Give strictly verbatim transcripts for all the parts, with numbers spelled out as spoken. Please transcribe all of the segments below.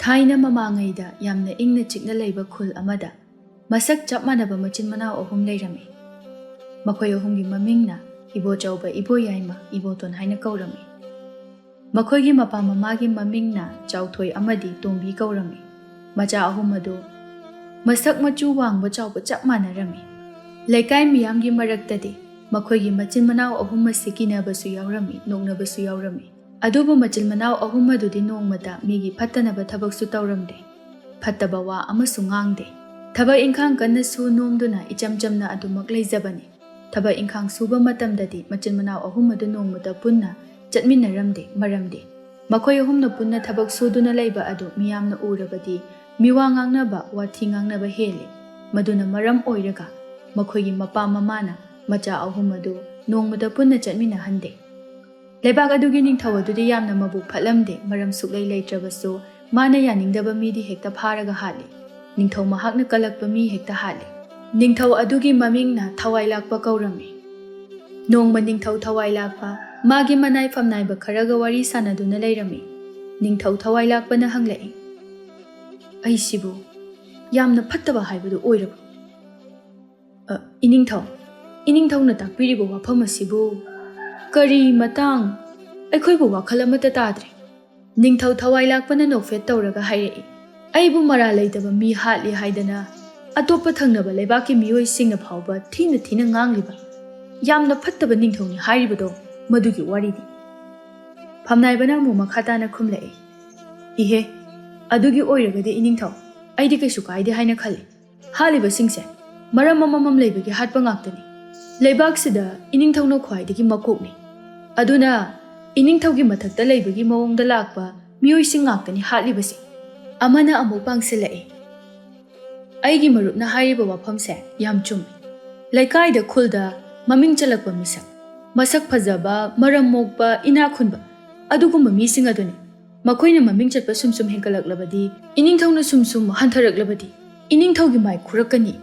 ꯊꯥꯏꯅ ꯃꯃꯥꯡꯉꯩꯗ ꯌꯥꯝꯅ ꯏꯪꯅ ꯆꯤꯛꯅ ꯂꯩꯕ ꯈꯨꯜ ꯑꯃꯗ ꯃꯁꯛ ꯆꯞ ꯃꯥꯟꯅꯕ ꯃꯆꯤꯟ ꯃꯅꯥꯎ ꯑꯍꯨꯝ ꯂꯩꯔꯝꯃꯤ꯫ ꯃꯈꯣꯏ ꯑꯍꯨꯝꯒꯤ ꯃꯃꯤꯡꯅ ꯏꯕꯣꯆꯧꯕ, ꯏꯕꯣꯌꯥꯏꯃ, ꯏꯕꯣꯇꯣꯟ ꯍꯥꯏꯅ ꯀꯧꯔꯝꯃꯤ꯫ ꯃꯈꯣꯏꯒꯤ ꯃꯄꯥ ꯃꯃꯥꯒꯤ ꯃꯃꯤꯡꯅ ꯆꯥꯎꯊꯣꯏ ꯑꯃꯗꯤ ꯇꯣꯝꯕꯤ ꯀꯧꯔꯝꯃꯤ꯫ ꯃꯆꯥ ꯑꯍꯨꯝ ꯑꯗꯨ ꯃꯁꯛ ꯃꯆꯨ, ꯋꯥꯡꯕ ꯆꯥꯎꯕ ꯆꯞ ꯃꯥꯟꯅꯔꯝꯃꯤ꯫ ꯂꯩꯀꯥꯏ ꯃꯤꯌꯥꯝꯒꯤ ꯃꯔꯛꯇꯗꯤ ꯃꯈꯣꯏꯒꯤ ꯃꯆꯤꯟ ꯃꯅꯥꯎ ꯑꯍꯨꯝ ꯑꯁꯤ ꯀꯤꯅꯕꯁꯨ ꯌꯥꯎꯔꯝꯃꯤ, ꯅꯣꯛꯅꯕꯁꯨ ꯌꯥꯎꯔꯝꯃꯤ꯫ ꯑꯗꯨꯕꯨ ꯃꯆꯤꯟ ꯃꯅꯥꯎ ꯑꯍꯨꯝ ꯑꯗꯨꯗꯤ ꯅꯣꯡꯃꯇ ꯃꯤꯒꯤ ꯐꯠꯇꯅꯕ ꯊꯕꯛꯁꯨ ꯇꯧꯔꯝꯗꯦ꯫ ꯐꯠꯇꯕ ꯋꯥ ꯑꯃꯁꯨ ꯉꯥꯡꯗꯦ꯫ ꯊꯕꯛ ꯏꯪꯈꯥꯡ ꯀꯟꯅ ꯁꯨ ꯅꯣꯝꯗꯨꯅ ꯏꯆꯝ ꯆꯝꯅ ꯑꯗꯨꯃꯛ ꯂꯩꯖꯕꯅꯤ꯫ ꯊꯕꯛ ꯏꯪꯈꯥꯡ ꯁꯨꯕ ꯃꯇꯝꯗꯗꯤ ꯃꯆꯤꯟ ꯃꯅꯥꯎ ꯑꯍꯨꯝ ꯑꯗꯨ ꯅꯣꯡꯃꯇ ꯄꯨꯟꯅ ꯆꯠꯃꯤꯟꯅꯔꯝꯗꯦ꯫ ꯃꯔꯝꯗꯤ ꯃꯈꯣꯏ ꯑꯍꯨꯝꯅ ꯄꯨꯟꯅ ꯊꯕꯛ ꯁꯨꯗꯨꯅ ꯂꯩꯕ ꯑꯗꯨ ꯃꯤꯌꯥꯝꯅ ꯎꯔꯕꯗꯤ ꯃꯤꯋꯥ ꯉꯥꯡꯅꯕ, ꯋꯥꯊꯤ ꯉꯥꯡꯅꯕ ꯍꯦꯜꯂꯤ꯫ ꯃꯗꯨꯅ ꯃꯔꯝ ꯑꯣꯏꯔꯒ ꯃꯈꯣꯏꯒꯤ ꯃꯄꯥ ꯃꯃꯥꯅ ꯃꯆꯥ ꯑꯍꯨꯝ ꯑꯗꯨ ꯅꯣꯡꯃꯇ ꯄꯨꯟꯅ ꯆꯠꯃꯤꯟꯅꯍꯟꯗꯦ꯫ ꯂꯩꯕꯥꯛ ꯑꯗꯨꯒꯤ ꯅꯤꯡꯊꯧ ꯑꯗꯨꯗꯤ ꯌꯥꯝꯅ ꯃꯕꯨꯛ ꯐꯠꯂꯝꯗꯦ꯫ ꯃꯔꯝ ꯁꯨꯛꯂꯩ ꯂꯩꯇ꯭ꯔꯕꯁꯨ ꯃꯥꯅ ꯌꯥꯅꯤꯡꯗꯕ ꯃꯤꯗꯤ ꯍꯦꯛꯇ ꯐꯥꯔꯒ ꯍꯥꯠꯂꯤ꯫ ꯅꯤꯡꯊꯧ ꯃꯍꯥꯛꯅ ꯀꯜꯂꯛꯄ ꯃꯤ ꯍꯦꯛꯇ ꯍꯥꯠꯂꯤ꯫ ꯅꯤꯡꯊꯧ ꯑꯗꯨꯒꯤ ꯃꯃꯤꯡꯅ ꯊꯋꯥꯏ ꯂꯥꯛꯄ ꯀꯧꯔꯝꯃꯤ꯫ ꯅꯣꯡꯃ ꯅꯤꯡꯊꯧ ꯊꯋꯥꯏ ꯂꯥꯛꯄ ꯃꯥꯒꯤ ꯃꯅꯥꯏ ꯐꯝꯅꯥꯏꯕ ꯈꯔꯒ ꯋꯥꯔꯤ ꯁꯥꯟꯅꯗꯨꯅ ꯂꯩꯔꯝꯃꯤ꯫ ꯅꯤꯡꯊꯧ ꯊꯋꯥꯏ ꯂꯥꯛꯄꯅ ꯍꯪꯂꯛꯏ, "ꯑꯩꯁꯤꯕꯨ ꯌꯥꯝꯅ ꯐꯠꯇꯕ ꯍꯥꯏꯕꯗꯨ ꯑꯣꯏꯔꯕ꯭ꯔꯣ? ꯑ, ꯏꯅꯤꯡꯊꯧ, ꯏꯅꯤꯡꯊꯧꯅ ꯇꯥꯛꯄꯤꯔꯤꯕ ꯋꯥꯐꯝ ꯑꯁꯤꯕꯨ ꯀꯔꯤ ꯃꯇꯥꯡ? ꯑꯩꯈꯣꯏꯕꯨ ꯋꯥꯈꯜ ꯑꯃꯠꯇ ꯇꯥꯗ꯭ꯔꯦ꯫" ꯅꯤꯡꯊꯧ ꯊꯋꯥꯏ ꯂꯥꯛꯄꯅ ꯅꯣꯛꯐꯦꯠ ꯇꯧꯔꯒ ꯍꯥꯏꯔꯛꯏ, "ꯑꯩꯕꯨ ꯃꯔꯥꯜ ꯂꯩꯇꯕ ꯃꯤ ꯍꯥꯠꯂꯤ ꯍꯥꯏꯗꯅ ꯑꯇꯣꯞꯄ ꯊꯪꯅꯕ ꯂꯩꯕꯥꯛꯀꯤ ꯃꯤꯑꯣꯏꯁꯤꯡꯅ ꯐꯥꯎꯕ ꯊꯤꯅ ꯊꯤꯅ ꯉꯥꯡꯂꯤꯕ ꯌꯥꯝꯅ ꯐꯠꯇꯕ ꯅꯤꯡꯊꯧꯅꯤ ꯍꯥꯏꯔꯤꯕꯗꯣ, ꯃꯗꯨꯒꯤ ꯋꯥꯔꯤꯅꯤ꯫" ꯐꯝꯅꯥꯏꯕꯅ ꯑꯃꯨꯛ ꯃꯈꯥ ꯇꯥꯅ ꯈꯨꯝꯂꯛꯏ, "ꯏꯍꯦ, ꯑꯗꯨꯒꯤ ꯑꯣꯏꯔꯒꯗꯤ ꯏꯅꯤꯡꯊꯧ, ꯑꯩꯗꯤ ꯀꯩꯁꯨ ꯀꯥꯏꯗꯦ ꯍꯥꯏꯅ ꯈꯜꯂꯤ꯫ ꯍꯥꯠꯂꯤꯕꯁꯤꯡꯁꯦ ꯃꯔꯝ ꯑꯃꯃꯝ ꯂꯩꯕꯒꯤ ꯍꯥꯠꯄ ꯉꯥꯛꯇꯅꯤ꯫ ꯂꯩꯕꯥꯛꯁꯤꯗ ꯏꯅꯤꯡꯊꯧꯅ ꯈ꯭ꯋꯥꯏꯗꯒꯤ ꯃꯀꯣꯛꯅꯤ꯫ ꯑꯗꯨꯅ ꯏꯅꯤꯡꯊꯧꯒꯤ ꯃꯊꯛꯇ ꯂꯩꯕꯒꯤ ꯃꯑꯣꯡꯗ ꯂꯥꯛꯄ ꯃꯤꯑꯣꯏꯁꯤꯡ ꯉꯥꯛꯇꯅꯤ ꯍꯥꯠꯂꯤꯕꯁꯤ꯫" ꯑꯃꯅ ꯑꯃꯨꯛ ꯄꯥꯡꯁꯤꯜꯂꯛꯏ, "ꯑꯩꯒꯤ ꯃꯔꯨꯞꯅ ꯍꯥꯏꯔꯤꯕ ꯋꯥꯐꯝꯁꯦ ꯌꯥꯝ ꯆꯨꯝꯃꯤ꯫ ꯂꯩꯀꯥꯏꯗ, ꯈꯨꯜꯗ ꯃꯃꯤꯡ ꯆꯠꯂꯛꯄ ꯃꯤꯁꯛ, ꯃꯁꯛ ꯐꯖꯕ, ꯃꯔꯝ ꯃꯣꯛꯄ, ꯏꯅꯥꯛ ꯈꯨꯟꯕ, ꯑꯗꯨꯒꯨꯝꯕ ꯃꯤꯁꯤꯡ ꯑꯗꯨꯅꯤ꯫ ꯃꯈꯣꯏꯅ ꯃꯃꯤꯡ ꯆꯠꯄ ꯁꯨꯝ ꯁꯨꯝ ꯍꯦꯟꯒꯠꯂꯛꯂꯕꯗꯤ, ꯏꯅꯤꯡꯊꯧꯅ ꯁꯨꯝ ꯁꯨꯝ ꯍꯟꯊꯔꯛꯂꯕꯗꯤ, ꯏꯅꯤꯡꯊꯧꯒꯤ ꯃꯥꯏ ꯈꯨꯔꯛꯀꯅꯤ꯫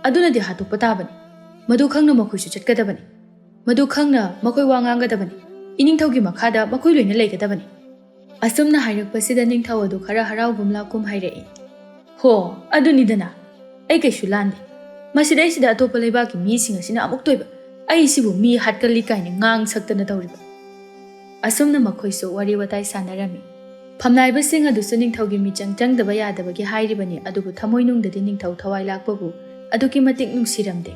ꯑꯗꯨꯅꯗꯤ ꯍꯥꯠꯇꯣꯛꯄ ꯇꯥꯕꯅꯤ꯫ ꯃꯗꯨ ꯈꯪꯅ ꯃꯈꯣꯏꯁꯨ ꯆꯠꯀꯗꯕꯅꯤ꯫ ꯃꯗꯨ ꯈꯪꯅ ꯃꯈꯣꯏ ꯋꯥ ꯉꯥꯡꯒꯗꯕꯅꯤ꯫ ꯏꯅꯤꯡꯊꯧꯒꯤ ꯃꯈꯥꯗ ꯃꯈꯣꯏ ꯂꯣꯏꯅ ꯂꯩꯒꯗꯕꯅꯤ꯫" ꯑꯁꯨꯝꯅ ꯍꯥꯏꯔꯛꯄꯁꯤꯗ ꯅꯤꯡꯊꯧ ꯑꯗꯨ ꯈꯔ ꯍꯔꯥꯎꯒꯨꯝ ꯂꯥꯛꯀꯨꯝ ꯍꯥꯏꯔꯛꯏ꯫ "ꯍꯣ, ꯑꯗꯨꯅꯤꯗꯅ, ꯑꯩ ꯀꯩꯁꯨ ꯂꯥꯟꯗꯦ꯫ ꯃꯁꯤꯗꯩꯁꯤꯗ ꯑꯇꯣꯞꯄ ꯂꯩꯕꯥꯛꯀꯤ ꯃꯤꯁꯤꯡ ꯑꯁꯤꯅ ꯑꯃꯨꯛꯇꯣꯏꯕ ꯑꯩꯁꯤꯕꯨ ꯃꯤ ꯍꯥꯠꯀꯜꯂꯤ ꯀꯥꯏꯅ ꯉꯥꯡ ꯁꯛꯇꯅ ꯇꯧꯔꯤꯕ?" ꯑꯁꯨꯝꯅ ꯃꯈꯣꯏꯁꯨ ꯋꯥꯔꯤ ꯋꯥꯇꯥꯏ ꯁꯥꯟꯅꯔꯝꯃꯤ꯫ ꯐꯝꯅꯥꯏꯕꯁꯤꯡ ꯑꯗꯨꯁꯨ ꯅꯤꯡꯊꯧꯒꯤ ꯃꯤꯆꯪ ꯆꯪꯗꯕ ꯌꯥꯗꯕꯒꯤ ꯍꯥꯏꯔꯤꯕꯅꯤ, ꯑꯗꯨꯕꯨ ꯊꯃꯣꯏꯅꯨꯡꯗꯗꯤ ꯅꯤꯡꯊꯧ ꯊꯋꯥꯏ ꯂꯥꯛꯄꯕꯨ ꯑꯗꯨꯛꯀꯤ ꯃꯇꯤꯛ ꯅꯨꯡꯁꯤꯔꯝꯗꯦ꯫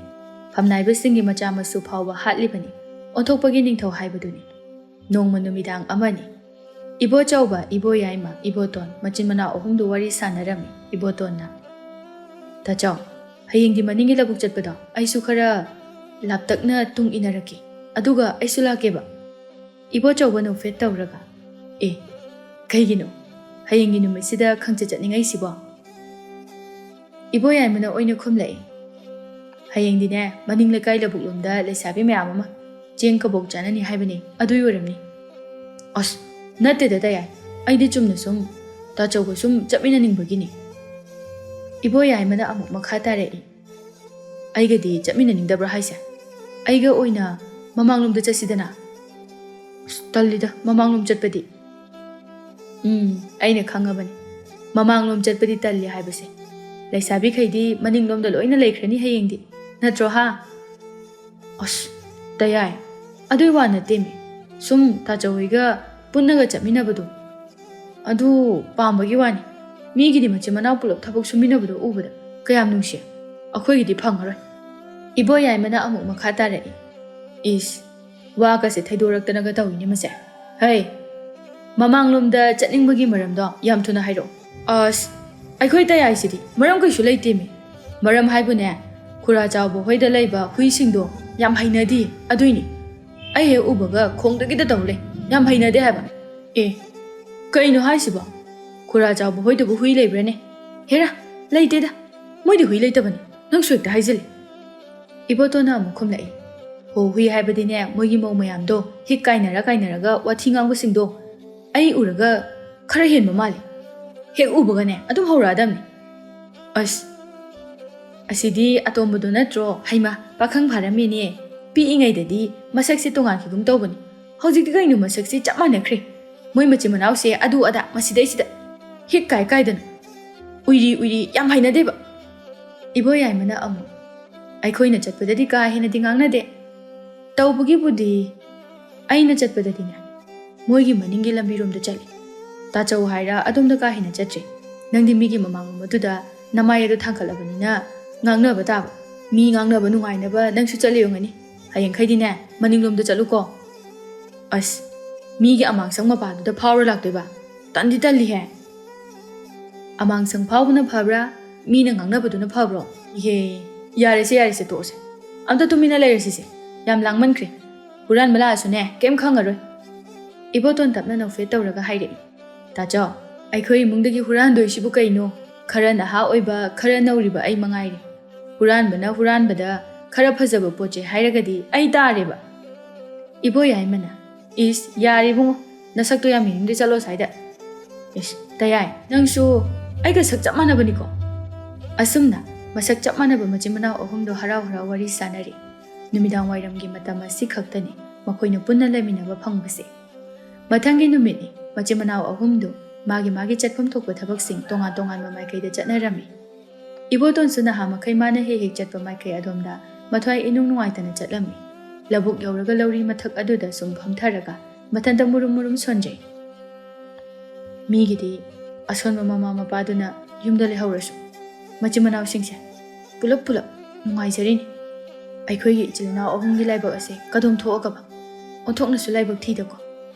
ꯐꯝꯅꯥꯏꯕꯁꯤꯡꯒꯤ ꯃꯆꯥ ꯃꯁꯨ ꯐꯥꯎꯕ ꯍꯥꯠꯂꯤꯕꯅꯤ꯫ ꯑꯣꯟꯊꯣꯛꯄꯒꯤ ꯅꯤꯡꯊꯧ ꯍꯥꯏꯕꯗꯨꯅꯤ꯫ ꯅꯣꯡꯃ ꯅꯨꯃꯤꯗꯥꯡ ꯑꯃꯅꯤ꯫ ꯏꯕꯣꯆꯧꯕ, ꯏꯕꯣꯌꯥꯏꯃ, ꯏꯕꯣꯇꯣꯟ ꯃꯆꯤꯟ ꯃꯅꯥꯎ ꯑꯍꯨꯝꯗꯨ ꯋꯥꯔꯤ ꯁꯥꯟꯅꯔꯝꯃꯤ꯫ ꯏꯕꯣꯇꯣꯟꯅ, "ꯇꯥꯆꯧ, ꯍꯌꯦꯡꯗꯤ ꯃꯅꯤꯡꯒꯤ ꯂꯧꯕꯨꯛ ꯆꯠꯄꯗꯣ ꯑꯩꯁꯨ ꯈꯔ ꯂꯥꯞꯇꯛꯅ ꯇꯨꯡ ꯏꯟꯅꯔꯛꯀꯦ, ꯑꯗꯨꯒ ꯑꯩꯁꯨ ꯂꯥꯛꯀꯦꯕ?" ꯏꯕꯣꯆꯧꯕ ꯅꯣꯛꯐꯦꯠ ꯇꯧꯔꯒ, "ꯑꯦ, ꯀꯩꯒꯤꯅꯣ ꯍꯌꯦꯡꯒꯤ ꯅꯨꯃꯤꯠꯁꯤꯗ ꯈꯪꯆꯠ ꯆꯠꯅꯤꯡꯉꯩꯁꯤꯕꯣ?" ꯏꯕꯣꯌꯥꯏꯃꯅ ꯑꯣꯏꯅ ꯈꯨꯝꯂꯛꯏ꯫ "ꯍꯌꯦꯡꯗꯤꯅꯦ, ꯃꯅꯤꯡ ꯂꯩꯀꯥꯏ ꯂꯧꯕꯨꯛꯂꯣꯝꯗ ꯂꯩꯁꯥꯕꯤ ꯃꯌꯥꯝ ꯑꯃ ꯆꯦꯡ ꯀꯕꯣꯛ ꯆꯥꯅꯅꯤ ꯍꯥꯏꯕꯅꯤ, ꯑꯗꯨꯏ ꯑꯣꯏꯔꯝꯅꯤ꯫" "ꯑꯁ, ꯅꯠꯇꯦꯗ ꯇꯌꯥꯏ, ꯑꯩꯗꯤ ꯆꯨꯝꯅ ꯁꯨꯝ ꯇꯥꯆꯧꯒ ꯁꯨꯝ ꯆꯠꯃꯤꯟꯅꯅꯤꯡꯕꯒꯤꯅꯤ꯫" ꯏꯕꯣꯌꯥꯏꯃꯅ ꯑꯃꯨꯛ ꯃꯈꯥ ꯇꯥꯔꯛꯏ꯫ "ꯑꯩꯒꯗꯤ ꯆꯠꯃꯤꯟꯅꯅꯤꯡꯗꯕ꯭ꯔꯥ ꯍꯥꯏꯁꯦ? ꯑꯩꯒ ꯑꯣꯏꯅ ꯃꯃꯥꯡꯂꯣꯝꯗ ꯆꯠꯁꯤꯗꯅ?" "ꯑꯁ, ꯇꯜꯂꯤꯗ ꯃꯃꯥꯡꯂꯣꯝ ꯆꯠꯄꯗꯤ꯫" "ꯎꯝ, ꯑꯩꯅ ꯈꯪꯉꯕꯅꯤ꯫ ꯃꯃꯥꯡꯂꯣꯝ ꯆꯠꯄꯗꯤ ꯇꯜꯂꯤ ꯍꯥꯏꯕꯁꯦ꯫ ꯂꯩꯁꯥꯕꯤꯈꯩꯗꯤ ꯃꯅꯤꯡꯂꯣꯝꯗ ꯂꯣꯏꯅ ꯂꯩꯈ꯭ꯔꯅꯤ ꯍꯌꯦꯡꯗꯤ꯫ ꯅꯠꯇ꯭ꯔꯣ ꯍꯥ?" "ꯑꯁ, ꯇꯌꯥꯏ, ꯑꯗꯨꯏ ꯋꯥ ꯅꯠꯇꯦꯃꯤ꯫ ꯁꯨꯝ ꯇꯥꯆꯧ ꯍꯣꯏꯒ ꯄꯨꯟꯅꯒ ꯆꯠꯃꯤꯟꯅꯕꯗꯣ, ꯑꯗꯨ ꯄꯥꯝꯕꯒꯤ ꯋꯥꯅꯤ꯫ ꯃꯤꯒꯤꯗꯤ ꯃꯆꯤꯟ ꯃꯅꯥꯎ ꯄꯨꯂꯞ ꯊꯕꯛ ꯁꯨꯃꯤꯟꯅꯕꯗꯣ ꯎꯕꯗ ꯀꯌꯥꯝ ꯅꯨꯡꯁꯤ꯫ ꯑꯩꯈꯣꯏꯒꯤꯗꯤ ꯐꯪꯉꯔꯣꯏ꯫" ꯏꯕꯣꯌꯥꯏꯃꯅ ꯑꯃꯨꯛ ꯃꯈꯥ ꯇꯥꯔꯛꯏ꯫ "ꯏꯁ, ꯋꯥꯒꯁꯦ ꯊꯩꯗꯣꯔꯛꯇꯅꯒ ꯇꯧꯏꯅꯦ ꯃꯁꯦ꯫ ꯍꯩ, ꯃꯃꯥꯡꯂꯣꯝꯗ ꯆꯠꯅꯤꯡꯕꯒꯤ ꯃꯔꯝꯗꯣ ꯌꯥꯝ ꯊꯨꯅ ꯍꯥꯏꯔꯛꯑꯣ꯫" "ꯑꯁ, ꯑꯩꯈꯣꯏ ꯇꯌꯥꯏꯁꯤꯗꯤ ꯃꯔꯝ ꯀꯩꯁꯨ ꯂꯩꯇꯦꯃꯤ꯫ ꯃꯔꯝ ꯍꯥꯏꯕꯨꯅꯦ, ꯈꯨꯔꯥ ꯆꯥꯎꯕ ꯍꯣꯏꯗ ꯂꯩꯕ ꯍꯨꯏꯁꯤꯡꯗꯣ ꯌꯥꯝ ꯍꯩꯅꯗꯦ, ꯑꯗꯨꯏꯅꯤ꯫ ꯑꯩ ꯍꯦꯛ ꯎꯕꯒ ꯈꯣꯡꯗꯒꯤꯗ ꯇꯧ ꯂꯩ, ꯌꯥꯝ ꯍꯩꯅꯗꯦ ꯍꯥꯏꯕ꯫" "ꯑꯦ, ꯀꯩꯅꯣ ꯍꯥꯏꯁꯤꯕꯣ? ꯈꯨꯔꯥ ꯆꯥꯎꯕ ꯍꯣꯏꯗꯕꯨ ꯍꯨꯏ ꯂꯩꯕ꯭ꯔꯥꯅꯦ? ꯍꯦꯔꯥ, ꯂꯩꯇꯦꯗ꯫ ꯃꯣꯏꯗꯤ ꯍꯨꯏ ꯂꯩꯇꯕꯅꯤ, ꯅꯪꯁꯨ ꯍꯦꯛꯇ ꯍꯥꯏꯖꯤꯜꯂꯤ꯫" ꯏꯕꯣꯇꯣꯟꯅ ꯑꯃꯨꯛ ꯈꯨꯝꯂꯛꯏ꯫ "ꯍꯣ, ꯍꯨꯏ ꯍꯥꯏꯕꯗꯤꯅꯦ, ꯃꯣꯏꯒꯤ ꯃꯧ ꯃꯌꯥꯝꯗꯣ ꯍꯤꯛ ꯀꯥꯏꯅꯔ ꯀꯥꯏꯅꯔꯒ ꯋꯥꯊꯤ ꯉꯥꯡꯕꯁꯤꯡꯗꯣ꯫ ꯑꯩ ꯎꯔꯒ ꯈꯔ ꯍꯦꯟꯕ ꯃꯥꯜꯂꯤ꯫ ꯍꯦꯛ ꯎꯕꯒꯅꯦ ꯑꯗꯨꯝ ꯍꯧꯔꯛꯑꯗꯝꯅꯤ꯫" "ꯑꯁ, ꯑꯁꯤꯗꯤ ꯑꯇꯣꯝꯕꯗꯣ ꯅꯠꯇ꯭ꯔꯣ? ꯍꯩꯃꯥ, ꯄꯥꯈꯪ ꯐꯥꯔꯝꯃꯦꯅꯦ꯫ ꯄꯤꯛꯏꯉꯩꯗꯗꯤ ꯃꯁꯛꯁꯦ ꯇꯣꯉꯥꯟꯈꯤꯒꯨꯝ ꯇꯧꯕꯅꯤ, ꯍꯧꯖꯤꯛꯇꯤ ꯀꯩꯅꯣ ꯃꯁꯛꯁꯦ ꯆꯞ ꯃꯥꯟꯅꯈ꯭ꯔꯦ꯫" ꯃꯣꯏ ꯃꯆꯤꯟ ꯃꯅꯥꯎꯁꯦ ꯑꯗꯨ ꯑꯗꯥ ꯃꯁꯤꯗꯩꯁꯤꯗ ꯍꯤꯛ ꯀꯥꯏ ꯀꯥꯏꯗꯅ ꯎꯏꯔꯤ ꯎꯏꯔꯤ ꯌꯥꯝ ꯍꯩꯅꯗꯦꯕ꯫ ꯏꯕꯣ ꯌꯥꯏꯃꯅ ꯑꯃꯨꯛ, "ꯑꯩꯈꯣꯏꯅ ꯆꯠꯄꯗꯗꯤ ꯀꯥ ꯍꯦꯟꯅꯗꯤ ꯉꯥꯡꯅꯗꯦ꯫ ꯇꯧꯕꯒꯤꯕꯨꯗꯤ ꯑꯩꯅ ꯆꯠꯄꯗꯗꯤꯅꯦ, ꯃꯣꯏꯒꯤ ꯃꯅꯤꯡꯒꯤ ꯂꯝꯕꯤꯔꯣꯝꯗ ꯆꯠꯂꯤ꯫ ꯇꯥꯆꯧ ꯍꯥꯏꯔ ꯑꯗꯣꯝꯗ ꯀꯥ ꯍꯦꯟꯅ ꯆꯠꯇ꯭ꯔꯤ꯫ ꯅꯪꯗꯤ ꯃꯤꯒꯤ ꯃꯃꯥꯡꯂꯣꯝ ꯑꯗꯨꯗ ꯅꯃꯥꯏ ꯑꯗꯨ ꯊꯥꯡꯒꯠꯂꯕꯅꯤꯅ ꯉꯥꯡꯅꯕ ꯇꯥꯕ꯫ ꯃꯤ ꯉꯥꯡꯅꯕ ꯅꯨꯡꯉꯥꯏꯅꯕ ꯅꯪꯁꯨ ꯆꯠꯂꯤ ꯑꯣꯏꯔꯝꯒꯅꯤ꯫ ꯍꯌꯦꯡꯈꯩꯗꯤꯅꯦ, ꯃꯅꯤꯡꯂꯣꯝꯗ ꯆꯠꯂꯨꯀꯣ꯫" ꯑꯁ, ꯃꯤꯒꯤ ꯑꯃꯥꯡꯁꯪ ꯃꯄꯥꯗꯨꯗ ꯐꯥꯎꯔ ꯂꯥꯛꯇꯣꯏꯕ? ꯇꯟꯗꯤ ꯇꯜꯂꯤꯍꯦ꯫ ꯑꯃꯥꯡꯁꯪ ꯐꯥꯎꯕꯅ ꯐꯕ꯭ꯔꯥ, ꯃꯤꯅ ꯉꯥꯡꯅꯕꯗꯨꯅ ꯐꯕ꯭ꯔꯣ? ꯏꯍꯦ, ꯌꯥꯔꯦꯁꯦ, ꯌꯥꯔꯦꯁꯦ, ꯇꯣꯛꯑꯁꯦ꯫ ꯑꯝꯇ ꯇꯨꯃꯤꯟꯅ ꯂꯩꯔꯁꯤꯁꯦ꯫ ꯌꯥꯝ ꯂꯥꯡꯃꯟꯈ꯭ꯔꯦ꯫ ꯍꯨꯔꯥꯟꯕ ꯂꯥꯛꯑꯁꯨꯅꯦ, ꯀꯩꯝ ꯈꯪꯉꯔꯣꯏ꯫ ꯏꯕꯣꯇꯣꯟ ꯇꯞꯅ ꯅꯣꯛꯐꯦꯠ ꯇꯧꯔꯒ ꯍꯥꯏꯔꯛꯏ꯫ "ꯇꯥꯆꯧ, ꯑꯩꯈꯣꯏ ꯏꯃꯨꯡꯗꯒꯤ ꯍꯨꯔꯥꯟꯗꯣꯏꯁꯤꯕꯨ ꯀꯩꯅꯣ? ꯈꯔ ꯅꯍꯥ ꯑꯣꯏꯕ, ꯈꯔ ꯅꯧꯔꯤꯕ ꯑꯩ ꯃꯉꯥꯏꯔꯦ꯫ ꯍꯨꯔꯥꯟꯕꯅ ꯍꯨꯔꯥꯟꯕꯗ ꯈꯔ ꯐꯖꯕ ꯄꯣꯠ ꯆꯩ ꯍꯥꯏꯔꯒꯗꯤ ꯑꯩ ꯇꯥꯔꯦꯕ꯫" ꯏꯕꯣ ꯌꯥꯏꯃꯅ, "ꯏꯁ, ꯌꯥꯔꯦ ꯏꯕꯨꯡꯉꯣ, ꯅꯁꯛꯇꯣ ꯌꯥꯝ ꯌꯦꯡꯅꯤꯡꯗꯦ, ꯆꯠꯂꯣ ꯑꯁ꯭ꯋꯥꯏꯗ꯫" "ꯏꯁ, ꯇꯌꯥꯏ, ꯅꯪꯁꯨ ꯑꯩꯒ ꯁꯛ ꯆꯞ ꯃꯥꯟꯅꯕꯅꯤꯀꯣ?" ꯑꯁꯨꯝꯅ ꯃꯁꯛ ꯆꯞ ꯃꯥꯟꯅꯕ ꯃꯆꯤꯟ ꯃꯅꯥꯎ ꯑꯍꯨꯝꯗꯣ ꯍꯔꯥꯎ ꯍꯔꯥꯎ ꯋꯥꯔꯤ ꯁꯥꯟꯅꯔꯤ꯫ ꯅꯨꯃꯤꯗꯥꯡ ꯋꯥꯏꯔꯝꯒꯤ ꯃꯇꯝ ꯑꯁꯤ ꯈꯛꯇꯅꯤ ꯃꯈꯣꯏꯅ ꯄꯨꯟꯅ ꯂꯩꯃꯤꯟꯅꯕ ꯐꯪꯕꯁꯦ꯫ ꯃꯊꯪꯒꯤ ꯅꯨꯃꯤꯠꯅꯤ, ꯃꯆꯤꯟ ꯃꯅꯥꯎ ꯑꯍꯨꯝꯗꯨ ꯃꯥꯒꯤ ꯃꯥꯒꯤ ꯆꯠꯐꯝ ꯊꯣꯛꯄ ꯊꯕꯛꯁꯤꯡ ꯇꯣꯉꯥꯟ ꯇꯣꯉꯥꯟꯕ ꯃꯥꯏꯀꯩꯗ ꯆꯠꯅꯔꯝꯃꯤ꯫ ꯏꯕꯣꯇꯣꯟꯁꯨ ꯅꯍꯥ ꯃꯈꯩ ꯃꯥꯅ ꯍꯦꯛ ꯍꯦꯛ ꯆꯠꯄ ꯃꯥꯏꯀꯩ ꯑꯗꯣꯝꯗ ꯃꯊ꯭ꯋꯥꯏ ꯏꯅꯨꯡ ꯅꯨꯡꯉꯥꯏꯇꯅ ꯆꯠꯂꯝꯃꯤ꯫ ꯂꯧꯕꯨꯛ ꯌꯧꯔꯒ ꯂꯧꯔꯤ ꯃꯊꯛ ꯑꯗꯨꯗ ꯁꯨꯝ ꯐꯝꯊꯔꯒ ꯃꯊꯟꯇ ꯃꯨꯔꯨꯝ ꯃꯨꯔꯨꯝ ꯁꯣꯟꯖꯩ꯫ ꯃꯤꯒꯤꯗꯤ ꯑꯁꯣꯟꯕ ꯃꯃꯥ ꯃꯄꯥꯗꯨꯅ ꯌꯨꯝꯗ ꯂꯩꯍꯧꯔꯁꯨ, ꯃꯆꯤꯟ ꯃꯅꯥꯎꯁꯤꯡꯁꯦ ꯄꯨꯂꯞ ꯄꯨꯂꯞ ꯅꯨꯡꯉꯥꯏꯖꯔꯤꯅꯤ꯫ ꯑꯩꯈꯣꯏꯒꯤ ꯏꯆꯤꯜ ꯏꯅꯥꯎ ꯑꯍꯨꯝꯒꯤ ꯂꯥꯏꯕꯛ ꯑꯁꯦ ꯀꯗꯣꯝ ꯊꯣꯛꯑꯒꯕ ꯑꯣꯟꯊꯣꯛꯅꯁꯨ ꯂꯥꯏꯕꯛ ꯊꯤꯗꯀꯣ,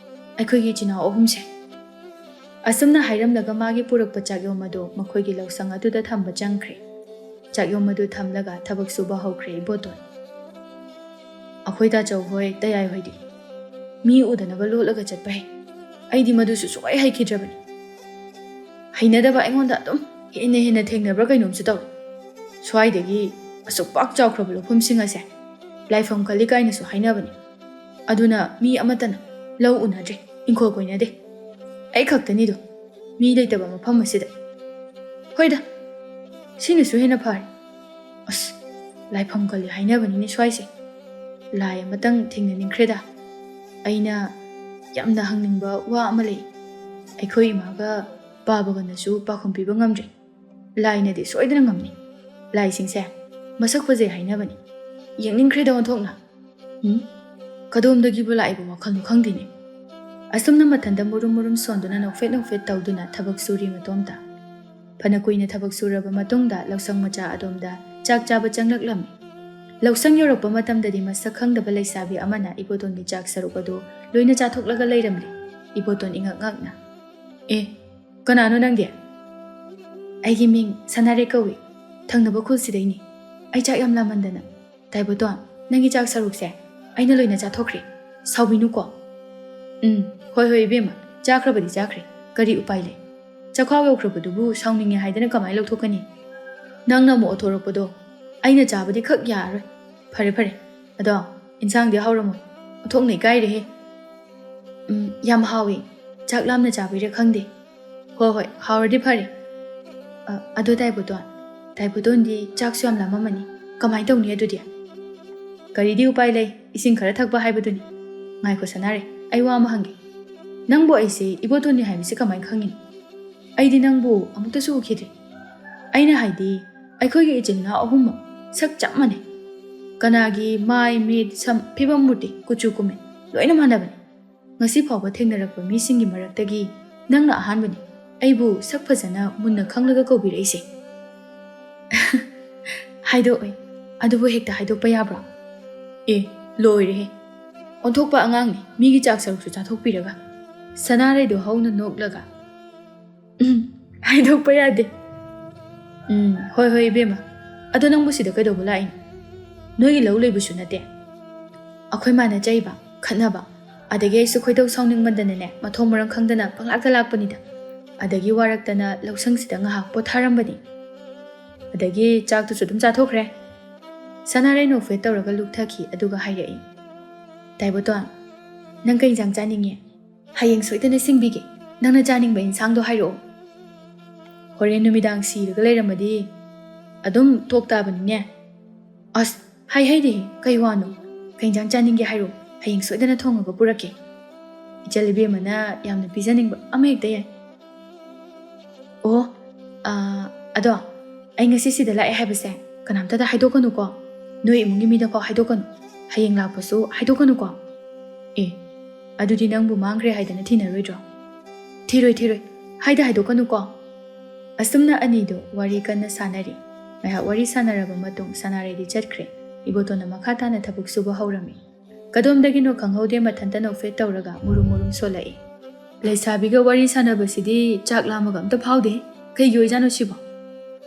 ꯑꯩꯈꯣꯏꯒꯤ ꯏꯆꯤꯜ ꯏꯅꯥꯎ ꯑꯍꯨꯝꯁꯦ꯫ ꯑꯁꯨꯝꯅ ꯍꯥꯏꯔꯝꯂꯒ ꯃꯥꯒꯤ ꯄꯨꯔꯛꯄ ꯆꯥꯛꯌꯣꯝ ꯑꯗꯨ ꯃꯈꯣꯏꯒꯤ ꯂꯧꯁꯪ ꯑꯗꯨꯗ ꯊꯝꯕ ꯆꯪꯈ꯭ꯔꯦ꯫ ꯆꯥꯛꯌꯣꯝ ꯑꯗꯨ ꯊꯝꯂꯒ ꯊꯕꯛ ꯁꯨꯕ ꯍꯧꯈ꯭ꯔꯦ ꯏꯕꯣꯇꯣꯟ꯫ "ꯑꯩꯈꯣꯏ ꯇꯥꯆꯧ ꯍꯣꯏ, ꯇꯌꯥꯏ ꯍꯣꯏꯗꯤ ꯃꯤ ꯎꯗꯅꯕ ꯂꯣꯠꯂꯒ ꯆꯠꯄ ꯍꯩ꯫ ꯑꯩꯗꯤ ꯃꯗꯨꯁꯨ ꯁꯨꯡꯍꯩ ꯍꯩꯈꯤꯗ꯭ꯔꯕꯅꯤ꯫ ꯍꯩꯅꯗꯕ ꯑꯩꯉꯣꯟꯗ ꯑꯗꯨꯝ ꯍꯦꯟꯅ ꯍꯦꯟꯅ ꯊꯦꯡꯅꯕ꯭ꯔꯥ ꯀꯩꯅꯣꯝꯁꯨ ꯇꯧꯏ꯫ ꯁ꯭ꯋꯥꯏꯗꯒꯤ ꯑꯁꯨꯛ ꯄꯥꯛ ꯆꯥꯎꯈ꯭ꯔꯕ ꯂꯧꯐꯝꯁꯤꯡ ꯑꯁꯦ ꯂꯥꯏꯐꯝ ꯀꯜꯂꯤ ꯀꯥꯏꯅꯁꯨ ꯍꯥꯏꯅꯕꯅꯤ꯫ ꯑꯗꯨꯅ ꯃꯤ ꯑꯃꯠꯇꯅ ꯂꯧ ꯎꯅꯗ꯭ꯔꯦ, ꯏꯪꯈꯣꯜ ꯀꯣꯏꯅꯗꯦ꯫ ꯑꯩ ꯈꯛꯇꯅꯤꯗꯣ ꯃꯤ ꯂꯩꯇꯕ ꯃꯐꯝ ꯑꯁꯤꯗ꯫ ꯍꯣꯏꯗ, ꯁꯤꯅꯁꯨ ꯍꯦꯟꯅ ꯐꯔꯦ꯫ ꯑꯁ, ꯂꯥꯏꯐꯝ ꯀꯜꯂꯤ ꯍꯥꯏꯅꯕꯅꯤꯅꯦ ꯁ꯭ꯋꯥꯏꯁꯦ꯫ ꯂꯥꯏ ꯑꯃꯇꯪ ꯊꯦꯡꯅꯅꯤꯡꯈ꯭ꯔꯦꯗ꯫ ꯑꯩꯅ ꯌꯥꯝꯅ ꯍꯪꯅꯤꯡꯕ ꯋꯥ ꯑꯃ ꯂꯩ꯫ ꯑꯩꯈꯣꯏ ꯏꯃꯥꯒ ꯄꯥꯕꯒꯅꯁꯨ ꯄꯥꯎꯈꯨꯝ ꯄꯤꯕ ꯉꯝꯗ꯭ꯔꯤ꯫ ꯂꯥꯏꯅꯗꯤ ꯁꯣꯏꯗꯅ ꯉꯝꯅꯤ꯫ ꯂꯥꯏꯁꯤꯡꯁꯦ ꯃꯁꯛ ꯐꯖꯩ ꯍꯥꯏꯅꯕꯅꯤ꯫ ꯌꯦꯡꯅꯤꯡꯈ꯭ꯔꯦꯗ ꯑꯣꯟꯊꯣꯛꯅ꯫ ꯎꯝ? ꯀꯗꯣꯝꯗꯒꯤꯕꯨ ꯂꯥꯛꯏꯕ ꯋꯥꯈꯜꯅꯣ ꯈꯪꯗꯦꯅꯦ꯫ ꯑꯁꯨꯝꯅ ꯃꯊꯟꯇ ꯃꯨꯔꯨꯝ ꯃꯨꯔꯨꯝ ꯁꯣꯟꯗꯨꯅ ꯅꯣꯛꯐꯦꯠ ꯅꯣꯛꯐꯦꯠ ꯇꯧꯗꯨꯅ ꯊꯕꯛ ꯁꯨꯔꯤ ꯃꯇꯣꯝꯇ꯫ ꯐꯅ ꯀꯨꯏꯅ ꯊꯕꯛ ꯁꯨꯔꯕ ꯃꯇꯨꯡꯗ ꯂꯧꯁꯪ ꯃꯆꯥ ꯑꯗꯣꯝꯗ ꯆꯥꯛ ꯆꯥꯕ ꯆꯪꯂꯛꯂꯝꯃꯤ꯫ ꯂꯧꯁꯪ ꯌꯧꯔꯛꯄ ꯃꯇꯝꯗꯗꯤ ꯃꯁꯛ ꯈꯪꯗꯕ ꯂꯩꯁꯥꯕꯤ ꯑꯃꯅ ꯏꯕꯣꯇꯣꯟꯒꯤ ꯆꯥꯛ ꯁꯔꯨꯛ ꯑꯗꯨ ꯂꯣꯏꯅ ꯆꯥꯊꯣꯛꯂꯒ ꯂꯩꯔꯝꯂꯦ꯫ ꯏꯕꯣꯇꯣꯟ ꯏꯉꯛ ꯉꯛꯅ, "ꯑꯦ, ꯀꯅꯥꯅꯣ ꯅꯪꯗꯤ?" "ꯑꯩꯒꯤ ꯃꯤꯡ ꯁꯅꯥꯔꯩ ꯀꯧꯏ꯫ ꯊꯪꯅꯕ ꯈꯨꯜꯁꯤꯗꯩꯅꯤ꯫ ꯑꯩ ꯆꯥꯛ ꯌꯥꯝ ꯂꯥꯝꯃꯟꯗꯅ"꯫ "ꯗꯥꯏꯕꯣꯇꯣꯟ, ꯅꯪꯒꯤ ꯆꯥꯛ ꯁꯔꯨꯛꯁꯦ ꯑꯩꯅ ꯂꯣꯏꯅ ꯆꯥꯊꯣꯛꯈ꯭ꯔꯦ꯫ ꯁꯥꯎꯕꯤꯅꯨꯀꯣ"꯫ "ꯎꯝ, ꯍꯣꯏ ꯍꯣꯏ ꯏꯕꯦꯝꯃ, ꯆꯥꯈ꯭ꯔꯕꯗꯤ ꯆꯥꯈ꯭ꯔꯦ꯫ ꯀꯔꯤ ꯎꯄꯥꯏ ꯂꯩ? ꯆꯈꯥꯎ ꯌꯧꯈ꯭ꯔꯕꯗꯨꯕꯨ ꯁꯥꯎꯅꯤꯡꯉꯦ ꯍꯥꯏꯗꯅ ꯀꯃꯥꯏꯅ ꯂꯧꯊꯣꯛꯀꯅꯤ? ꯅꯪꯅ ꯑꯃꯨꯛ ꯑꯣꯊꯣꯔꯛꯄꯗꯣ ꯑꯩꯅ ꯆꯥꯕꯗꯤ ꯈꯛ ꯌꯥꯔꯔꯣꯏ꯫ ꯐꯔꯦ ꯐꯔꯦ, ꯑꯗꯣ ꯏꯟꯁꯥꯡꯗꯤ ꯍꯥꯎꯔꯝꯃꯣꯏ꯫ ꯑꯣꯟꯊꯣꯛꯅ ꯏꯀꯥꯏꯔꯦꯍꯦ"꯫ "ꯎꯝ, ꯌꯥꯝ ꯍꯥꯎꯏ꯫ ꯆꯥꯛ ꯂꯥꯝꯅ ꯆꯥꯕꯩꯔꯥ ꯈꯪꯗꯦ"꯫ "ꯍꯣꯏ ꯍꯣꯏ, ꯍꯥꯎꯔꯗꯤ ꯐꯔꯦ꯫ ꯑ, ꯑꯗꯣ ꯗꯥꯏꯕꯣꯇꯣꯟ, ꯗꯥꯏꯕꯣꯇꯣꯟꯗꯤ ꯆꯥꯛꯁꯨ ꯌꯥꯝ ꯂꯥꯝꯃꯝꯃꯅꯤ꯫ ꯀꯃꯥꯏꯅ ꯇꯧꯅꯤ ꯑꯗꯨꯗꯤ?" "ꯀꯔꯤꯗꯤ ꯎꯄꯥꯏ ꯂꯩ, ꯏꯁꯤꯡ ꯈꯔ ꯊꯛꯄ ꯍꯥꯏꯕꯗꯨꯅꯤ꯫ ꯉꯥꯏꯈꯣ ꯁꯅꯥꯔꯩ, ꯑꯩ ꯋꯥ ꯑꯃ ꯍꯪꯒꯦ꯫ ꯅꯪꯕꯨ ꯑꯩꯁꯦ ꯏꯕꯣꯇꯣꯟꯅꯤ ꯍꯥꯏꯕꯁꯤ ꯀꯃꯥꯏꯅ ꯈꯪꯉꯤꯅꯣ? ꯑꯩꯗꯤ ꯅꯪꯕꯨ ꯑꯃꯨꯛꯇꯁꯨ ꯎꯈꯤꯗ꯭ꯔꯤ꯫ ꯑꯩꯅ ꯍꯥꯏꯗꯤ, ꯑꯩꯈꯣꯏꯒꯤ ꯏꯆꯤꯜ ꯏꯅꯥꯎ ꯑꯍꯨꯝꯃꯛ ꯁꯛ ꯆꯞ ꯃꯥꯟꯅꯩ꯫ ꯀꯅꯥꯒꯤ ꯃꯥꯏ, ꯃꯤꯠ, ꯁꯝ, ꯐꯤꯕꯝ, ꯃꯨꯔꯇꯤ, ꯀꯨꯆꯨ ꯀꯨꯃꯦꯟ ꯂꯣꯏꯅ ꯃꯥꯟꯅꯕꯅꯤ꯫ ꯉꯁꯤ ꯐꯥꯎꯕ ꯊꯦꯡꯅꯔꯛꯄ ꯃꯤꯁꯤꯡꯒꯤ ꯃꯔꯛꯇꯒꯤ ꯅꯪꯅ ꯑꯍꯥꯟꯕꯅꯤ ꯑꯩꯕꯨ ꯁꯛ ꯐꯖꯅ ꯃꯨꯟꯅ ꯈꯪꯂꯒ ꯀꯧꯕꯤꯔꯛꯏꯁꯦ"꯫ "ꯍꯥꯏꯗꯣꯛꯑꯣꯏ, ꯑꯗꯨꯕꯨ ꯍꯦꯛꯇ ꯍꯥꯏꯗꯣꯛꯄ ꯌꯥꯕ꯭ꯔꯣ?" "ꯑꯦ, ꯂꯣꯏꯔꯦꯍꯦ꯫ ꯑꯣꯟꯊꯣꯛꯄ ꯑꯉꯥꯡꯅꯤ, ꯃꯤꯒꯤ ꯆꯥꯛ ꯁꯔꯨꯛꯁꯨ ꯆꯥꯊꯣꯛꯄꯤꯔꯒ"꯫ ꯁꯅꯥꯔꯩꯗꯣ ꯍꯧꯅ ꯅꯣꯛꯂꯒ, "ꯎꯝ, ꯍꯥꯏꯗꯣꯛꯄ ꯌꯥꯗꯦ"꯫ "ꯎꯝ, ꯍꯣꯏ ꯍꯣꯏ ꯏꯕꯦꯝꯃ, ꯑꯗꯣ ꯅꯪꯕꯨ ꯁꯤꯗ ꯀꯩꯗꯧꯕ ꯂꯥꯛꯏꯅꯣ? ꯅꯣꯏꯒꯤ ꯂꯧ ꯂꯩꯕꯁꯨ ꯅꯠꯇꯦ"꯫ "ꯑꯩꯈꯣꯏ ꯃꯥꯅ ꯆꯩꯕ, ꯈꯠꯅꯕ, ꯑꯗꯒꯤ ꯑꯩꯁꯨ ꯈꯣꯏꯗꯧ ꯁꯥꯎꯅꯤꯡꯃꯟꯗꯅꯅꯦ, ꯃꯊꯣꯡ ꯃꯔꯝ ꯈꯪꯗꯅ ꯄꯪꯂꯥꯛꯇ ꯂꯥꯛꯄꯅꯤꯗ꯫ ꯑꯗꯒꯤ ꯋꯥꯔꯛꯇꯅ ꯂꯧꯁꯪꯁꯤꯗ ꯉꯥꯏꯍꯥꯛ ꯄꯣꯊꯥꯔꯝꯕꯅꯤ꯫ ꯑꯗꯒꯤ ꯆꯥꯛꯇꯨꯁꯨ ꯑꯗꯨꯝ ꯆꯥꯊꯣꯛꯈ꯭ꯔꯦ"꯫ ꯁꯅꯥꯔꯩ ꯅꯣꯛꯐꯦꯠ ꯇꯧꯔꯒ ꯂꯨꯛꯊꯈꯤ, ꯑꯗꯨꯒ ꯍꯥꯏꯔꯛꯏ, "ꯗꯥꯏꯕꯣꯇꯣꯟ, ꯅꯪ ꯀꯩ ꯏꯟꯁꯥꯡ ꯆꯥꯅꯤꯡꯉꯤ? ꯍꯌꯦꯡ ꯁꯣꯏꯗꯅ ꯁꯤꯡꯕꯤꯒꯦ꯫ ꯅꯪꯅ ꯆꯥꯅꯤꯡꯕ ꯏꯟꯁꯥꯡꯗꯣ ꯍꯥꯏꯔꯛꯑꯣ"꯫ "ꯍꯣꯔꯦꯟ ꯅꯨꯃꯤꯗꯥꯡ ꯁꯤꯔꯒ ꯂꯩꯔꯝꯃꯗꯤ ꯑꯗꯨꯝ ꯇꯣꯛ ꯇꯥꯕꯅꯤꯅꯦ"꯫ "ꯑꯁ, ꯍꯥꯏ ꯍꯩꯗꯦꯍꯦ, ꯀꯩ ꯋꯥꯅꯣ? ꯀꯩ ꯏꯟꯁꯥꯡ ꯆꯥꯅꯤꯡꯒꯦ ꯍꯥꯏꯔꯣ, ꯍꯌꯦꯡ ꯁꯣꯏꯗꯅ ꯊꯣꯡꯉꯒ ꯄꯨꯔꯛꯀꯦ"꯫ ꯏꯆꯜ ꯏꯕꯦꯝꯃꯅ ꯌꯥꯝꯅ ꯄꯤꯖꯅꯤꯡꯕ ꯑꯃ ꯍꯦꯛꯇ ꯌꯥꯏ꯫ ꯑꯣ, ꯑꯥ, ꯑꯗꯣ ꯑꯩ ꯉꯁꯤ ꯁꯤꯗ ꯂꯥꯛꯑꯦ ꯍꯥꯏꯕꯁꯦ ꯀꯅꯥꯝꯇꯗ ꯍꯥꯏꯗꯣꯛꯀꯅꯨꯀꯣ꯫ ꯅꯣꯏ ꯏꯃꯨꯡꯒꯤ ꯃꯤꯗꯐꯥꯎ ꯍꯥꯏꯗꯣꯛꯀꯅꯨ꯫ ꯍꯌꯦꯡ ꯂꯥꯛꯄꯁꯨ ꯍꯥꯏꯗꯣꯛꯀꯅꯨꯀꯣ꯫ ꯑꯦ, ꯑꯗꯨꯗꯤ ꯅꯪꯕꯨ ꯃꯥꯡꯈ꯭ꯔꯦ ꯍꯥꯏꯗꯅ ꯊꯤꯅꯔꯣꯏꯗ꯭ꯔꯣ? ꯊꯤꯔꯣꯏ, ꯊꯤꯔꯣꯏ꯫ ꯍꯥꯏꯗ ꯍꯥꯏꯗꯣꯛꯀꯅꯨꯀꯣ꯫ ꯑꯁꯨꯝꯅ ꯑꯅꯤꯗꯨ ꯋꯥꯔꯤ ꯀꯟꯅ ꯁꯥꯟꯅꯔꯤ꯫ ꯉꯥꯏꯍꯥꯛ ꯋꯥꯔꯤ ꯁꯥꯟꯅꯔꯕ ꯃꯇꯨꯡ ꯁꯅꯥꯔꯩꯗꯤ ꯆꯠꯈ꯭ꯔꯦ꯫ ꯏꯕꯣꯇꯣꯟꯅ ꯃꯈꯥ ꯇꯥꯅ ꯊꯕꯛ ꯁꯨꯕ ꯍꯧꯔꯝꯃꯤ꯫ ꯀꯗꯣꯝꯗꯒꯤꯅꯣ ꯈꯪꯍꯧꯗꯦ ꯃꯊꯟꯇ ꯅꯣꯛꯐꯦꯠ ꯇꯧꯔꯒ ꯃꯨꯔꯨꯝ ꯃꯨꯔꯨꯝ ꯁꯣꯜꯂꯛꯏ꯫ ꯂꯩꯁꯥꯕꯤꯒ ꯋꯥꯔꯤ ꯁꯥꯟꯅꯕꯁꯤꯗꯤ ꯆꯥꯛ ꯂꯥꯝꯃꯒ ꯑꯝꯇ ꯐꯥꯎꯗꯦ꯫ ꯀꯩꯒꯤ ꯑꯣꯏꯖꯥꯠꯅꯣ ꯁꯤꯕꯣ?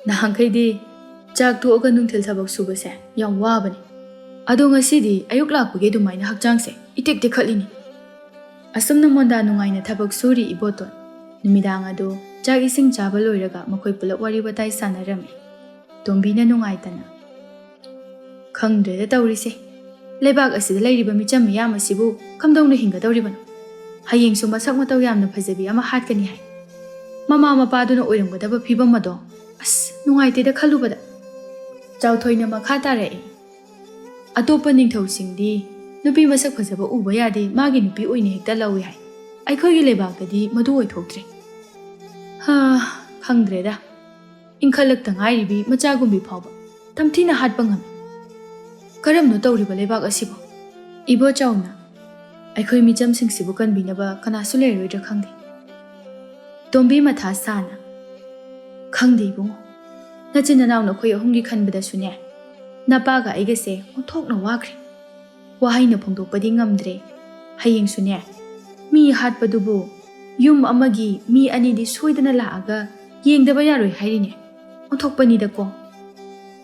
ꯅꯍꯥꯟꯈꯩꯗꯤ ꯆꯥꯛ ꯇꯣꯛꯑꯒ ꯅꯨꯡꯊꯤꯜ ꯊꯕꯛ ꯁꯨꯕꯁꯦ ꯌꯥꯝ ꯋꯥꯕꯅꯤ꯫ ꯑꯗꯣ ꯉꯁꯤꯗꯤ ꯑꯌꯨꯛ ꯂꯥꯛꯄꯒꯤ ꯑꯗꯨꯃꯥꯏꯅ ꯍꯛꯆꯥꯡꯁꯦ ꯏꯇꯦꯛ ꯇꯦꯛꯈꯠꯂꯤꯅꯤ꯫ ꯑꯁꯨꯝꯅ ꯃꯣꯟꯗꯥ ꯅꯨꯡꯉꯥꯏꯅ ꯊꯕꯛ ꯁꯨꯔꯤ ꯏꯕꯣꯇꯣꯟ꯫ ꯅꯨꯃꯤꯗꯥꯡ ꯑꯗꯨ ꯆꯥꯛ ꯏꯁꯤꯡ ꯆꯥꯕ ꯂꯣꯏꯔꯒ ꯃꯈꯣꯏ ꯄꯨꯂꯞ ꯋꯥꯔꯤ ꯋꯥꯇꯥꯏ ꯁꯥꯟꯅꯔꯝꯃꯤ꯫ ꯇꯣꯝꯕꯤꯅ ꯅꯨꯡꯉꯥꯏꯇꯅ, "ꯈꯪꯗ꯭ꯔꯦꯗ ꯇꯧꯔꯤꯁꯦ꯫ ꯂꯩꯕꯥꯛ ꯑꯁꯤꯗ ꯂꯩꯔꯤꯕ ꯃꯤꯆꯝ ꯃꯤꯌꯥꯝ ꯑꯁꯤꯕꯨ ꯀꯝꯗꯧꯅ ꯍꯤꯡꯒꯗꯧꯔꯤꯕꯅꯣ? ꯍꯌꯦꯡꯁꯨ ꯃꯁꯛ ꯃꯇꯧ ꯌꯥꯝꯅ ꯐꯖꯕꯤ ꯑꯃ ꯍꯥꯠꯀꯅꯤ ꯍꯥꯏ꯫ ꯃꯃꯥ ꯃꯄꯥꯗꯨꯅ ꯑꯣꯏꯔꯝꯒꯗꯕ ꯐꯤꯕꯝ ꯑꯗꯣ, ꯑꯁ, ꯅꯨꯡꯉꯥꯏꯇꯦꯗ ꯈꯜꯂꯨꯕꯗ"꯫ ꯆꯥꯎꯊꯣꯏꯅ ꯃꯈꯥ ꯇꯥꯔꯛꯏ, "ꯑꯇꯣꯞꯄ ꯅꯤꯡꯊꯧꯁꯤꯡꯗꯤ ꯅꯨꯄꯤ ꯃꯁꯛ ꯐꯖꯕ ꯎꯕ ꯌꯥꯗꯦ, ꯃꯥꯒꯤ ꯅꯨꯄꯤ ꯑꯣꯏꯅ ꯍꯦꯛꯇ ꯂꯧꯏ ꯍꯥꯏ꯫ ꯑꯩꯈꯣꯏꯒꯤ ꯂꯩꯕꯥꯛꯇꯗꯤ ꯃꯗꯨ ꯑꯣꯏꯊꯣꯛꯇ꯭ꯔꯦ꯫ ꯍꯥ, ꯈꯪꯗ꯭ꯔꯦꯗ꯫ ꯏꯟꯈꯠꯂꯛꯇ ꯉꯥꯏꯔꯤꯕꯤ ꯃꯆꯥꯒꯨꯝꯕꯤ ꯐꯥꯎꯕ ꯇꯝꯊꯤꯅ ꯍꯥꯠꯄ ꯉꯝꯃꯤ꯫ ꯀꯔꯝꯅꯣ ꯇꯧꯔꯤꯕ ꯂꯩꯕꯥꯛ ꯑꯁꯤꯕꯨ?" ꯏꯕꯣꯆꯥꯎꯅ, "ꯑꯩꯈꯣꯏ ꯃꯤꯆꯝꯁꯤꯡꯁꯤꯕꯨ ꯀꯟꯕꯤꯅꯕ ꯀꯅꯥꯁꯨ ꯂꯩꯔꯔꯣꯏꯗ꯭ꯔꯥ ꯈꯪꯗꯦ"꯫ ꯇꯣꯝꯕꯤ ꯃꯊꯥ ꯁꯥꯅ, "ꯈꯪꯗꯦ ꯏꯕꯨꯡꯉꯣ, ꯅꯆꯤꯟ ꯅꯅꯥꯎ ꯅꯈꯣꯏ ꯑꯍꯨꯝꯒꯤ ꯈꯟꯕꯗꯁꯨꯅꯦ, ꯅꯄꯥꯒ ꯑꯩꯒꯁꯦ ꯑꯣꯟꯊꯣꯛꯅ ꯋꯥꯈ꯭ꯔꯦ꯫ ꯋꯥꯍꯩꯅ ꯐꯣꯡꯗꯣꯛꯄꯗꯤ ꯉꯝꯗ꯭ꯔꯦ꯫ ꯍꯌꯦꯡꯁꯨꯅꯦ, ꯃꯤ ꯍꯥꯠꯄꯗꯨꯕꯨ ꯌꯨꯝ ꯑꯃꯒꯤ ꯃꯤ ꯑꯅꯤꯗꯤ ꯁꯣꯏꯗꯅ ꯂꯥꯛꯑꯒ ꯌꯦꯡꯗꯕ ꯌꯥꯔꯣꯏ ꯍꯥꯏꯔꯤꯅꯦ꯫ ꯑꯣꯟꯊꯣꯛꯄꯅꯤꯗꯀꯣ"꯫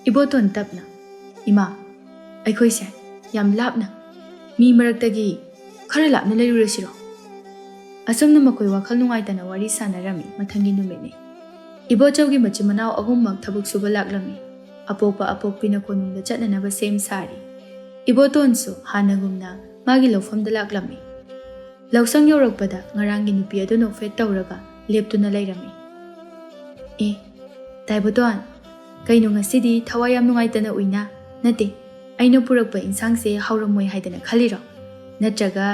ꯏꯕꯣꯇꯣꯟ ꯇꯞꯅ, "ꯏꯃꯥ, ꯑꯩꯈꯣꯏꯁꯦ ꯌꯥꯝ ꯂꯥꯞꯅ, ꯃꯤ ꯃꯔꯛꯇꯒꯤ ꯈꯔ ꯂꯥꯞꯅ ꯂꯩꯔꯨꯔꯁꯤꯔꯣ?" ꯑꯁꯨꯝꯅ ꯃꯈꯣꯏ ꯋꯥꯈꯜ ꯅꯨꯡꯉꯥꯏꯇꯅ ꯋꯥꯔꯤ ꯁꯥꯟꯅꯔꯝꯃꯤ꯫ ꯃꯊꯪꯒꯤ ꯅꯨꯃꯤꯠꯅꯤ꯫ ꯏꯕꯣꯆꯧꯒꯤ ꯃꯆꯤꯟ ꯃꯅꯥꯎ ꯑꯍꯨꯝꯃꯛ ꯊꯕꯛ ꯁꯨꯕ ꯂꯥꯛꯂꯝꯃꯤ꯫ ꯑꯄꯣꯛꯄ ꯑꯄꯣꯛꯄꯤꯅ ꯀꯣꯅꯨꯡꯗ ꯆꯠꯅꯅꯕ ꯁꯦꯝ ꯁꯥꯔꯤ꯫ ꯏꯕꯣꯇꯣꯟꯁꯨ ꯍꯥꯟꯅꯒꯨꯝꯅ ꯃꯥꯒꯤ ꯂꯧꯐꯝꯗ ꯂꯥꯛꯂꯝꯃꯤ꯫ ꯂꯧꯁꯪ ꯌꯧꯔꯛꯄꯗ ꯉꯔꯥꯡꯒꯤ ꯅꯨꯄꯤ ꯑꯗꯨ ꯅꯣꯛꯐꯦꯠ ꯇꯧꯔꯒ ꯂꯦꯞꯇꯨꯅ ꯂꯩꯔꯝꯃꯤ꯫ "ꯑꯦ, ꯗꯥꯏꯕꯣꯇꯣꯟ, ꯀꯩꯅꯣ ꯉꯁꯤꯗꯤ ꯊꯋꯥꯏ ꯌꯥꯝ ꯅꯨꯡꯉꯥꯏꯇꯅ ꯎꯏꯅ? ꯅꯠꯇꯦ, ꯑꯩꯅ ꯄꯨꯔꯛꯄ ꯏꯟꯁꯥꯡꯁꯦ ꯍꯥꯎꯔꯝꯃꯣꯏ ꯍꯥꯏꯗꯅ ꯈꯜꯂꯤꯔꯣ? ꯅꯠꯇ꯭ꯔꯒ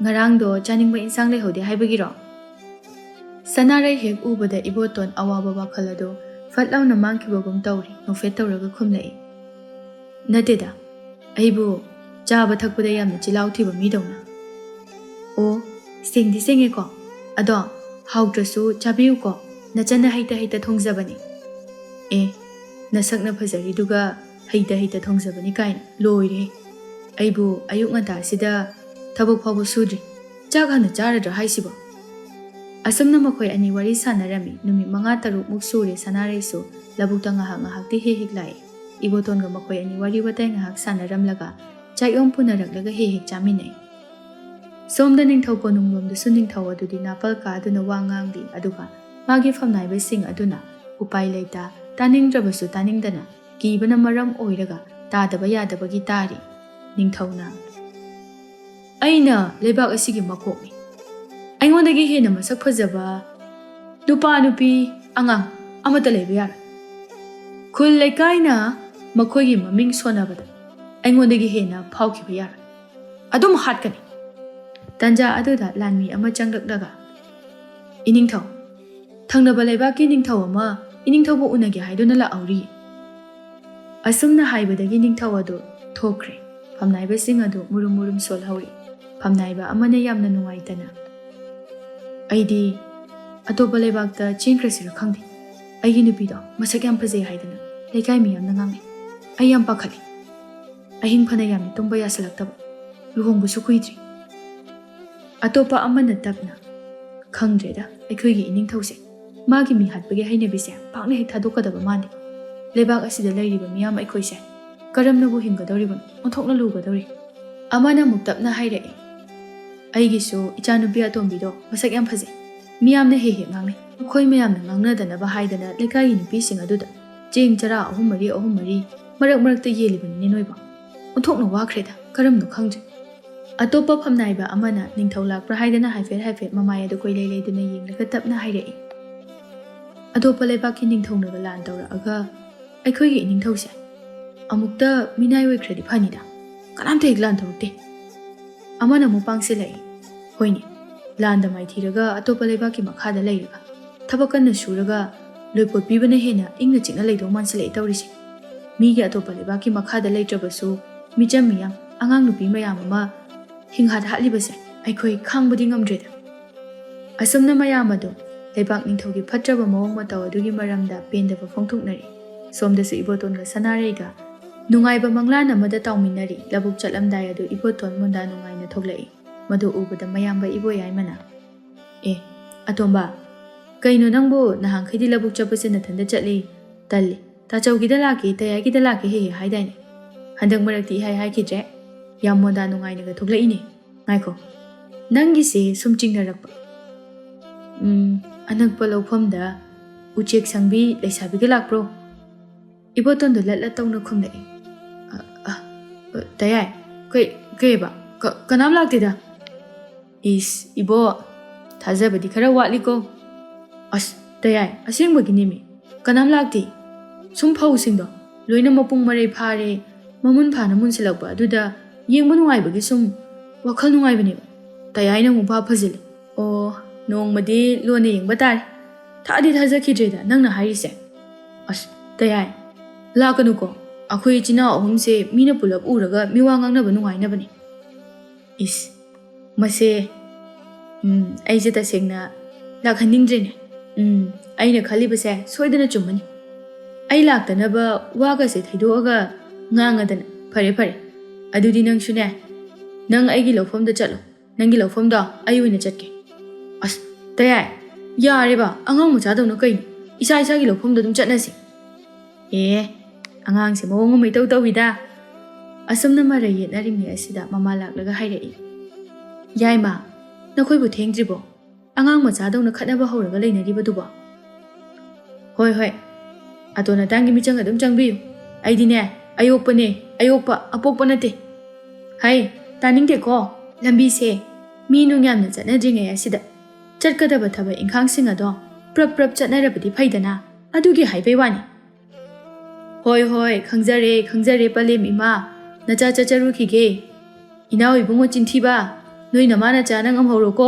ꯉꯔꯥꯡꯗꯣ ꯆꯥꯅꯤꯡꯕ ꯏꯟꯁꯥꯡ ꯂꯩꯍꯧꯗꯦ ꯍꯥꯏꯕꯒꯤꯔꯣ? ꯁꯅꯥꯔꯩ ꯍꯦꯛ ꯎꯕꯗ ꯏꯕꯣꯇꯣꯟ ꯑꯋꯥꯕ ꯋꯥꯈꯜ ꯑꯗꯨ ꯐꯠ ꯂꯥꯎꯅ ꯃꯥꯡꯈꯤꯕꯒꯨꯝ ꯇꯧꯔꯤ, ꯅꯣꯛꯐꯦꯠ ꯇꯧꯔꯒ ꯈꯨꯝꯂꯛꯏ꯫ ꯅꯠꯇꯦꯗ, ꯑꯩꯕꯨ ꯆꯥꯕ ꯊꯛꯄꯗ ꯌꯥꯝꯅ ꯆꯤꯜꯍꯥꯎ ꯊꯤꯕ ꯃꯤꯗꯧꯅ꯫ ꯑꯣ, ꯁꯦꯡꯗꯤ ꯁꯦꯡꯉꯦꯀꯣ꯫ ꯑꯗꯣ ꯍꯥꯎꯇ꯭ꯔꯁꯨ ꯆꯥꯕꯤꯌꯨꯀꯣ, ꯅꯆꯟꯅ ꯍꯩꯇ ꯍꯩꯇ ꯊꯣꯡꯖꯕꯅꯤ꯫ ꯑꯦ, ꯅꯁꯛꯅ ꯐꯖꯔꯤꯗꯨꯒ ꯍꯩꯇ ꯍꯩꯇ ꯊꯣꯡꯖꯕꯅꯤ ꯀꯥꯏꯅ, ꯂꯣꯏꯔꯦ꯫ ꯑꯩꯕꯨ ꯑꯌꯨꯛ ꯉꯟꯇꯥꯁꯤꯗ ꯊꯕꯛ ꯐꯥꯎꯕ ꯁꯨꯗ꯭ꯔꯤ, ꯆꯥꯛ ꯍꯥꯟꯅ ꯆꯥꯔꯗ꯭ꯔꯥ ꯍꯥꯏꯁꯤꯕꯣ? ꯑꯁꯨꯝꯅ ꯃꯈꯣꯏ ꯑꯅꯤ ꯋꯥꯔꯤ ꯁꯥꯟꯅꯔꯝꯃꯤ꯫ ꯅꯨꯃꯤꯠ ꯃꯉꯥ ꯇꯔꯨꯛꯃꯨꯛ ꯁꯨꯔꯦ ꯁꯅꯥꯔꯩꯁꯨ ꯂꯧꯕꯨꯛꯇ ꯉꯥꯏꯍꯥꯛ ꯉꯥꯏꯍꯥꯛꯇꯤ ꯍꯦꯛ ꯍꯦꯛ ꯂꯥꯛꯏ꯫ ꯏꯕꯣꯇꯣꯟꯒ ꯃꯈꯣꯏ ꯑꯅꯤ ꯋꯥꯔꯤ ꯋꯥꯇꯥꯏ ꯉꯥꯏꯍꯥꯛ ꯁꯥꯟꯅꯔꯝꯂꯒ ꯆꯥꯛꯌꯣꯝ ꯄꯨꯅꯔꯛꯂꯒ ꯍꯦꯛ ꯍꯦꯛ ꯆꯥꯃꯤꯟꯅꯩ꯫ ꯁꯣꯝꯗ ꯅꯤꯡꯊꯧ ꯀꯣꯅꯨꯡꯂꯣꯝꯗꯁꯨ ꯅꯤꯡꯊꯧ ꯑꯗꯨꯗꯤ ꯅꯥꯄꯜ ꯀꯥꯗꯨꯅ ꯋꯥ ꯉꯥꯡꯂꯤ, ꯑꯗꯨꯒ ꯃꯥꯒꯤ ꯐꯝꯅꯥꯏꯕꯁꯤꯡ ꯑꯗꯨꯅ ꯎꯄꯥꯏ ꯂꯩꯇ, ꯇꯥꯅꯤꯡꯗ꯭ꯔꯕꯁꯨ ꯇꯥꯅꯤꯡꯗꯅ, ꯀꯤꯕꯅ ꯃꯔꯝ ꯑꯣꯏꯔꯒ ꯇꯥꯗꯕ ꯌꯥꯗꯕꯒꯤ ꯇꯥꯔꯤ꯫ ꯅꯤꯡꯊꯧꯅ, "ꯑꯩꯅ ꯂꯩꯕꯥꯛ ꯑꯁꯤꯒꯤ ꯃꯀꯣꯛꯅꯤ꯫ ꯑꯩꯉꯣꯟꯗꯒꯤ ꯍꯦꯟꯅ ꯃꯁꯛ ꯐꯖꯕ ꯅꯨꯄꯥ, ꯅꯨꯄꯤ, ꯑꯉꯥꯡ ꯑꯃꯠꯇ ꯂꯩꯕ ꯌꯥꯔꯣꯏ꯫ ꯈꯨꯜ ꯂꯩꯀꯥꯏꯅ ꯃꯈꯣꯏꯒꯤ ꯃꯃꯤꯡ ꯁꯣꯟꯅꯕꯗ ꯑꯩꯉꯣꯟꯗꯒꯤ ꯍꯦꯟꯅ ꯐꯥꯎꯈꯤꯕ ꯌꯥꯔꯣꯏ꯫ ꯑꯗꯨꯝ ꯍꯥꯠꯀꯅꯤ!" ꯇꯟꯖꯥ ꯑꯗꯨꯗ ꯂꯥꯟꯃꯤ ꯑꯃ ꯆꯪꯂꯛꯂꯒ, "ꯏꯅꯤꯡꯊꯧ, ꯊꯪꯅꯕ ꯂꯩꯕꯥꯛꯀꯤ ꯅꯤꯡꯊꯧ ꯑꯃ ꯏꯅꯤꯡꯊꯧꯕꯨ ꯎꯅꯒꯦ ꯍꯥꯏꯗꯨꯅ ꯂꯥꯛꯍꯧꯔꯤ꯫" ꯑꯁꯨꯝꯅ ꯍꯥꯏꯕꯗꯒꯤ ꯅꯤꯡꯊꯧ ꯑꯗꯨ ꯊꯣꯛꯈ꯭ꯔꯦ꯫ ꯐꯝꯅꯥꯏꯕꯁꯤꯡ ꯑꯗꯨ ꯃꯨꯔꯨꯝ ꯃꯨꯔꯨꯝ ꯁꯣꯜꯍꯧꯔꯤ꯫ ꯐꯝꯅꯥꯏꯕ ꯑꯃꯅ ꯌꯥꯝꯅ ꯅꯨꯡꯉꯥꯏꯇꯅ, "ꯑꯩꯗꯤ ꯑꯇꯣꯞꯄ ꯂꯩꯕꯥꯛꯇ ꯆꯦꯟꯈ꯭ꯔꯁꯤꯔ ꯈꯪꯗꯦ꯫ ꯑꯩꯒꯤ ꯅꯨꯄꯤꯗꯣ ꯃꯁꯛ ꯌꯥꯝ ꯐꯖꯩ ꯍꯥꯏꯗꯅ ꯂꯩꯀꯥꯏ ꯃꯤꯌꯥꯝꯅ ꯉꯥꯡꯅꯩ꯫ ꯑꯩ ꯌꯥꯝ ꯄꯥꯈꯠꯂꯤ꯫ ꯑꯍꯤꯡ ꯐꯅ ꯌꯥꯝꯅ ꯇꯨꯝꯕ ꯌꯥꯁꯤꯜꯂꯛꯇꯕ꯫ ꯂꯨꯍꯣꯡꯕꯁꯨ ꯀꯨꯏꯗ꯭ꯔꯤ꯫" ꯑꯇꯣꯞꯄ ꯑꯃꯅ ꯇꯞꯅ, "ꯈꯪꯗ꯭ꯔꯦꯗ, ꯑꯩꯈꯣꯏꯒꯤ ꯏꯅꯤꯡꯊꯧꯁꯦ꯫ ꯃꯥꯒꯤ ꯃꯤ ꯍꯥꯠꯄꯒꯤ ꯍꯩꯅꯕꯤꯁꯦ ꯄꯥꯛꯅ ꯍꯦꯛ ꯊꯥꯗꯣꯛꯀꯗꯕ ꯃꯥꯟꯗꯦ꯫ ꯂꯩꯕꯥꯛ ꯑꯁꯤꯗ ꯂꯩꯔꯤꯕ ꯃꯤꯌꯥꯝ ꯑꯩꯈꯣꯏꯁꯦ ꯀꯔꯝꯅꯕꯨ ꯍꯤꯡꯒꯗꯧꯔꯤꯕꯅꯣ? ꯑꯣꯟꯊꯣꯛꯅ ꯂꯨꯒꯗꯧꯔꯤ꯫" ꯑꯃꯅ ꯑꯃꯨꯛ ꯇꯞꯅ ꯍꯥꯏꯔꯛꯏ, "ꯑꯩꯒꯤꯁꯨ ꯏꯆꯥꯅꯨꯄꯤ ꯑꯇꯣꯝꯕꯤꯗꯣ ꯃꯁꯛ ꯌꯥꯝ ꯐꯖꯩ꯫ ꯃꯤꯌꯥꯝꯅ ꯍꯦꯛ ꯍꯦꯛ ꯉꯥꯡꯅꯩ꯫ ꯃꯈꯣꯏ ꯃꯌꯥꯝꯅ ꯉꯥꯡꯅꯗꯅꯕ ꯍꯥꯏꯗꯅ ꯂꯩꯀꯥꯏꯒꯤ ꯅꯨꯄꯤꯁꯤꯡ ꯑꯗꯨꯗ ꯆꯦꯡ ꯆꯔꯥ ꯑꯍꯨꯝ ꯃꯔꯤ, ꯑꯍꯨꯝ ꯃꯔꯤ, ꯃꯔꯛ ꯃꯔꯛꯇ ꯌꯦꯜꯂꯤꯕꯅꯤꯅꯦ ꯅꯣꯏꯕꯣ꯫ ꯑꯣꯟꯊꯣꯛꯅ ꯋꯥꯈ꯭ꯔꯦꯗ, ꯀꯔꯝꯅꯣ ꯈꯪꯗ꯭ꯔꯦ꯫" ꯑꯇꯣꯞꯄ ꯐꯝꯅꯥꯏꯕ ꯑꯃꯅ ꯅꯤꯡꯊꯧ ꯂꯥꯛꯄ꯭ꯔꯥ ꯍꯥꯏꯗꯅ ꯍꯥꯏꯐꯦꯠ ꯍꯥꯏꯐꯦꯠ ꯃꯃꯥꯏ ꯑꯗꯨ ꯀꯣꯏꯂꯩ ꯂꯩꯗꯨꯅ ꯌꯦꯡꯂꯒ ꯇꯞꯅ ꯍꯥꯏꯔꯛꯏ, "ꯑꯇꯣꯞꯄ ꯂꯩꯕꯥꯛꯀꯤ ꯅꯤꯡꯊꯧꯅꯒ ꯂꯥꯟ ꯇꯧꯔꯛꯑꯒ ꯑꯩꯈꯣꯏꯒꯤ ꯏꯅꯤꯡꯊꯧꯁꯦ ꯑꯃꯨꯛꯇ ꯃꯤꯅꯥꯏ ꯑꯣꯏꯈ꯭ꯔꯗꯤ ꯐꯅꯤꯗ꯫ ꯀꯅꯥꯝꯇ ꯍꯦꯛ ꯂꯥꯟ ꯇꯧꯔꯛꯇꯦ꯫" ꯑꯃꯅ ꯑꯃꯨꯛ ꯄꯥꯡꯁꯤꯜꯂꯛꯏ, ꯍꯣꯏꯅꯦ, ꯂꯥꯟꯗ ꯃꯥꯏꯊꯤꯔꯒ ꯑꯇꯣꯞꯄ ꯂꯩꯕꯥꯛꯀꯤ ꯃꯈꯥꯗ ꯂꯩꯔꯒ ꯊꯕꯛ ꯀꯟꯅ ꯁꯨꯔꯒ ꯂꯣꯏꯄꯣꯠ ꯄꯤꯕꯅ ꯍꯦꯟꯅ ꯏꯪꯅ ꯆꯤꯛꯅ ꯂꯩꯗꯧ ꯃꯥꯟꯁꯤꯜꯂꯛꯑꯦ ꯇꯧꯔꯤꯁꯦ꯫ ꯃꯤꯒꯤ ꯑꯇꯣꯞꯄ ꯂꯩꯕꯥꯛꯀꯤ ꯃꯈꯥꯗ ꯂꯩꯇ꯭ꯔꯕꯁꯨ ꯃꯤꯆꯝ ꯃꯤꯌꯥꯝ, ꯑꯉꯥꯡ ꯅꯨꯄꯤ ꯃꯌꯥꯝ ꯑꯃ ꯍꯤꯡꯍꯥꯠ ꯍꯥꯠꯂꯤꯕꯁꯦ ꯑꯩꯈꯣꯏ ꯈꯥꯡꯕꯗꯤ ꯉꯝꯗ꯭ꯔꯦꯗ꯫ ꯑꯁꯨꯝꯅ ꯃꯌꯥꯝ ꯑꯗꯨ ꯂꯩꯕꯥꯛ ꯅꯤꯡꯊꯧꯒꯤ ꯐꯠꯇ꯭ꯔꯕ ꯃꯑꯣꯡ ꯃꯇꯧ ꯑꯗꯨꯒꯤ ꯃꯔꯝꯗ ꯄꯦꯟꯗꯕ ꯐꯣꯡꯗꯣꯛꯅꯔꯤ꯫ ꯁꯣꯝꯗꯁꯨ ꯏꯕꯣꯇꯣꯟꯒ ꯁꯅꯥꯔꯩꯒ ꯅꯨꯡꯉꯥꯏꯕ ꯃꯪꯂꯥꯟ ꯑꯃꯗ ꯇꯥꯎꯃꯤꯟꯅꯔꯤ꯫ ꯂꯧꯕꯨꯛ ꯆꯠꯂꯝꯗꯥꯏ ꯑꯗꯨ ꯏꯕꯣꯇꯣꯟ ꯃꯣꯟꯗꯥ ꯅꯨꯡꯉꯥꯏꯅ ꯊꯣꯛꯂꯛꯏ꯫ ꯃꯗꯨ ꯎꯕꯗ ꯃꯌꯥꯝꯕ ꯏꯕꯣꯌꯥꯏꯃꯅ, "ꯑꯦ, ꯑꯇꯣꯝꯕ, ꯀꯩꯅꯣ ꯅꯪꯕꯨ ꯅꯍꯥꯟꯈꯩꯗꯤ ꯂꯧꯕꯨꯛ ꯆꯠꯄꯁꯦ ꯅꯊꯟꯗ ꯆꯠꯂꯤ, ꯇꯜꯂꯤ, ꯇꯥꯆꯧꯒꯤꯗ ꯂꯥꯛꯀꯦ, ꯇꯌꯥꯏꯒꯤꯗ ꯂꯥꯛꯀꯦ ꯍꯦꯛ ꯍꯦꯛ ꯍꯥꯏꯗꯥꯏꯅꯦ? ꯍꯟꯗꯛ ꯃꯔꯛꯇꯤ ꯏꯍꯥꯏ ꯍꯥꯏꯈꯤꯗ꯭ꯔꯦ꯫ ꯌꯥꯝ ꯃꯣꯟꯗꯥ ꯅꯨꯡꯉꯥꯏꯅꯒ ꯊꯣꯛꯂꯛꯏꯅꯦ꯫ ꯉꯥꯏꯈꯣ, ꯅꯪꯒꯤꯁꯦ ꯁꯨꯝ ꯆꯤꯡꯅꯔꯛꯄ꯫ ꯎꯝ, ꯑꯅꯛꯄ ꯂꯧꯐꯝꯗ ꯎꯆꯦꯛ ꯁꯪꯕꯤ ꯂꯩꯁꯥꯕꯤꯒ ꯂꯥꯛꯄ꯭ꯔꯣ?" ꯏꯕꯣꯇꯣꯟꯗꯣ ꯂꯠ ꯂꯠ ꯇꯧꯅ ꯈꯨꯝꯂꯛꯏ꯫ "ꯑ, ꯑ, ꯑ, ꯇꯌꯥꯏ, ꯀꯩ, ꯀꯩꯕ? ꯀ-, ꯀꯅꯥꯝ ꯂꯥꯛꯇꯦꯗ?" "ꯏꯁ, ꯏꯕꯣ, ꯊꯥꯖꯕꯗꯤ ꯈꯔ ꯋꯥꯠꯂꯤꯀꯣ꯫ ꯑꯁ, ꯇꯌꯥꯏ, ꯑꯁꯦꯡꯕꯒꯤꯅꯦꯃꯤ, ꯀꯅꯥꯝ ꯂꯥꯛꯇꯦ꯫ ꯁꯨꯝ ꯐꯧꯁꯤꯡꯗꯣ ꯂꯣꯏꯅ ꯃꯄꯨꯡ ꯃꯔꯩ ꯐꯥꯔꯦ, ꯃꯃꯨꯟ ꯐꯥꯅ ꯃꯨꯟꯁꯤꯜꯂꯛꯄ ꯑꯗꯨꯗ ꯌꯦꯡꯕ ꯅꯨꯡꯉꯥꯏꯕꯒꯤ ꯁꯨꯝ ꯋꯥꯈꯜ ꯅꯨꯡꯉꯥꯏꯕꯅꯦꯕ꯫ ꯇꯌꯥꯏꯅ ꯑꯃꯨꯛ ꯚꯥꯞ ꯐꯖꯤꯜꯂꯦ꯫ ꯑꯣ, ꯅꯣꯡꯃꯗꯤ ꯂꯣꯟꯅ ꯌꯦꯡꯕ ꯇꯥꯔꯦ꯫ ꯊꯥꯗꯤ ꯊꯥꯖꯈꯤꯗ꯭ꯔꯦꯗ ꯅꯪꯅ ꯍꯥꯏꯔꯤꯁꯦ꯫ ꯑꯁ, ꯇꯌꯥꯏ, ꯂꯥꯛꯀꯅꯨꯀꯣ꯫ ꯑꯩꯈꯣꯏ ꯏꯆꯤꯟ ꯏꯅꯥꯎ ꯑꯍꯨꯝꯁꯦ ꯃꯤꯅ ꯄꯨꯂꯞ ꯎꯔꯒ ꯃꯤꯋꯥ ꯉꯥꯡꯅꯕ ꯅꯨꯡꯉꯥꯏꯅꯕꯅꯦ꯫" "ꯏꯁ, ꯃꯁꯦ, ꯎꯝ, ꯑꯩꯁꯦ ꯇꯁꯦꯡꯅ ꯂꯥꯛꯍꯟꯅꯤꯡꯗ꯭ꯔꯦꯅꯦ꯫ ꯎꯝ, ꯑꯩꯅ ꯈꯜꯂꯤꯕꯁꯦ ꯁꯣꯏꯗꯅ ꯆꯨꯝꯃꯅꯤ꯫ ꯑꯩ ꯂꯥꯛꯇꯅꯕ ꯋꯥꯒꯁꯦ ꯊꯩꯗꯣꯛꯑꯒ ꯉꯥꯡꯉꯗꯅ꯫ ꯐꯔꯦ, ꯐꯔꯦ꯫ ꯑꯗꯨꯗꯤ ꯅꯪꯁꯨꯅꯦ, ꯅꯪ ꯑꯩꯒꯤ ꯂꯧꯐꯝꯗ ꯆꯠꯂꯣ꯫ ꯅꯪꯒꯤ ꯂꯧꯐꯝꯗꯣ ꯑꯩ ꯑꯣꯏꯅ ꯆꯠꯀꯦ꯫" "ꯑꯁ, ꯇꯌꯥꯏ, ꯌꯥꯔꯦꯕ, ꯑꯉꯥꯡ ꯃꯆꯥꯗꯧꯅ ꯀꯩꯅꯣ? ꯏꯁꯥ ꯏꯁꯥꯒꯤ ꯂꯧꯐꯝꯗꯣ ꯑꯗꯨꯝ ꯆꯠꯅꯁꯤ꯫" "ꯑꯦ, ꯑꯉꯥꯡꯁꯦ ꯃꯑꯣꯡ ꯑꯃ ꯏꯇꯧ ꯇꯧꯏꯗ꯫" ꯑꯁꯨꯝꯅ ꯃꯔꯩ ꯌꯦꯠꯅꯔꯤꯉꯩ ꯑꯁꯤꯗ ꯃꯃꯥ ꯂꯥꯛꯂꯒ ꯍꯥꯏꯔꯛꯏ꯫ "ꯌꯥꯏꯃ, ꯅꯈꯣꯏꯕꯨ ꯊꯦꯡꯗ꯭ꯔꯤꯕꯣ? ꯑꯉꯥꯡ ꯃꯆꯥꯗꯧꯅ ꯈꯠꯅꯕ ꯍꯧꯔꯒ ꯂꯩꯅꯔꯤꯕꯗꯨꯕꯣ?" "ꯍꯣꯏ, ꯍꯣꯏ꯫ ꯑꯇꯣꯟ ꯑꯇꯥꯡꯒꯤ ꯃꯤꯆꯪ ꯑꯗꯨꯝ ꯆꯪꯕꯤꯌꯨ꯫ ꯑꯩꯗꯤꯅꯦ, ꯑꯌꯣꯛꯄꯅꯦ, ꯑꯌꯣꯛꯄ, ꯑꯄꯣꯛꯄ ꯅꯠꯇꯦ꯫" "ꯍꯩ, ꯇꯥꯅꯤꯡꯗꯦꯀꯣ꯫ ꯂꯝꯕꯤꯁꯦ ꯃꯤ ꯅꯨꯡ ꯌꯥꯝꯅ ꯆꯠꯅꯗ꯭ꯔꯤꯉꯩ ꯑꯁꯤꯗ ꯆꯠꯀꯗꯕ ꯊꯕꯛ ꯏꯪꯈꯥꯡꯁꯤꯡ ꯑꯗꯣ ꯄ꯭ꯔꯞ ꯄ꯭ꯔꯞ ꯆꯠꯅꯔꯕꯗꯤ ꯐꯩꯗꯅ, ꯑꯗꯨꯒꯤ ꯍꯥꯏꯕꯩ ꯋꯥꯅꯤ꯫" "ꯍꯣꯏ, ꯍꯣꯏ, ꯈꯪꯖꯔꯦ, ꯈꯪꯖꯔꯦ, ꯄꯂꯦꯝ ꯏꯃꯥ꯫ ꯅꯆꯥ ꯆꯠꯆꯔꯨꯈꯤꯒꯦ꯫ ꯏꯅꯥꯎ ꯏꯕꯨꯡꯉꯣ ꯆꯤꯟꯊꯤꯕ, ꯅꯣꯏ ꯅꯃꯥ ꯅꯆꯥꯅ ꯉꯝꯍꯧꯔꯣꯀꯣ꯫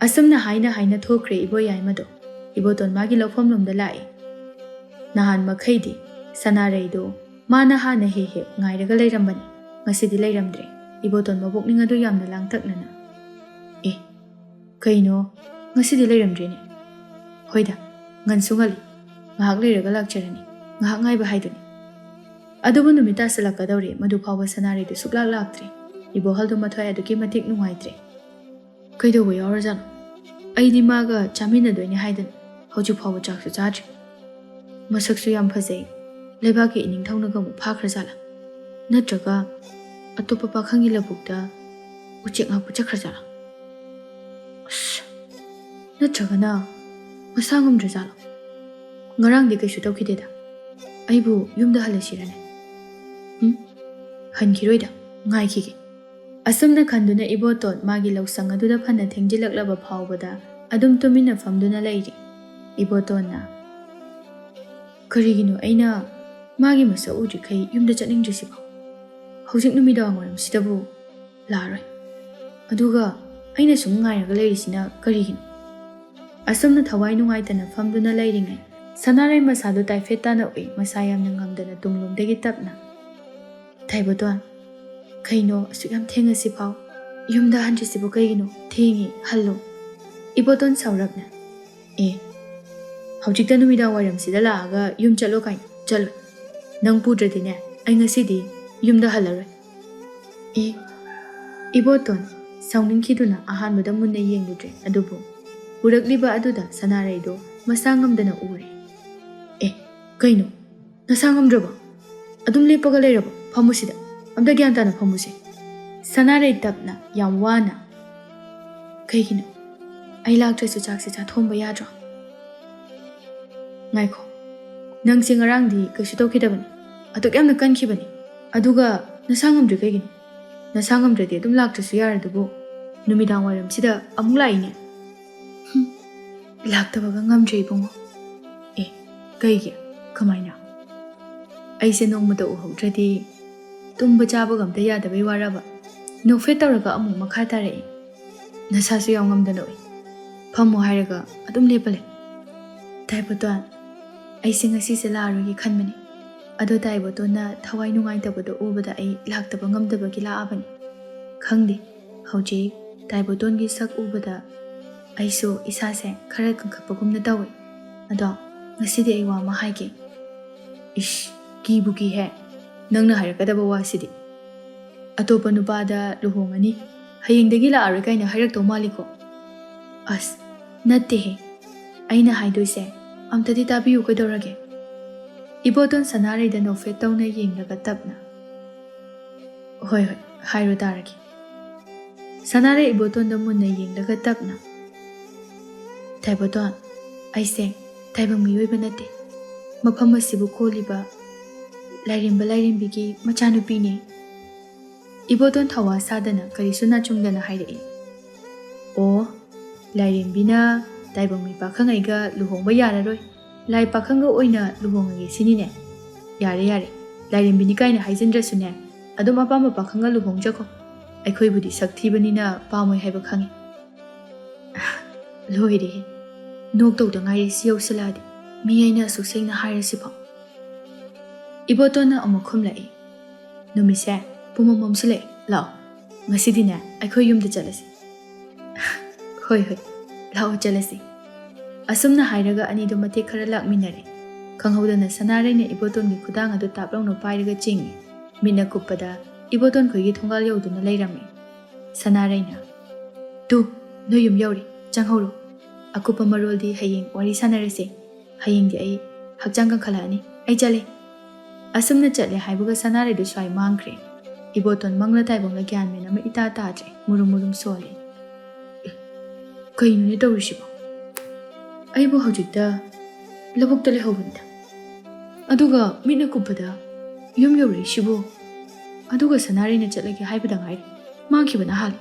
ꯑꯁꯨꯝꯅ ꯍꯥꯏꯅ ꯍꯥꯏꯅ ꯊꯣꯛꯈ꯭ꯔꯦ ꯏꯕꯣ ꯌꯥꯏꯃꯗꯣ꯫ ꯏꯕꯣꯇꯣꯟ ꯃꯥꯒꯤ ꯂꯧꯐꯝꯂꯣꯝꯗ ꯂꯥꯛꯏ꯫ ꯅꯍꯥꯟ ꯃꯈꯩꯗꯤ ꯁꯅꯥꯔꯩꯗꯣ ꯃꯥꯅ ꯍꯥꯟꯅ ꯍꯦꯛ ꯍꯦꯛ ꯉꯥꯏꯔꯒ ꯂꯩꯔꯝꯕꯅꯤ꯫ ꯉꯁꯤꯗꯤ ꯂꯩꯔꯝꯗ꯭ꯔꯦ꯫ ꯏꯕꯣꯇꯣꯟ ꯃꯕꯣꯛꯅꯤꯡ ꯑꯗꯨ ꯌꯥꯝꯅ ꯂꯥꯡꯇꯛꯅꯅ, "ꯑꯦ, ꯀꯩꯅꯣ? ꯉꯁꯤꯗꯤ ꯂꯩꯔꯝꯗ꯭ꯔꯦꯅꯦ꯫ ꯍꯣꯏꯗ, ꯉꯟꯁꯨ ꯉꯜꯂꯤ꯫ ꯉꯥꯏꯍꯥꯛ ꯂꯩꯔꯒ ꯂꯥꯛꯆꯔꯅꯤ꯫ ꯉꯥꯏꯍꯥꯛ ꯉꯥꯏꯕ ꯍꯥꯏꯗꯨꯅꯤ꯫" ꯑꯗꯨꯕꯨ ꯅꯨꯃꯤꯠ ꯇꯥꯁꯤꯜꯂꯛꯀꯗꯧꯔꯦ꯫ ꯃꯗꯨ ꯐꯥꯎꯕ ꯁꯅꯥꯔꯩꯗꯨ ꯁꯨꯛꯂꯥꯛ ꯂꯥꯛꯇ꯭ꯔꯦ꯫ ꯏꯕꯣꯍꯜꯗꯨ ꯃꯊ꯭ꯋꯥꯏ ꯑꯗꯨꯛꯀꯤ ꯃꯇꯤꯛ ꯅꯨꯡꯉꯥꯏꯇ꯭ꯔꯦ꯫ ꯀꯩꯗꯧꯕ ꯌꯥꯎꯔꯖꯥꯠꯅꯣ? ꯑꯩꯗꯤ ꯃꯥꯒ ꯆꯥꯃꯤꯟꯅꯗꯣꯏꯅꯦ ꯍꯥꯏꯗꯅ ꯍꯧꯖꯤꯛ ꯐꯥꯎꯕ ꯆꯥꯛꯁꯨ ꯆꯥꯗ꯭ꯔꯤ꯫ ꯃꯁꯛꯁꯨ ꯌꯥꯝ ꯐꯖꯩ꯫ ꯂꯩꯕꯥꯛꯀꯤ ꯏꯅꯤꯡꯊꯧꯅꯒ ꯑꯃꯨꯛ ꯐꯥꯈ꯭ꯔꯖꯥꯠꯂꯥ? ꯅꯠꯇ꯭ꯔꯒ ꯑꯇꯣꯞꯄ ꯄꯥꯈꯪꯒꯤ ꯂꯧꯕꯨꯛꯇ ꯎꯆꯦꯛ ꯉꯥꯛꯄ ꯆꯠꯈ꯭ꯔꯖꯥꯠꯂꯥ? ꯑꯁ, ꯅꯠꯇ꯭ꯔꯒꯅ ꯃꯁꯥ ꯉꯝꯗ꯭ꯔꯖꯥꯠꯂꯣ? ꯉꯔꯥꯡꯗꯤ ꯀꯩꯁꯨ ꯇꯧꯈꯤꯗꯦꯗ꯫ ꯑꯩꯕꯨ ꯌꯨꯝꯗ ꯍꯜꯂꯁꯤꯔꯅꯦ? ꯎꯝ, ꯍꯟꯈꯤꯔꯣꯏꯗ, ꯉꯥꯏꯈꯤꯒꯦ꯫ ꯑꯁꯨꯝꯅ ꯈꯟꯗꯨꯅ ꯏꯕꯣꯇꯣꯟ ꯃꯥꯒꯤ ꯂꯧꯁꯪ ꯑꯗꯨꯗ ꯐꯅ ꯊꯦꯡꯖꯤꯜꯂꯛꯂꯕ ꯐꯥꯎꯕꯗ ꯑꯗꯨꯝ ꯇꯨꯃꯤꯟꯅ ꯐꯝꯗꯨꯅ ꯂꯩꯔꯤ꯫ ꯏꯕꯣꯇꯣꯟꯅ, "ꯀꯔꯤꯒꯤꯅꯣ ꯑꯩꯅ ꯃꯥꯒꯤ ꯃꯁꯛ ꯎꯗ꯭ꯔꯤꯈꯩ ꯌꯨꯝꯗ ꯆꯠꯅꯤꯡꯗ꯭ꯔꯤꯁꯤꯕꯣ? ꯍꯧꯖꯤꯛ ꯅꯨꯃꯤꯗꯥꯡ ꯋꯥꯏꯔꯝꯁꯤꯗꯕꯨ ꯂꯥꯛꯑꯔꯣꯏ꯫ ꯑꯗꯨꯒ ꯑꯩꯅ ꯁꯨꯝ ꯉꯥꯏꯔꯒ ꯂꯩꯔꯤꯁꯤꯅ ꯀꯔꯤꯒꯤꯅꯣ?" ꯑꯁꯨꯝꯅ ꯊꯋꯥꯏ ꯅꯨꯡꯉꯥꯏꯇꯅ ꯐꯝꯗꯨꯅ ꯂꯩꯔꯤꯉꯩ, ꯁꯅꯥꯔꯩ ꯃꯁꯥꯗꯨ ꯇꯥꯏꯐꯦꯠ ꯇꯥꯅ ꯎꯏ, ꯃꯁꯥ ꯌꯥꯝꯅ ꯉꯝꯗꯅ ꯇꯨꯡꯂꯣꯝꯗꯒꯤ ꯇꯞꯅ, "ꯏꯕꯣꯇꯣꯟ, ꯀꯩꯅꯣ ꯑꯁꯨꯛ ꯌꯥꯝ ꯊꯦꯡꯉꯁꯤꯐꯥꯎ? ꯌꯨꯝꯗ ꯍꯟꯗ꯭ꯔꯤꯁꯤꯕꯨ ꯀꯩꯒꯤꯅꯣ? ꯊꯦꯡꯉꯤ, ꯍꯜꯂꯣ꯫" ꯏꯕꯣꯇꯣꯟ ꯁꯥꯎꯔꯞꯅ, "ꯑꯦ, ꯍꯧꯖꯤꯛꯇ ꯅꯨꯃꯤꯗꯥꯡ ꯋꯥꯏꯔꯝꯁꯤꯗ ꯂꯥꯛꯑꯒ ꯌꯨꯝ ꯆꯠꯂꯣ ꯀꯥꯏꯅ? ꯆꯠꯂꯣꯏ꯫ ꯅꯪ ꯄꯨꯗ꯭ꯔꯗꯤꯅꯦ, ꯑꯩ ꯉꯁꯤꯗꯤ ꯌꯨꯝꯗ ꯍꯜꯂꯔꯣꯏ꯫" ꯑꯦ, ꯏꯕꯣꯇꯣꯟ ꯁꯥꯎꯅꯤꯡꯈꯤꯗꯨꯅ ꯑꯍꯥꯟꯕꯗ ꯃꯨꯟꯅ ꯌꯦꯡꯂꯨꯗ꯭ꯔꯦ, ꯑꯗꯨꯕꯨ ꯎꯔꯛꯂꯤꯕ ꯑꯗꯨꯗ ꯁꯅꯥꯔꯩꯗꯣ ꯃꯁꯥ ꯉꯝꯗꯅ ꯎꯔꯦ꯫ "ꯑꯦ, ꯀꯩꯅꯣ? ꯅꯁꯥ ꯉꯝꯗ꯭ꯔꯕꯣ? ꯑꯗꯨꯝ ꯂꯦꯞꯄꯒ ꯂꯩꯔꯕꯣ? ꯐꯝꯃꯨꯁꯤꯗ꯫ ꯑꯝꯇ ꯒ꯭ꯌꯥꯟ ꯇꯥꯅ ꯐꯝꯃꯨꯁꯦ꯫" ꯁꯅꯥꯔꯩ ꯇꯞꯅ, ꯌꯥꯝ ꯋꯥꯅ, "ꯀꯩꯒꯤꯅꯣ? ꯑꯩ ꯂꯥꯛꯇ꯭ꯔꯁꯨ ꯆꯥꯛꯁꯦ ꯆꯥꯊꯣꯛꯑꯝꯕ ꯌꯥꯗ꯭ꯔꯣ?" "ꯉꯥꯏꯈꯣ, ꯅꯪꯁꯦ ꯉꯔꯥꯡꯗꯤ ꯀꯩꯁꯨ ꯇꯧꯈꯤꯗꯕꯅꯤ, ꯑꯗꯨꯛ ꯌꯥꯝꯅ ꯀꯟꯈꯤꯕꯅꯤ, ꯑꯗꯨꯒ ꯅꯁꯥ ꯉꯝꯗ꯭ꯔꯤ ꯀꯩꯒꯤꯅꯣ? ꯅꯁꯥ ꯉꯝꯗ꯭ꯔꯗꯤ ꯑꯗꯨꯝ ꯂꯥꯛꯇ꯭ꯔꯁꯨ ꯌꯥꯔꯗꯨꯕꯨ, ꯅꯨꯃꯤꯗꯥꯡ ꯋꯥꯏꯔꯝꯁꯤꯗ ꯑꯃꯨꯛ ꯂꯥꯛꯏꯅꯦ꯫" "ꯍꯨꯝ, ꯂꯥꯛꯇꯕꯒ ꯉꯝꯗ꯭ꯔꯦ ꯏꯕꯨꯡꯉꯣ꯫" "ꯑꯦ, ꯀꯩꯒꯤ? ꯀꯃꯥꯏꯅ?" "ꯑꯩꯁꯦ ꯅꯣꯡꯃꯇ ꯎꯍꯧꯗ꯭ꯔꯗꯤ ꯇꯨꯝꯕ ꯆꯥꯕꯒ ꯑꯝꯇ ꯌꯥꯗꯕꯩ ꯋꯥꯔꯕ?" ꯅꯣꯛꯐꯦꯠ ꯇꯧꯔꯒ ꯑꯃꯨꯛ ꯃꯈꯥ ꯇꯥꯔꯛꯏ꯫ "ꯅꯁꯥꯁꯨ ꯌꯥꯎ ꯉꯝꯗꯅ ꯎꯏ꯫ ꯐꯝꯃꯣ ꯍꯥꯏꯔꯒ ꯑꯗꯨꯝ ꯂꯦꯞꯄ ꯂꯩ꯫ ꯇꯥꯏꯕꯣꯇꯣꯟ, ꯑꯩꯁꯦ ꯉꯁꯤꯁꯦ ꯂꯥꯛꯑꯔꯣꯏꯒꯦ ꯈꯟꯕꯅꯤ꯫ ꯑꯗꯣ ꯇꯥꯏꯕꯣꯇꯣꯟꯅ ꯊꯋꯥꯏ ꯅꯨꯡꯉꯥꯏꯇꯕꯗꯣ ꯎꯕꯗ ꯑꯩ ꯂꯥꯛꯇꯕ ꯉꯝꯗꯕꯒꯤ ꯂꯥꯛꯑꯕꯅꯤ꯫ ꯈꯪꯗꯦ, ꯍꯧꯖꯤꯛ ꯇꯥꯏꯕꯣꯇꯣꯟꯒꯤ ꯁꯛ ꯎꯕꯗ ꯑꯩꯁꯨ ꯏꯁꯥꯁꯦ ꯈꯔ ꯀꯟꯈꯠꯄꯒꯨꯝꯅ ꯇꯧꯏ꯫ ꯑꯗꯣ ꯉꯁꯤꯗꯤ ꯑꯩ ꯋꯥ ꯑꯃ ꯍꯥꯏꯒꯦ꯫" "ꯏꯁ, ꯀꯤꯕꯨ ꯀꯤꯍꯦ, ꯅꯪꯅ ꯍꯥꯏꯔꯛꯀꯗꯕ ꯋꯥꯁꯤꯗꯤ꯫ ꯑꯇꯣꯞꯄ ꯅꯨꯄꯥꯗ ꯂꯨꯍꯣꯡꯉꯅꯤ, ꯍꯌꯦꯡꯗꯒꯤ ꯂꯥꯛꯑꯔꯣꯏ ꯀꯥꯏꯅ ꯍꯥꯏꯔꯛꯇꯧ ꯃꯥꯜꯂꯤꯀꯣ?" "ꯑꯁ, ꯅꯠꯇꯦꯍꯦ꯫ ꯑꯩꯅ ꯍꯥꯏꯗꯣꯏꯁꯦ ꯑꯝꯇꯗꯤ ꯇꯥꯕꯤꯌꯨ ꯀꯩꯗꯧꯔꯒꯦ?" ꯏꯕꯣꯇꯣꯟ ꯁꯅꯥꯔꯩꯗ ꯅꯣꯛꯐꯦꯠ ꯇꯧꯅ ꯌꯦꯡꯂꯒ ꯇꯞꯅ, "ꯍꯣꯏ, ꯍꯣꯏ, ꯍꯥꯏꯔꯣ ꯇꯥꯔꯒꯦ꯫" ꯁꯅꯥꯔꯩ ꯏꯕꯣꯇꯣꯟꯗ ꯃꯨꯟꯅ ꯌꯦꯡꯂꯒ ꯇꯞꯅ, "ꯇꯥꯏꯕꯣꯇꯣꯟ, ꯑꯩꯁꯦ ꯇꯥꯏꯕꯪ ꯃꯤꯑꯣꯏꯕ ꯅꯠꯇꯦ꯫ ꯃꯐꯝ ꯑꯁꯤꯕꯨ ꯀꯣꯜꯂꯤꯕ ꯂꯥꯏꯔꯦꯝꯕ ꯂꯥꯏꯔꯦꯝꯕꯤꯒꯤ ꯃꯆꯥꯅꯨꯄꯤꯅꯦ꯫" ꯏꯕꯣꯇꯣꯟ ꯊꯧꯋꯥ ꯁꯥꯗꯅ ꯀꯔꯤꯁꯨ ꯅꯥꯆꯨꯡꯗꯅ ꯍꯥꯏꯔꯛꯏ꯫ "ꯑꯣ, ꯂꯥꯏꯔꯦꯝꯕꯤꯅ ꯇꯥꯏꯕꯪ ꯃꯤ ꯄꯥꯈꯪꯉꯩꯒ ꯂꯨꯍꯣꯡꯕ ꯌꯥꯔꯔꯣꯏ, ꯂꯥꯏ ꯄꯥꯈꯪꯒ ꯑꯣꯏꯅ ꯂꯨꯍꯣꯡꯉꯒꯦ ꯁꯤꯅꯤꯅꯦ? ꯌꯥꯔꯦ, ꯌꯥꯔꯦ, ꯂꯥꯏꯔꯦꯝꯕꯤꯅꯤ ꯀꯥꯏꯅ ꯍꯥꯏꯖꯤꯟꯗ꯭ꯔꯁꯨꯅꯦ, ꯑꯗꯨꯝ ꯑꯄꯥꯝꯕ ꯄꯥꯈꯪꯒ ꯂꯨꯍꯣꯡꯖꯈꯣ꯫ ꯑꯩꯈꯣꯏꯕꯨꯗꯤ ꯁꯛ ꯊꯤꯕꯅꯤꯅ ꯄꯥꯝꯃꯣꯏ ꯍꯥꯏꯕ ꯈꯪꯉꯤ꯫" "ꯂꯣꯏꯔꯦꯍꯦ, ꯅꯣꯛꯇꯧꯗ ꯉꯥꯏꯔꯦ ꯁꯤ ꯌꯧꯁꯤꯜꯂꯛꯑꯗꯤ꯫ ꯃꯤ ꯑꯩꯅ ꯑꯁꯨꯛ ꯁꯦꯡꯅ ꯍꯥꯏꯔꯁꯤꯐꯥꯎ꯫" ꯏꯕꯣꯇꯣꯟꯅ ꯑꯃꯨꯛ ꯈꯨꯝꯂꯛꯏ꯫ "ꯅꯨꯃꯤꯠꯁꯦ ꯄꯨꯝꯃꯝ ꯃꯝꯁꯤꯜꯂꯛꯑꯦ, ꯂꯥꯛꯑꯣ, ꯉꯁꯤꯗꯤꯅꯦ ꯑꯩꯈꯣꯏ ꯌꯨꯝꯗ ꯆꯠꯂꯁꯤ꯫" "ꯍꯣꯏ, ꯍꯣꯏ, ꯂꯥꯛꯑꯣ ꯆꯠꯂꯁꯤ꯫" ꯑꯁꯨꯝꯅ ꯍꯥꯏꯔꯒ ꯑꯅꯤꯗꯣ ꯃꯇꯦꯛ ꯈꯔ ꯂꯥꯛꯃꯤꯟꯅꯔꯦ꯫ ꯈꯪꯍꯧꯗꯅ ꯁꯅꯥꯔꯩꯅ ꯏꯕꯣꯇꯣꯟꯒꯤ ꯈꯨꯗꯥꯡ ꯑꯗꯨ ꯇꯥꯞ ꯂꯥꯎꯅ ꯄꯥꯏꯔꯒ ꯆꯤꯡꯉꯤ꯫ ꯃꯤꯠꯅ ꯀꯨꯞꯄꯗ ꯏꯕꯣꯇꯣꯟ ꯈꯣꯏꯒꯤ ꯊꯣꯡꯒꯥꯜ ꯌꯧꯗꯨꯅ ꯂꯩꯔꯝꯃꯤ꯫ ꯁꯅꯥꯔꯩꯅ, "ꯇꯨ, ꯅꯣꯏ ꯌꯨꯝ ꯌꯧꯔꯦ, ꯆꯪꯍꯧꯔꯣ꯫ ꯑꯀꯨꯞꯄ ꯃꯔꯣꯜꯗꯤ ꯍꯌꯦꯡ ꯋꯥꯔꯤ ꯁꯥꯟꯅꯔꯁꯦ꯫ ꯍꯌꯦꯡꯗꯤ ꯑꯩ ꯍꯛꯆꯥꯡ ꯀꯟꯈꯠꯂꯛꯑꯅꯤ꯫ ꯑꯩ ꯆꯠꯂꯦ꯫" ꯑꯁꯨꯝꯅ ꯆꯠꯂꯦ ꯍꯥꯏꯕꯒ ꯁꯅꯥꯔꯩꯗꯨ ꯁ꯭ꯋꯥꯏ ꯃꯥꯡꯈ꯭ꯔꯦ꯫ ꯏꯕꯣꯇꯣꯟ ꯃꯪꯂ ꯇꯥꯏꯕꯪꯂ ꯒ꯭ꯌꯥꯟ ꯃꯦꯟ ꯑꯃ ꯏꯇꯥ ꯇꯥꯗ꯭ꯔꯦ꯫ ꯃꯨꯔꯨꯝ ꯃꯨꯔꯨꯝ ꯁꯣꯜꯂꯦ꯫ "ꯑꯦ, ꯀꯩꯅꯣꯅꯦ ꯇꯧꯔꯤꯁꯤꯕꯣ? ꯑꯩꯕꯨ ꯍꯧꯖꯤꯛꯇ ꯂꯧꯕꯨꯛꯇ ꯂꯩꯍꯧꯕꯅꯤꯗ꯫ ꯑꯗꯨꯒ ꯃꯤꯠꯅ ꯀꯨꯞꯄꯗ ꯌꯨꯝ ꯌꯧꯔꯛꯏꯁꯤꯕꯨ? ꯑꯗꯨꯒ ꯁꯅꯥꯔꯩꯅ ꯆꯠꯂꯒꯦ ꯍꯥꯏꯕꯗ ꯉꯥꯏꯔꯤ꯫ ꯃꯥꯡꯈꯤꯕꯅ ꯍꯥꯜꯂꯤ꯫"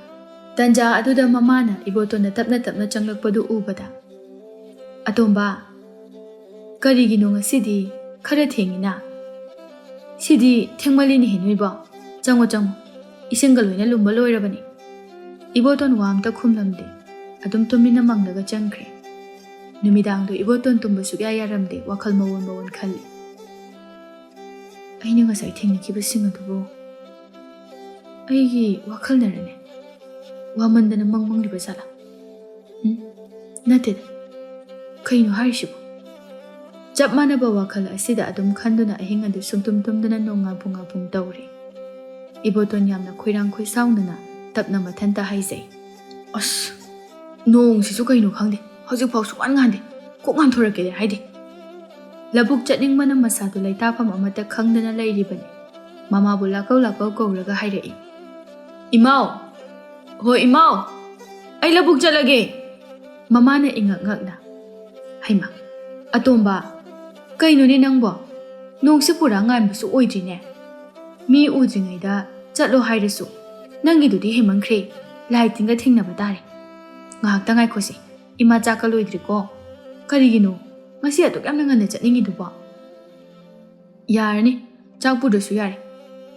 ꯇꯟꯖꯥ ꯑꯗꯨꯗ ꯃꯃꯥꯅ ꯏꯕꯣꯇꯣꯟꯗ ꯇꯞꯅ ꯇꯞꯅ ꯆꯪꯂꯛꯄꯗꯨ ꯎꯕꯗ, "ꯑꯇꯣꯝꯕ, ꯀꯔꯤꯒꯤꯅꯣ ꯉꯁꯤꯗꯤ ꯈꯔ ꯊꯦꯡꯉꯤꯅ? ꯁꯤꯗꯤ ꯊꯦꯡꯃꯜꯂꯤꯅꯦꯍꯦ ꯅꯣꯏꯕꯣ꯫ ꯆꯪꯉꯣ, ꯆꯪꯉꯣ꯫ ꯏꯁꯤꯡꯒ ꯂꯣꯏꯅ ꯂꯨꯝꯕ ꯂꯣꯏꯔꯕꯅꯤ꯫ ꯏꯕꯣꯇꯣꯟ ꯋꯥ ꯑꯝꯇ ꯈꯨꯝꯂꯝꯗꯦ꯫ ꯑꯗꯨꯝ ꯇꯨꯃꯤꯟꯅ ꯃꯪꯂꯒ ꯆꯪꯈ꯭ꯔꯦ꯫ ꯅꯨꯃꯤꯗꯥꯡꯗꯣ ꯏꯕꯣꯇꯣꯟ ꯇꯨꯝꯕ ꯁꯨꯛꯌꯥ ꯌꯥꯔꯝꯗꯦ, ꯋꯥꯈꯜ ꯃꯑꯣꯟ ꯃꯑꯣꯟ ꯈꯜꯂꯤ꯫ ꯑꯩꯅ ꯉꯁꯥꯏ ꯊꯦꯡꯅꯈꯤꯕꯁꯤꯡ ꯑꯗꯨꯕꯨ ꯑꯩꯒꯤ ꯋꯥꯈꯜꯅꯔꯅꯦ? ꯋꯥꯃꯟꯗꯅ ꯃꯪ ꯃꯪꯂꯤꯕ ꯖꯥꯠꯂꯥ? ꯎꯝ? ꯅꯠꯇꯦꯗ꯫ ꯀꯩꯅꯣ ꯍꯥꯏꯔꯤꯁꯤꯕꯣ? ꯆꯞ ꯃꯥꯟꯅꯕ ꯋꯥꯈꯜ ꯑꯁꯤꯗ ꯑꯗꯨꯝ ꯈꯟꯗꯨꯅ ꯑꯍꯤꯡ ꯑꯗꯨ ꯁꯨꯡꯇꯨꯝ ꯇꯨꯝꯗꯅ ꯅꯣꯡ ꯉꯥꯕꯨ ꯉꯥꯕꯨꯡ ꯇꯧꯔꯤ꯫ ꯏꯕꯣꯇꯣꯟ ꯌꯥꯝꯅ ꯈꯣꯏꯔꯥꯡ ꯈꯣꯏꯁꯥꯎꯅꯅ ꯇꯞꯅ ꯃꯊꯟꯇ ꯍꯥꯏꯖꯩ꯫ ꯑꯁ, ꯅꯣꯡꯁꯤꯁꯨ ꯀꯩꯅꯣ ꯈꯪꯗꯦ, ꯍꯧꯖꯤꯛꯐꯥꯎ ꯁꯨꯛꯉꯥꯟ ꯉꯥꯟꯗꯦ꯫ ꯀꯣꯛ ꯉꯥꯟꯊꯣꯔꯛꯀꯦꯗꯤ ꯍꯥꯏꯗꯦ꯫ ꯂꯧꯕꯨꯛ ꯆꯠꯅꯤꯡꯕꯅ ꯃꯁꯥꯗꯨ ꯂꯩꯇꯥꯐꯝ ꯑꯃꯠꯇ ꯈꯪꯗꯅ ꯂꯩꯔꯤꯕꯅꯤ꯫ ꯃꯃꯥꯕꯨ ꯂꯥꯛꯀꯧ ꯂꯥꯛꯀꯧ ꯀꯧꯔꯒ ꯍꯥꯏꯔꯛꯏ, "ꯏꯃꯥꯎ! ꯍꯣ ꯏꯃꯥꯎ! ꯑꯩ ꯂꯧꯕꯨꯛ ꯆꯠꯂꯒꯦ!" ꯃꯃꯥꯅ ꯏꯉꯛ ꯉꯛꯅ, "ꯍꯩꯃꯥ, ꯑꯇꯣꯝꯕ, ꯀꯩꯅꯣꯅꯦ ꯅꯪꯕꯣ? ꯅꯣꯡꯁꯤ ꯄꯨꯔꯥ ꯉꯥꯟꯕꯁꯨ ꯑꯣꯏꯗ꯭ꯔꯤꯅꯦ꯫ ꯃꯤ ꯎꯗ꯭ꯔꯤꯉꯩꯗ ꯆꯠꯂꯣ ꯍꯥꯏꯔꯁꯨ ꯅꯪꯒꯤꯗꯨꯗꯤ ꯍꯦꯟꯃꯟꯈ꯭ꯔꯦ꯫ ꯂꯥꯏ ꯇꯤꯟꯒ ꯊꯦꯡꯅꯕ ꯇꯥꯔꯦ꯫ ꯉꯥꯏꯍꯥꯛꯇ ꯉꯥꯏꯈꯣꯁꯦ, ꯏꯃꯥ ꯆꯥꯛꯀ ꯂꯣꯏꯗ꯭ꯔꯤꯀꯣ꯫ ꯀꯔꯤꯒꯤꯅꯣ ꯉꯁꯤ ꯑꯗꯨꯛ ꯌꯥꯝꯅ ꯉꯟꯅ ꯆꯠꯅꯤꯡꯉꯤꯗꯨꯕꯣ?" "ꯌꯥꯔꯅꯤ, ꯆꯥꯛ ꯄꯨꯗ꯭ꯔꯁꯨ ꯌꯥꯔꯦ꯫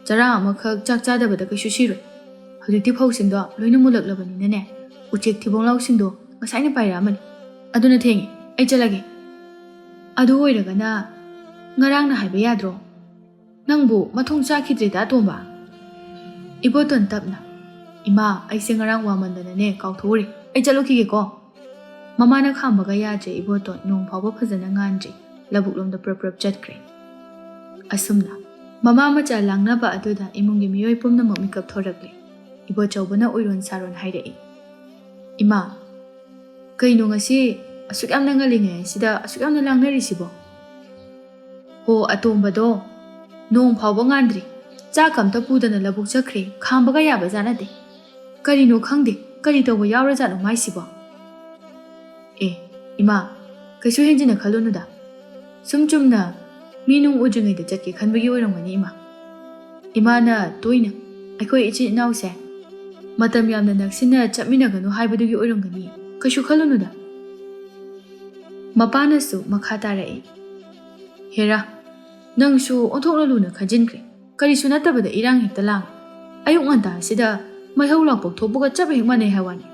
ꯆꯔꯥ ꯑꯃꯈꯛ ꯆꯥꯛ ꯆꯥꯗꯕꯗ ꯀꯩꯁꯨ ꯁꯤꯔꯣꯏ꯫ ꯍꯧꯖꯤꯛꯇꯤ ꯐꯧꯁꯤꯡꯗꯣ ꯂꯣꯏꯅ ꯃꯨꯜꯂꯛꯂꯕꯅꯤꯅꯅꯦ, ꯎꯆꯦꯛ ꯊꯤꯕꯣꯡꯂꯥꯎꯁꯤꯡꯗꯣ ꯉꯁꯥꯏꯅ ꯄꯥꯏꯔꯛꯑꯃꯅꯤ꯫ ꯑꯗꯨꯅ ꯊꯦꯡꯉꯦ, ꯑꯩ ꯆꯠꯂꯒꯦ꯫ ꯑꯗꯨ ꯑꯣꯏꯔꯒꯅ ꯉꯔꯥꯡꯅ ꯍꯥꯏꯕ ꯌꯥꯗ꯭ꯔꯣ? ꯅꯪꯕꯨ ꯃꯊꯣꯡ ꯆꯥꯈꯤꯗ꯭ꯔꯦꯗ, ꯑꯇꯣꯝꯕ꯫" ꯏꯕꯣꯇꯣꯟ ꯇꯞꯅ, "ꯏꯃꯥ, ꯑꯩꯁꯦ ꯉꯔꯥꯡ ꯋꯥꯃꯟꯗꯅꯅꯦ ꯀꯥꯎꯊꯣꯛꯎꯔꯦ꯫ ꯑꯩ ꯆꯠꯂꯨꯈꯤꯒꯦꯀꯣ꯫" ꯃꯃꯥꯅ ꯈꯥꯝꯕꯒ ꯌꯥꯗ꯭ꯔꯦ ꯏꯕꯣꯇꯣꯟ, ꯅꯣꯡ ꯐꯥꯎꯕ ꯐꯖꯅ ꯉꯥꯟꯗ꯭ꯔꯤ, ꯂꯧꯕꯨꯛꯂꯣꯝꯗ ꯄ꯭ꯔꯞ ꯄ꯭ꯔꯞ ꯆꯠꯈ꯭ꯔꯦ꯫ ꯑꯁꯨꯝꯅ ꯃꯃꯥ ꯃꯆꯥ ꯂꯥꯡꯅꯕ ꯑꯗꯨꯗ ꯏꯃꯨꯡꯒꯤ ꯃꯤꯑꯣꯏ ꯄꯨꯝꯅꯃꯛ ꯃꯤꯀꯞ ꯊꯣꯔꯛꯂꯦ꯫ ꯏꯕꯣꯆꯧꯕꯅ ꯎꯏꯔꯣꯟ ꯁꯥꯔꯣꯟ ꯍꯥꯏꯔꯛꯏ, "ꯏꯃꯥ, ꯀꯩꯅꯣ ꯉꯁꯤ ꯑꯁꯨꯛ ꯌꯥꯝꯅ ꯉꯜꯂꯤꯉꯩ ꯑꯁꯤꯗ ꯑꯁꯨꯛ ꯌꯥꯝꯅ ꯂꯥꯡꯅꯔꯤꯁꯤꯕꯣ?" "ꯍꯣ, ꯑꯇꯣꯝꯕꯗꯣ ꯅꯣꯡ ꯐꯥꯎꯕ ꯉꯥꯟꯗ꯭ꯔꯤ, ꯆꯥꯛ ꯑꯝꯇ ꯄꯨꯗꯅ ꯂꯧꯕꯨꯛ ꯆꯠꯈ꯭ꯔꯦ, ꯈꯥꯝꯕꯒ ꯌꯥꯕ ꯖꯥꯠ ꯅꯠꯇꯦ꯫ ꯀꯔꯤꯅꯣ ꯈꯪꯗꯦ, ꯀꯔꯤ ꯇꯧꯕ ꯌꯥꯎꯔꯖꯥꯠꯅꯣ ꯃꯥꯏꯁꯤꯕꯣ?" "ꯑꯦ, ꯏꯃꯥ, ꯀꯩꯁꯨ ꯍꯦꯟꯖꯤꯟꯅ ꯈꯜꯂꯨꯅꯨꯗ꯫ ꯁꯨꯝ ꯆꯨꯝꯅ ꯃꯤ ꯅꯨꯡ ꯎꯗ꯭ꯔꯤꯉꯩꯗ ꯆꯠꯀꯦ ꯈꯟꯕꯒꯤ ꯑꯣꯏꯔꯝꯒꯅꯤ, ꯏꯃꯥ꯫ ꯏꯃꯥꯅ ꯇꯣꯏꯅ ꯑꯩꯈꯣꯏ ꯏꯆꯤꯟ ꯏꯅꯥꯎꯁꯦ ꯃꯇꯝ ꯌꯥꯝꯅ ꯅꯛꯁꯤꯟꯅ ꯆꯠꯃꯤꯟꯅꯒꯅꯨ ꯍꯥꯏꯕꯗꯨꯒꯤ ꯑꯣꯏꯔꯝꯒꯅꯤ꯫ ꯀꯩꯁꯨ ꯈꯜꯂꯨꯅꯨꯗ꯫" ꯃꯄꯥꯅꯁꯨ ꯃꯈꯥ ꯇꯥꯔꯛꯏ, "ꯍꯦꯔꯥ, ꯅꯪꯁꯨ ꯑꯣꯟꯊꯣꯛꯅ ꯂꯨꯅ ꯈꯟꯖꯤꯟꯈ꯭ꯔꯦ꯫ ꯀꯔꯤꯁꯨ ꯅꯠꯇꯕꯗ ꯏꯔꯥꯡ ꯍꯦꯛꯇ ꯂꯥꯡ꯫ ꯑꯌꯨꯛ ꯉꯟꯇꯥ ꯑꯁꯤꯗ ꯃꯩꯍꯧ ꯂꯥꯡꯄꯣꯛ ꯊꯣꯛꯄꯒ ꯆꯞ ꯍꯦꯛ ꯃꯥꯟꯅꯩ ꯍꯥꯏ ꯋꯥꯅꯤ꯫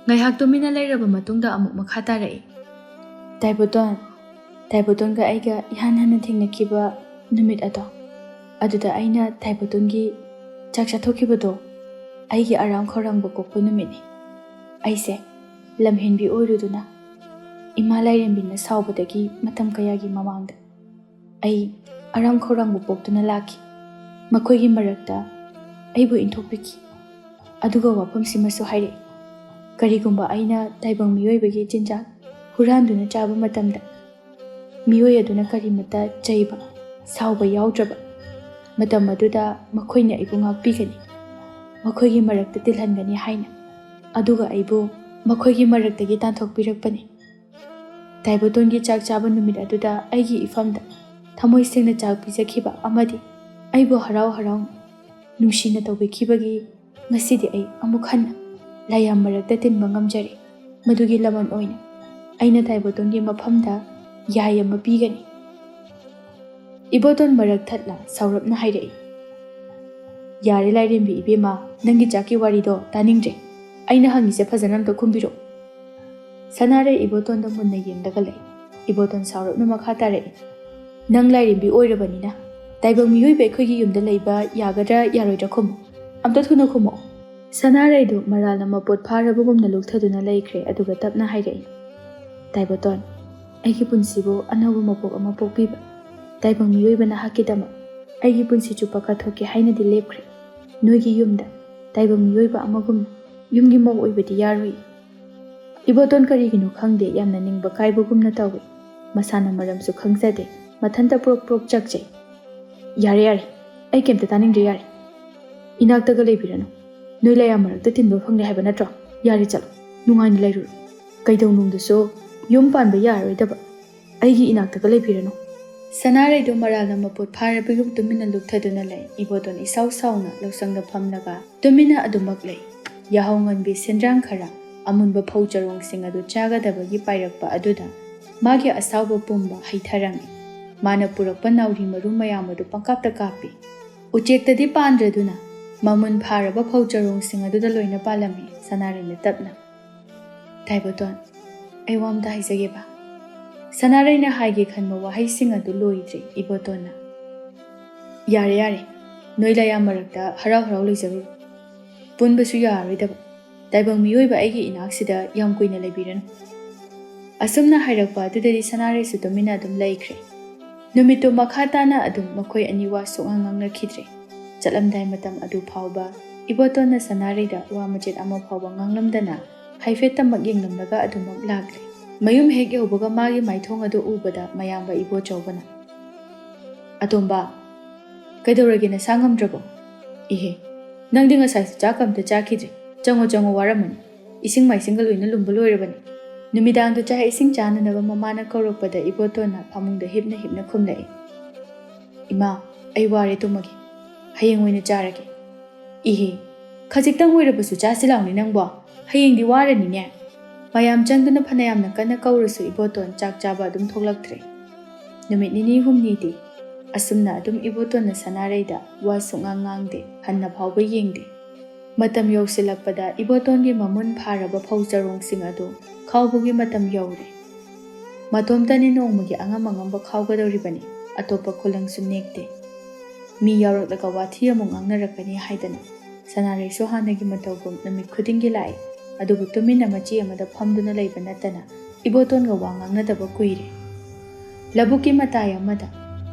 ꯉꯥꯏꯍꯥꯛ ꯇꯨꯃꯤꯟꯅ ꯂꯩꯔꯕ ꯃꯇꯨꯡꯗ ꯑꯃꯨꯛ ꯃꯈꯥ ꯇꯥꯔꯛꯏ꯫ ꯇꯥꯏꯕꯣꯇꯣꯟ, ꯇꯥꯏꯕꯣꯇꯣꯟꯒ ꯑꯩꯒ ꯏꯍꯥꯟ ꯍꯥꯟꯅ ꯊꯦꯡꯅꯈꯤꯕ ꯅꯨꯃꯤꯠ ꯑꯗꯣ, ꯑꯗꯨꯗ ꯑꯩꯅ ꯇꯥꯏꯕꯣꯇꯣꯟꯒꯤ ꯆꯥꯛ ꯆꯥꯊꯣꯛꯈꯤꯕꯗꯣ ꯑꯩꯒꯤ ꯑꯔꯥꯝ ꯈꯧꯔꯥꯡꯕ ꯀꯣꯛꯄ ꯅꯨꯃꯤꯠꯅꯤ꯫ ꯑꯩꯁꯦ ꯂꯝꯍꯦꯟꯕꯤ ꯑꯣꯏꯔꯨꯗꯨꯅ ꯏꯃꯥ ꯂꯥꯏꯔꯦꯝꯕꯤꯅ ꯁꯥꯎꯕꯗꯒꯤ ꯃꯇꯝ ꯀꯌꯥꯒꯤ ꯃꯃꯥꯡꯗ ꯑꯩ ꯑꯔꯥꯝ ꯈꯧꯔꯥꯡꯕ ꯄꯣꯛꯇꯨꯅ ꯂꯥꯛꯈꯤ꯫ ꯃꯈꯣꯏꯒꯤ ꯃꯔꯛꯇ ꯑꯩꯕꯨ ꯏꯟꯊꯣꯛꯄꯤꯈꯤ꯫ ꯑꯗꯨꯒ ꯋꯥꯐꯝꯁꯤꯃꯁꯨ ꯍꯥꯏꯔꯛꯏ, ꯀꯔꯤꯒꯨꯝꯕ ꯑꯩꯅ ꯇꯥꯏꯕꯪ ꯃꯤꯑꯣꯏꯕꯒꯤ ꯆꯤꯟꯖꯥꯛ ꯍꯨꯔꯥꯟꯗꯨꯅ ꯆꯥꯕ ꯃꯇꯝꯗ ꯃꯤꯑꯣꯏ ꯑꯗꯨꯅ ꯀꯔꯤꯃꯠꯇ ꯆꯩꯕ, ꯁꯥꯎꯕ ꯌꯥꯎꯗ꯭ꯔꯕ ꯃꯇꯝ ꯑꯗꯨꯗ ꯃꯈꯣꯏꯅ ꯑꯩꯕꯨ ꯉꯥꯛꯄꯤꯒꯅꯤ, ꯃꯈꯣꯏꯒꯤ ꯃꯔꯛꯇ ꯇꯤꯜꯍꯟꯒꯅꯤ ꯍꯥꯏꯅ꯫ ꯑꯗꯨꯒ ꯑꯩꯕꯨ ꯃꯈꯣꯏꯒꯤ ꯃꯔꯛꯇꯒꯤ ꯇꯥꯟꯊꯣꯛꯄꯤꯔꯛꯄꯅꯤ꯫ ꯇꯥꯏꯕꯣꯇꯣꯟꯒꯤ ꯆꯥꯛ ꯆꯥꯕ ꯅꯨꯃꯤꯠ ꯑꯗꯨꯗ ꯑꯩꯒꯤ ꯏꯐꯝꯗ ꯊꯃꯣꯏ ꯁꯦꯡꯅ ꯆꯥꯛ ꯄꯤꯖꯈꯤꯕ ꯑꯃꯗꯤ ꯑꯩꯕꯨ ꯍꯔꯥꯎ ꯍꯔꯥꯎ ꯅꯨꯡꯁꯤꯅ ꯇꯧꯕꯤꯈꯤꯕꯒꯤ ꯉꯁꯤꯗꯤ ꯑꯩ ꯑꯃꯨꯛ ꯍꯟꯅ ꯂꯥꯏꯌꯥꯝ ꯃꯔꯛꯇ ꯇꯤꯟꯕ ꯉꯝꯖꯔꯦ꯫ ꯃꯗꯨꯒꯤ ꯂꯃꯟ ꯑꯣꯏꯅ ꯑꯩꯅ ꯇꯥꯏꯕꯣꯇꯣꯟꯒꯤ ꯃꯐꯝꯗ ꯌꯥꯏ ꯑꯃ ꯄꯤꯒꯅꯤ꯫ ꯏꯕꯣꯇꯣꯟ ꯃꯔꯛ ꯊꯠꯅ ꯁꯥꯎꯔꯞꯅ ꯍꯥꯏꯔꯛꯏ, "ꯌꯥꯔꯦ ꯂꯥꯏꯔꯦꯝꯕꯤ ꯏꯕꯦꯝꯃ, ꯅꯪꯒꯤ ꯆꯥꯛꯀꯤ ꯋꯥꯔꯤꯗꯣ ꯇꯥꯅꯤꯡꯗ꯭ꯔꯦ꯫ ꯑꯩꯅ ꯍꯪꯉꯤꯁꯦ ꯐꯖꯅ ꯑꯝꯇ ꯈꯨꯝꯕꯤꯔꯛꯑꯣ꯫" ꯁꯅꯥꯔꯩ ꯏꯕꯣꯇꯣꯟꯗ ꯃꯨꯟꯅ ꯌꯦꯡꯂꯒ ꯂꯩ꯫ ꯏꯕꯣꯇꯣꯟ ꯁꯥꯎꯔꯞꯅ ꯃꯈꯥ ꯇꯥꯔꯛꯏ, "ꯅꯪ ꯂꯥꯏꯔꯦꯝꯕꯤ ꯑꯣꯏꯔꯕꯅꯤꯅ ꯇꯥꯏꯕꯪ ꯃꯤꯑꯣꯏꯕ ꯑꯩꯈꯣꯏꯒꯤ ꯌꯨꯝꯗ ꯂꯩꯕ ꯌꯥꯒꯗ꯭ꯔꯥ ꯌꯥꯔꯣꯏꯗ꯭ꯔꯥ ꯈꯨꯝꯃꯨ꯫ ꯑꯝꯇ ꯊꯨꯅ ꯈꯨꯝꯃꯛꯑꯣ꯫" ꯁꯅꯥꯔꯩꯗꯨ ꯃꯔꯥꯜꯅ ꯃꯄꯣꯠ ꯐꯥꯔꯕꯒꯨꯝꯅ ꯂꯨꯞꯊꯗꯨꯅ ꯂꯩꯈ꯭ꯔꯦ, ꯑꯗꯨꯒ ꯇꯞꯅ ꯍꯥꯏꯔꯛꯏ, "ꯇꯥꯏꯕꯣꯇꯣꯟ, ꯑꯩꯒꯤ ꯄꯨꯟꯁꯤꯕꯨ ꯑꯅꯧꯕ ꯃꯄꯣꯛ ꯑꯃ ꯄꯣꯛꯄꯤꯕ ꯇꯥꯏꯕꯪ ꯃꯤꯑꯣꯏꯕ ꯅꯍꯥꯛꯀꯤꯗꯃꯛ ꯑꯩꯒꯤ ꯄꯨꯟꯁꯤ ꯆꯨꯞꯄ ꯀꯠꯊꯣꯛꯀꯦ ꯍꯥꯏꯅꯗꯤ ꯂꯦꯞꯈ꯭ꯔꯦ꯫ ꯅꯣꯏꯒꯤ ꯌꯨꯝꯗ ꯇꯥꯏꯕꯪ ꯃꯤꯑꯣꯏꯕ ꯑꯃꯒꯨꯝꯅ ꯌꯨꯝꯒꯤ ꯃꯧ ꯑꯣꯏꯕꯗꯤ ꯌꯥꯔꯣꯏ꯫" ꯏꯕꯣꯇꯣꯟ ꯀꯔꯤꯒꯤꯅꯣ ꯈꯪꯗꯦ, ꯌꯥꯝꯅ ꯅꯤꯡꯕ ꯀꯥꯏꯕꯒꯨꯝꯅ ꯇꯧꯏ꯫ ꯃꯁꯥꯅ ꯃꯔꯝꯁꯨ ꯈꯪꯖꯗꯦ, ꯃꯊꯟꯇ ꯄ꯭ꯔꯣꯛ ꯄ꯭ꯔꯣꯛ ꯆꯥꯛꯆꯩ꯫ "ꯌꯥꯔꯦ, ꯌꯥꯔꯦ, ꯑꯩ ꯀꯩꯝꯇ ꯇꯥꯅꯤꯡꯗ꯭ꯔꯦ, ꯌꯥꯔꯦ꯫ ꯏꯅꯥꯛꯇꯒ ꯂꯩꯕꯤꯔꯅꯨ꯫ ꯅꯣꯏ ꯂꯥꯏꯌꯥꯝ ꯃꯔꯛꯇ ꯇꯤꯟꯕ ꯐꯪꯂꯦ ꯍꯥꯏꯕ ꯅꯠꯇ꯭ꯔꯣ? ꯌꯥꯔꯦ, ꯆꯠꯂꯣ, ꯅꯨꯡꯉꯥꯏꯅ ꯂꯩꯔꯨꯔꯣ꯫ ꯀꯩꯗꯧꯅꯨꯡꯗꯁꯨ ꯌꯨꯝ ꯄꯥꯟꯕ ꯌꯥꯔꯔꯣꯏꯗꯕ ꯑꯩꯒꯤ ꯏꯅꯥꯛꯇꯒ ꯂꯩꯕꯤꯔꯅꯨ꯫" ꯁꯅꯥꯔꯩꯗꯨ ꯃꯔꯥꯜꯅ ꯃꯄꯣꯠ ꯐꯥꯔꯕꯒꯨꯝ ꯇꯨꯃꯤꯟꯅ ꯂꯨꯞꯊꯗꯨꯅ ꯂꯩ꯫ ꯏꯕꯣꯇꯣꯟ ꯏꯁꯥꯎ ꯁꯥꯎꯅ ꯂꯧꯁꯪꯗ ꯐꯝꯂꯒ ꯇꯨꯃꯤꯟꯅ ꯑꯗꯨꯃꯛ ꯂꯩ꯫ ꯌꯥꯍꯧꯉꯟꯕꯤ ꯁꯦꯟꯗ꯭ꯔꯥꯡ ꯈꯔ, ꯑꯃꯨꯟꯕ ꯐꯧ ꯆꯔꯣꯡꯁꯤꯡ ꯑꯗꯨ ꯆꯥꯒꯗꯕꯒꯤ ꯄꯥꯏꯔꯛꯄ ꯑꯗꯨꯗ ꯃꯥꯒꯤ ꯑꯁꯥꯎꯕ ꯄꯨꯝꯕ ꯍꯩꯊꯔꯝꯃꯤ꯫ ꯃꯥꯅ ꯄꯨꯔꯛꯄ ꯅꯥꯎꯔꯤ ꯃꯔꯨ ꯃꯌꯥꯝ ꯑꯗꯨ ꯄꯪꯀꯥꯞꯇ ꯀꯥꯞꯄꯤ꯫ ꯎꯆꯦꯛꯇꯗꯤ ꯄꯥꯟꯗ꯭ꯔꯗꯨꯅ ꯃꯃꯨꯟ ꯐꯥꯔꯕ ꯐꯧ ꯆꯔꯣꯡꯁꯤꯡ ꯑꯗꯨꯗ ꯂꯣꯏꯅ ꯄꯥꯜꯂꯝꯃꯤ꯫ ꯁꯅꯥꯔꯩꯅ ꯇꯞꯅ, "ꯇꯥꯏꯕꯣꯇꯣꯟ, ꯑꯩ ꯋꯥ ꯑꯝꯇ ꯍꯥꯏꯖꯒꯦꯕ꯫" ꯁꯅꯥꯔꯩꯅ ꯍꯥꯏꯒꯦ ꯈꯟꯕ ꯋꯥꯍꯩꯁꯤꯡ ꯑꯗꯨ ꯂꯣꯏꯗ꯭ꯔꯤ ꯏꯕꯣꯇꯣꯟꯅ꯫ "ꯌꯥꯔꯦ, ꯌꯥꯔꯦ, ꯅꯣꯏ ꯂꯌꯥꯝ ꯃꯔꯛꯇ ꯍꯔꯥꯎ ꯍꯔꯥꯎ ꯂꯩꯖꯔꯨꯔꯣ꯫ ꯄꯨꯟꯕꯁꯨ ꯌꯥꯔꯔꯣꯏꯗꯕ ꯇꯥꯏꯕꯪ ꯃꯤꯑꯣꯏꯕ ꯑꯩꯒꯤ ꯏꯅꯥꯛꯁꯤꯗ ꯌꯥꯝ ꯀꯨꯏꯅ ꯂꯩꯕꯤꯔꯅꯨ꯫" ꯑꯁꯨꯝꯅ ꯍꯥꯏꯔꯛꯄ ꯑꯗꯨꯗꯗꯤ ꯁꯅꯥꯔꯩꯁꯨ ꯇꯨꯃꯤꯟꯅ ꯑꯗꯨꯝ ꯂꯩꯈ꯭ꯔꯦ꯫ ꯅꯨꯃꯤꯠꯇꯨ ꯃꯈꯥ ꯇꯥꯅ ꯑꯗꯨꯝ ꯃꯈꯣꯏ ꯑꯅꯤ ꯋꯥ ꯁꯨꯛꯉꯥꯡ ꯉꯥꯡꯅꯈꯤꯗ꯭ꯔꯦ꯫ ꯆꯠꯂꯝꯗꯥꯏ ꯃꯇꯝ ꯑꯗꯨ ꯐꯥꯎꯕ ꯏꯕꯣꯇꯣꯟꯅ ꯁꯅꯥꯔꯩꯗ ꯋꯥ ꯃꯆꯦꯠ ꯑꯃ ꯐꯥꯎꯕ ꯉꯥꯡꯂꯝꯗꯅ ꯍꯥꯏꯐꯦꯠꯇꯃꯛ ꯌꯦꯡꯂꯝꯂꯒ ꯑꯗꯨꯃꯛ ꯂꯥꯛꯂꯦ꯫ ꯃꯌꯨꯝ ꯍꯦꯛ ꯌꯧꯕꯒ ꯃꯥꯒꯤ ꯃꯥꯏꯊꯣꯡ ꯑꯗꯨ ꯎꯕꯗ ꯃꯌꯥꯝꯕ ꯏꯕꯣꯆꯧꯕꯅ, "ꯑꯇꯣꯝꯕ, ꯀꯩꯗꯧꯔꯒꯦ, ꯅꯁꯥ ꯉꯝꯗ꯭ꯔꯕꯣ? ꯏꯍꯦ, ꯅꯪꯗꯤ ꯉꯁꯥꯏꯁꯨ ꯆꯥꯛ ꯑꯝꯇ ꯆꯥꯈꯤꯗ꯭ꯔꯦ꯫ ꯆꯪꯉꯣ, ꯆꯪꯉꯣ, ꯋꯥꯔꯝꯃꯅꯤ꯫ ꯏꯁꯤꯡ ꯃꯥꯏꯁꯤꯡꯒ ꯂꯣꯏꯅ ꯂꯨꯝꯕ ꯂꯣꯏꯔꯕꯅꯤ꯫" ꯅꯨꯃꯤꯗꯥꯡꯗ ꯆꯥꯛ ꯏꯁꯤꯡ ꯆꯥꯅꯅꯕ ꯃꯃꯥꯅ ꯀꯧꯔꯛꯄꯗ ꯏꯕꯣꯇꯣꯟꯅ ꯐꯃꯨꯡꯗ ꯍꯤꯞꯅ ꯍꯤꯞꯅ ꯈꯨꯝꯂꯛꯏ, "ꯏꯃꯥ, ꯑꯩ ꯋꯥꯔꯦ, ꯇꯨꯝꯃꯒꯦ꯫ ꯍꯌꯦꯡ ꯑꯣꯏꯅ ꯆꯥꯔꯒꯦ꯫" "ꯏꯍꯦ, ꯈꯖꯤꯛꯇꯪ ꯑꯣꯏꯔꯕꯁꯨ ꯆꯥꯁꯤ ꯂꯥꯎꯅꯦ ꯅꯪꯕꯣ꯫ ꯍꯌꯦꯡꯗꯤ ꯋꯥꯔꯅꯤꯅꯦ꯫" ꯃꯌꯥꯝ ꯆꯪꯗꯨꯅ ꯐꯅꯌꯥꯝꯅ ꯀꯟꯅ ꯀꯧꯔꯁꯨ ꯏꯕꯣꯇꯣꯟ ꯆꯥꯛ ꯆꯥꯕ ꯑꯗꯨꯝ ꯊꯣꯛꯂꯛꯇ꯭ꯔꯦ꯫ ꯅꯨꯃꯤꯠ ꯅꯤꯅꯤ ꯍꯨꯝꯅꯤꯗꯤ ꯑꯁꯨꯝꯅ ꯑꯗꯨꯝ ꯏꯕꯣꯇꯣꯟꯅ ꯁꯅꯥꯔꯩꯗ ꯋꯥ ꯁꯨꯛꯉꯥꯡ ꯉꯥꯡꯗꯦ, ꯍꯟꯅ ꯐꯥꯎꯕ ꯌꯦꯡꯗꯦ꯫ ꯃꯇꯝ ꯌꯧꯁꯤꯜꯂꯛꯄꯗ ꯏꯕꯣꯇꯣꯟꯒꯤ ꯃꯃꯨꯟ ꯐꯥꯔꯕ ꯐꯧ ꯆꯔꯣꯡꯁꯤꯡ ꯑꯗꯨ ꯈꯥꯎꯕꯒꯤ ꯃꯇꯝ ꯌꯧꯔꯦ꯫ ꯃꯇꯣꯝꯇꯅꯤ ꯅꯣꯡꯃꯒꯤ ꯑꯉꯝ ꯑꯉꯝꯕ ꯈꯥꯎꯒꯗꯧꯔꯤꯕꯅꯤ, ꯑꯇꯣꯞꯄ ꯈꯨꯂꯪꯁꯨ ꯅꯦꯛꯇꯦ꯫ ꯃꯤ ꯌꯥꯎꯔꯛꯂꯒ ꯋꯥꯊꯤ ꯑꯃꯨꯛ ꯉꯥꯡꯅꯔꯛꯀꯅꯤ ꯍꯥꯏꯗꯅ ꯁꯅꯥꯔꯩꯁꯨ ꯍꯥꯟꯅꯒꯤ ꯃꯇꯧꯒꯨꯝ ꯅꯨꯃꯤꯠ ꯈꯨꯗꯤꯡꯒꯤ ꯂꯥꯛꯏ꯫ ꯑꯗꯨꯕꯨ ꯇꯨꯃꯤꯟꯅ ꯃꯆꯤ ꯑꯃꯗ ꯐꯝꯗꯨꯅ ꯂꯩꯕ ꯅꯠꯇꯅ ꯏꯕꯣꯇꯣꯟꯒ ꯋꯥ ꯉꯥꯡꯅꯗꯕ ꯀꯨꯏꯔꯦ꯫ ꯂꯧꯕꯨꯛꯀꯤ ꯃꯇꯥꯏ ꯑꯃꯗ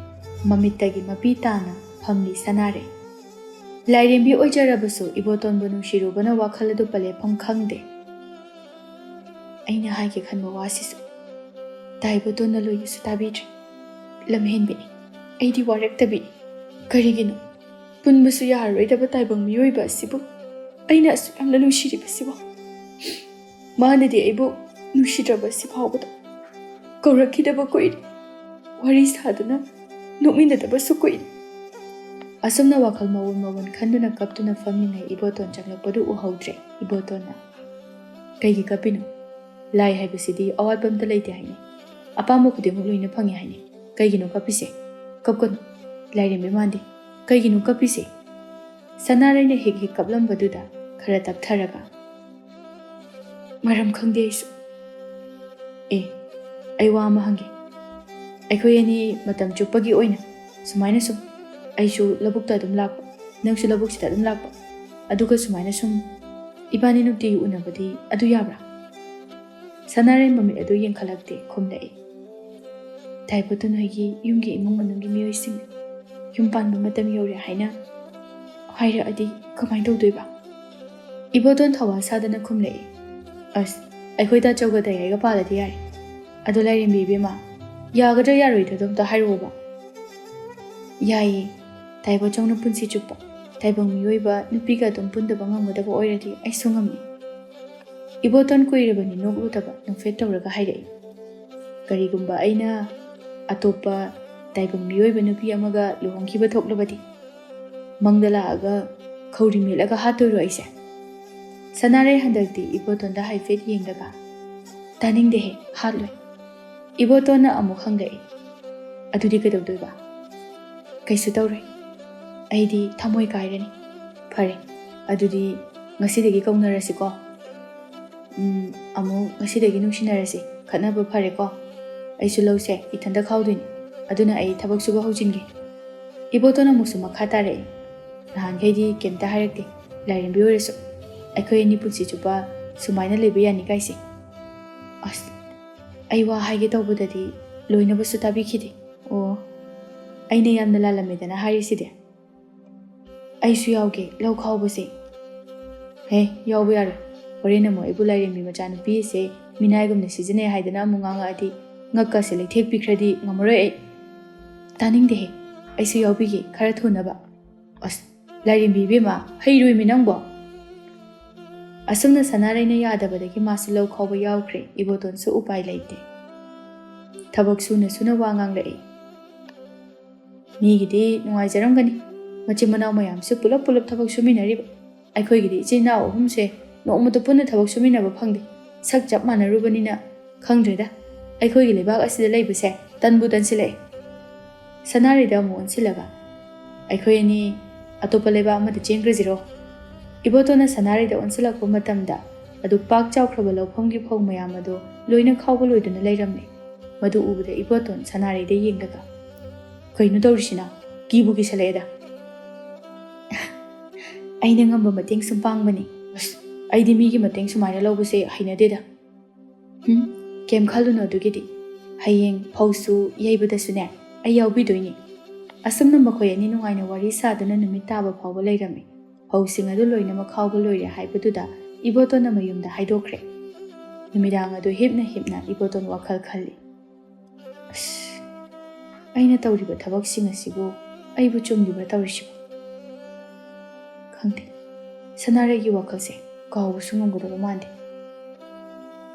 ꯃꯃꯤꯠꯇꯒꯤ ꯃꯄꯤ ꯇꯥꯅ ꯐꯝꯂꯤ ꯁꯅꯥꯔꯩ꯫ ꯂꯥꯏꯔꯦꯝꯕꯤ ꯑꯣꯏꯖꯔꯕꯁꯨ ꯏꯕꯣꯇꯣꯟꯕꯨ ꯅꯨꯡꯁꯤꯔꯨꯕꯅ ꯋꯥꯈꯜ ꯑꯗꯨ ꯄꯂꯦꯞꯐꯝ ꯈꯪꯗꯦ꯫ ꯑꯩꯅ ꯍꯥꯏꯒꯦ ꯈꯟꯕ ꯋꯥꯁꯤꯁꯨ ꯇꯥꯏꯕꯣꯇꯣꯟꯅ ꯂꯣꯏꯅꯁꯨ ꯇꯥꯕꯤꯗ꯭ꯔꯦ꯫ ꯂꯝꯍꯦꯟꯕꯤꯅꯤ, ꯑꯩꯗꯤ ꯋꯥꯔꯛꯇꯕꯤꯅꯤ꯫ ꯀꯔꯤꯒꯤꯅꯣ ꯄꯨꯟꯕꯁꯨ ꯌꯥꯔꯔꯣꯏꯗꯕ ꯇꯥꯏꯕꯪ ꯃꯤꯑꯣꯏꯕ ꯑꯁꯤꯕꯨ ꯑꯩꯅ ꯑꯁꯨꯛ ꯌꯥꯝꯅ ꯅꯨꯡꯁꯤꯔꯤꯕꯁꯤꯕꯨ? ꯃꯥꯅꯗꯤ ꯑꯩꯕꯨ ꯅꯨꯡꯁꯤꯗ꯭ꯔꯕ ꯁꯤ ꯐꯥꯎꯕꯗ ꯀꯧꯔꯛꯈꯤꯗꯕ ꯀꯨꯏꯔꯦ꯫ ꯋꯥꯔꯤ ꯁꯥꯗꯨꯅ ꯅꯣꯛꯃꯤꯟꯅꯗꯕꯁꯨ ꯀꯨꯏꯔꯦ꯫ ꯑꯁꯨꯝꯅ ꯋꯥꯈꯜ ꯃꯑꯣꯟ ꯃꯑꯣꯟ ꯈꯟꯗꯨꯅ ꯀꯞꯇꯨꯅ ꯐꯝꯂꯤꯉꯩ ꯏꯕꯣꯇꯣꯟ ꯆꯪꯂꯛꯄꯗꯨ ꯎꯍꯧꯗ꯭ꯔꯦ꯫ ꯏꯕꯣꯇꯣꯟꯅ, "ꯀꯩꯒꯤ ꯀꯞꯄꯤꯅꯣ? ꯂꯥꯏ ꯍꯥꯏꯕꯁꯤꯗꯤ ꯑꯋꯥꯠꯄ ꯑꯝꯇ ꯂꯩꯇꯦ ꯍꯥꯏꯅꯤ꯫ ꯑꯄꯥꯝꯕ ꯈꯨꯗꯤꯡꯃꯛ ꯂꯣꯏꯅ ꯐꯪꯉꯦ ꯍꯥꯏꯅꯤ꯫ ꯀꯩꯒꯤꯅꯣ ꯀꯞꯄꯤꯁꯦ? ꯀꯞꯀꯅꯨ꯫ ꯂꯥꯏꯔꯦꯝꯕꯤ ꯃꯥꯟꯗꯦ꯫ ꯀꯩꯒꯤꯅꯣ ꯀꯞꯄꯤꯁꯦ?" ꯁꯅꯥꯔꯩꯅ ꯍꯤꯛ ꯍꯤꯛ ꯀꯞꯂꯝꯕꯗꯨꯗ ꯈꯔ ꯇꯞꯊꯔꯒ, "ꯃꯔꯝ ꯈꯪꯗꯦ ꯑꯩꯁꯨ꯫ ꯑꯦ, ꯑꯩ ꯋꯥ ꯑꯃ ꯍꯪꯒꯦ꯫ ꯑꯩꯈꯣꯏ ꯑꯅꯤ ꯃꯇꯝ ꯆꯨꯞꯄꯒꯤ ꯑꯣꯏꯅ ꯁꯨꯃꯥꯏꯅ ꯁꯨꯝ, ꯑꯩꯁꯨ ꯂꯧꯕꯨꯛꯇ ꯑꯗꯨꯝ ꯂꯥꯛꯄ, ꯅꯪꯁꯨ ꯂꯧꯕꯨꯛꯁꯤꯗ ꯑꯗꯨꯝ ꯂꯥꯛꯄ, ꯑꯗꯨꯒ ꯁꯨꯃꯥꯏꯅ ꯁꯨꯝ ꯏꯕꯥꯅꯤ ꯅꯨꯡꯇꯤꯒꯤ ꯎꯅꯕꯗꯤ ꯑꯗꯨ ꯌꯥꯕ꯭ꯔꯥ?" ꯁꯅꯥꯔꯩ ꯃꯃꯤꯠ ꯑꯗꯨ ꯌꯦꯡꯈꯠꯂꯛꯇꯦ, ꯈꯨꯝꯂꯛꯏ, "ꯇꯥꯏꯕꯣꯇꯣꯟ ꯍꯣꯏꯒꯤ ꯌꯨꯝꯒꯤ ꯏꯃꯨꯡ ꯃꯅꯨꯡꯒꯤ ꯃꯤꯑꯣꯏꯁꯤꯡ ꯌꯨꯝ ꯄꯥꯟꯕ ꯃꯇꯝ ꯌꯧꯔꯦ ꯍꯥꯏꯅ ꯍꯥꯏꯔꯛꯑꯗꯤ ꯀꯃꯥꯏꯅ ꯇꯧꯗꯣꯏꯕ?" ꯏꯕꯣꯇꯣꯟ ꯊꯧꯋꯥ ꯁꯥꯗꯅ ꯈꯨꯝꯂꯛꯏ, "ꯑꯁ, ꯑꯩꯈꯣꯏ ꯇꯥꯆꯧꯒ ꯇꯌꯥꯏꯒ ꯄꯥꯜꯂꯗꯤ ꯌꯥꯔꯦ꯫ ꯑꯗꯣ ꯂꯥꯏꯔꯦꯝꯕꯤ ꯏꯕꯦꯝꯃ, ꯌꯥꯒꯗ꯭ꯔꯥ ꯌꯥꯔꯣꯏꯗ꯭ꯔꯥꯗꯣ ꯑꯝꯇ ꯍꯥꯏꯔꯛꯑꯣꯕ?" "ꯌꯥꯏꯌꯦ, ꯇꯥꯏꯕꯣꯆꯧꯅ ꯄꯨꯟꯁꯤ ꯆꯨꯞꯄ ꯇꯥꯏꯕꯪ ꯃꯤꯑꯣꯏꯕ ꯅꯨꯄꯤꯒ ꯑꯗꯨꯝ ꯄꯨꯟꯗꯕ ꯉꯝꯒꯗꯕ ꯑꯣꯏꯔꯗꯤ ꯑꯩꯁꯨ ꯉꯝꯃꯤ꯫" ꯏꯕꯣꯇꯣꯟ ꯀꯨꯏꯔꯕꯅꯤ ꯅꯣꯛꯂꯨꯗꯕ ꯅꯣꯛꯐꯦꯠ ꯇꯧꯔꯒ ꯍꯥꯏꯔꯛꯏ, "ꯀꯔꯤꯒꯨꯝꯕ ꯑꯩꯅ ꯑꯇꯣꯞꯄ ꯇꯥꯏꯕꯪ ꯃꯤꯑꯣꯏꯕ ꯅꯨꯄꯤ ꯑꯃꯒ ꯂꯨꯍꯣꯡꯈꯤꯕ ꯊꯣꯛꯂꯕꯗꯤ, ꯃꯪꯗ ꯂꯥꯛꯑꯒ ꯈꯧꯔꯤ ꯃꯦꯠꯂꯒ ꯍꯥꯠꯇꯣꯏꯔꯣ ꯑꯩꯁꯦ?" ꯁꯅꯥꯔꯩ ꯍꯟꯗꯛꯇꯤ ꯏꯕꯣꯇꯣꯟꯗ ꯍꯥꯏꯐꯦꯠ ꯌꯦꯡꯂꯒ, "ꯇꯥꯅꯤꯡꯗꯦꯍꯦ, ꯍꯥꯠꯂꯣꯏ꯫" ꯏꯕꯣꯇꯣꯟꯅ ꯑꯃꯨꯛ ꯍꯪꯂꯛꯏ, "ꯑꯗꯨꯗꯤ ꯀꯩꯗꯧꯗꯣꯏꯕ?" "ꯀꯩꯁꯨ ꯇꯧꯔꯣꯏ꯫ ꯑꯩꯗꯤ ꯊꯃꯣꯏ ꯀꯥꯏꯔꯅꯤ꯫" "ꯐꯔꯦ, ꯑꯗꯨꯗꯤ ꯉꯁꯤꯗꯒꯤ ꯀꯧꯅꯔꯁꯤꯀꯣ꯫" "ꯎꯝ, ꯑꯃꯨꯛ ꯉꯁꯤꯗꯒꯤ ꯅꯨꯡꯁꯤꯅꯔꯁꯤ꯫ ꯈꯠꯅꯕ ꯐꯔꯦꯀꯣ꯫ ꯑꯩꯁꯨ ꯂꯧꯁꯦ ꯏꯊꯟꯇ ꯈꯥꯎꯗꯣꯏꯅꯤ꯫ ꯑꯗꯨꯅ ꯑꯩ ꯊꯕꯛ ꯁꯨꯕ ꯍꯧꯖꯤꯟꯒꯦ꯫" ꯏꯕꯣꯇꯣꯟ ꯑꯃꯨꯛꯁꯨ ꯃꯈꯥ ꯇꯥꯔꯛꯏ, "ꯅꯍꯥꯟꯈꯩꯗꯤ ꯀꯩꯝꯇ ꯍꯥꯏꯔꯛꯇꯦ, ꯂꯥꯏꯔꯦꯝꯕꯤ ꯑꯣꯏꯔꯁꯨ꯫ ꯑꯩꯈꯣꯏ ꯑꯅꯤ ꯄꯨꯟꯁꯤ ꯆꯨꯞꯄ ꯁꯨꯃꯥꯏꯅ ꯂꯩꯕ ꯌꯥꯅꯤ ꯀꯥꯏꯁꯦ?" ꯑꯁ, ꯑꯩ ꯋꯥ ꯍꯥꯏꯒꯦ ꯇꯧꯕꯗꯗꯤ ꯂꯣꯏꯅꯕꯁꯨ ꯇꯥꯕꯤꯈꯤꯗꯦ꯫ ꯑꯣ, ꯑꯩꯅ ꯌꯥꯝꯅ ꯂꯥꯜꯂꯝꯃꯦꯗꯅ ꯍꯥꯏꯔꯤꯁꯤꯗꯤ꯫ "ꯑꯩꯁꯨ ꯌꯥꯎꯒꯦ ꯂꯧ ꯈꯥꯎꯕꯁꯦ꯫" "ꯍꯦ, ꯌꯥꯎꯕ ꯌꯥꯔꯣꯏ꯫ ꯍꯣꯔꯦꯟ ꯑꯃꯨꯛ ꯑꯩꯕꯨ ꯂꯥꯏꯔꯦꯝꯕꯤ ꯃꯆꯥꯅꯨꯄꯤ ꯑꯁꯦ ꯃꯤꯅꯥꯏꯒꯨꯝꯅ ꯁꯤꯖꯤꯟꯅꯩ ꯍꯥꯏꯗꯅ ꯑꯃꯨꯛ ꯉꯥꯡꯉꯛꯑꯗꯤ ꯉꯛꯀꯁꯦ ꯂꯩꯊꯦꯛꯄꯤꯈ꯭ꯔꯗꯤ ꯉꯝꯃꯔꯣꯏ ꯑꯩ꯫" "ꯇꯥꯅꯤꯡꯗꯦꯍꯦ, ꯑꯩꯁꯨ ꯌꯥꯎꯕꯤꯒꯦ ꯈꯔ ꯊꯨꯅꯕ꯫" "ꯑꯁ, ꯂꯥꯏꯔꯦꯝꯕꯤ ꯏꯕꯦꯝꯃ, ꯍꯩꯔꯣꯏꯃꯤ ꯅꯪꯕꯣ꯫" ꯑꯁꯨꯝꯅ ꯁꯅꯥꯔꯩꯅ ꯌꯥꯗꯕꯗꯒꯤ ꯃꯥꯁꯨ ꯂꯧ ꯈꯥꯎꯕ ꯌꯥꯎꯈ꯭ꯔꯦ꯫ ꯏꯕꯣꯇꯣꯟꯁꯨ ꯎꯄꯥꯏ ꯂꯩꯇꯦ꯫ ꯊꯕꯛ ꯁꯨꯅ ꯁꯨꯅ ꯋꯥ ꯉꯥꯡꯂꯛꯏ꯫ "ꯃꯤꯒꯤꯗꯤ ꯅꯨꯡꯉꯥꯏꯖꯔꯝꯒꯅꯤ, ꯃꯆꯤꯟ ꯃꯅꯥꯎ ꯃꯌꯥꯝꯁꯨ ꯄꯨꯂꯞ ꯄꯨꯂꯞ ꯊꯕꯛ ꯁꯨꯃꯤꯟꯅꯔꯤꯕ꯫ ꯑꯩꯈꯣꯏꯒꯤꯗꯤ ꯏꯆꯤꯟ ꯏꯅꯥꯎ ꯑꯍꯨꯝꯁꯦ ꯅꯣꯡꯃꯇ ꯄꯨꯟꯅ ꯊꯕꯛ ꯁꯨꯃꯤꯟꯅꯕ ꯐꯪꯗꯦ꯫ ꯁꯛ ꯆꯞ ꯃꯥꯟꯅꯔꯨꯕꯅꯤꯅ ꯈꯪꯗ꯭ꯔꯦꯗ꯫ ꯑꯩꯈꯣꯏꯒꯤ ꯂꯩꯕꯥꯛ ꯑꯁꯤꯗ ꯂꯩꯕꯁꯦ ꯇꯟꯕꯨ ꯇꯟꯁꯤꯜꯂꯛꯑꯦ꯫" ꯁꯅꯥꯔꯩꯗ ꯑꯃꯨꯛ ꯑꯣꯟꯁꯤꯜꯂꯒ, "ꯑꯩꯈꯣꯏ ꯑꯅꯤ ꯑꯇꯣꯞꯄ ꯂꯩꯕꯥꯛ ꯑꯃꯗ ꯆꯦꯟꯈ꯭ꯔꯁꯤꯔꯣ?" ꯏꯕꯣꯇꯣꯟꯅ ꯁꯅꯥꯔꯩꯗ ꯑꯣꯟꯁꯤꯜꯂꯛꯄ ꯃꯇꯝꯗ, ꯑꯗꯨ ꯄꯥꯛ ꯆꯥꯎꯈ꯭ꯔꯕ ꯂꯧꯐꯝꯒꯤ ꯐꯧ ꯃꯌꯥꯝ ꯑꯗꯨ ꯂꯣꯏꯅ ꯈꯥꯎꯕ ꯂꯣꯏꯗꯨꯅ ꯂꯩꯔꯝꯂꯦ꯫ ꯃꯗꯨ ꯎꯕꯗ ꯏꯕꯣꯇꯣꯟ ꯁꯅꯥꯔꯩꯗ ꯌꯦꯡꯂꯒ, "ꯀꯩꯅꯣ ꯇꯧꯔꯤꯁꯤꯅ? ꯀꯤꯕꯨ ꯀꯤꯁꯜꯂꯛꯑꯦꯗ꯫ ꯑꯩꯅ ꯉꯝꯕ ꯃꯇꯦꯡ ꯁꯨꯝ ꯄꯥꯡꯕꯅꯤ꯫ ꯑꯁ, ꯑꯩꯗꯤ ꯃꯤꯒꯤ ꯃꯇꯦꯡ ꯁꯨꯃꯥꯏꯅ ꯂꯧꯕꯁꯦ ꯍꯩꯅꯗꯦꯗ꯫" "ꯍꯨꯝ, ꯀꯩꯝ ꯈꯜꯂꯨꯅꯨ ꯑꯗꯨꯒꯤꯗꯤ꯫ ꯍꯌꯦꯡ ꯐꯧꯁꯨ ꯌꯩꯕꯗꯁꯨꯅꯦ, ꯑꯩ ꯌꯥꯎꯕꯤꯗꯣꯏꯅꯤ꯫" ꯑꯁꯨꯝꯅ ꯃꯈꯣꯏ ꯑꯅꯤ ꯅꯨꯡꯉꯥꯏꯅ ꯋꯥꯔꯤ ꯁꯥꯗꯨꯅ ꯅꯨꯃꯤꯠ ꯇꯥꯕ ꯐꯥꯎꯕ ꯂꯩꯔꯝꯃꯤ꯫ ꯐꯧꯁꯤꯡ ꯑꯗꯨ ꯂꯣꯏꯅꯃꯛ ꯈꯥꯎꯕ ꯂꯣꯏꯔꯦ ꯍꯥꯏꯕꯗꯨꯗ ꯏꯕꯣꯇꯣꯟꯅ ꯃꯌꯨꯝꯗ ꯍꯥꯏꯗꯣꯛꯈ꯭ꯔꯦ꯫ ꯅꯨꯃꯤꯗꯥꯡ ꯑꯗꯨ ꯍꯤꯞꯅ ꯍꯤꯞꯅ ꯏꯕꯣꯇꯣꯟ ꯋꯥꯈꯜ ꯈꯜꯂꯤ꯫ "ꯑꯁ, ꯑꯩꯅ ꯇꯧꯔꯤꯕ ꯊꯕꯛꯁꯤꯡ ꯑꯁꯤꯕꯨ ꯑꯩꯕꯨ ꯆꯨꯝꯂꯤꯕ꯭ꯔꯥ ꯇꯧꯔꯤꯁꯤꯕꯨ? ꯈꯪꯗꯦ, ꯁꯅꯥꯔꯩꯒꯤ ꯋꯥꯈꯜꯁꯦ ꯀꯥꯎꯕꯁꯨ ꯉꯝꯒꯗꯕ ꯃꯥꯟꯗꯦ꯫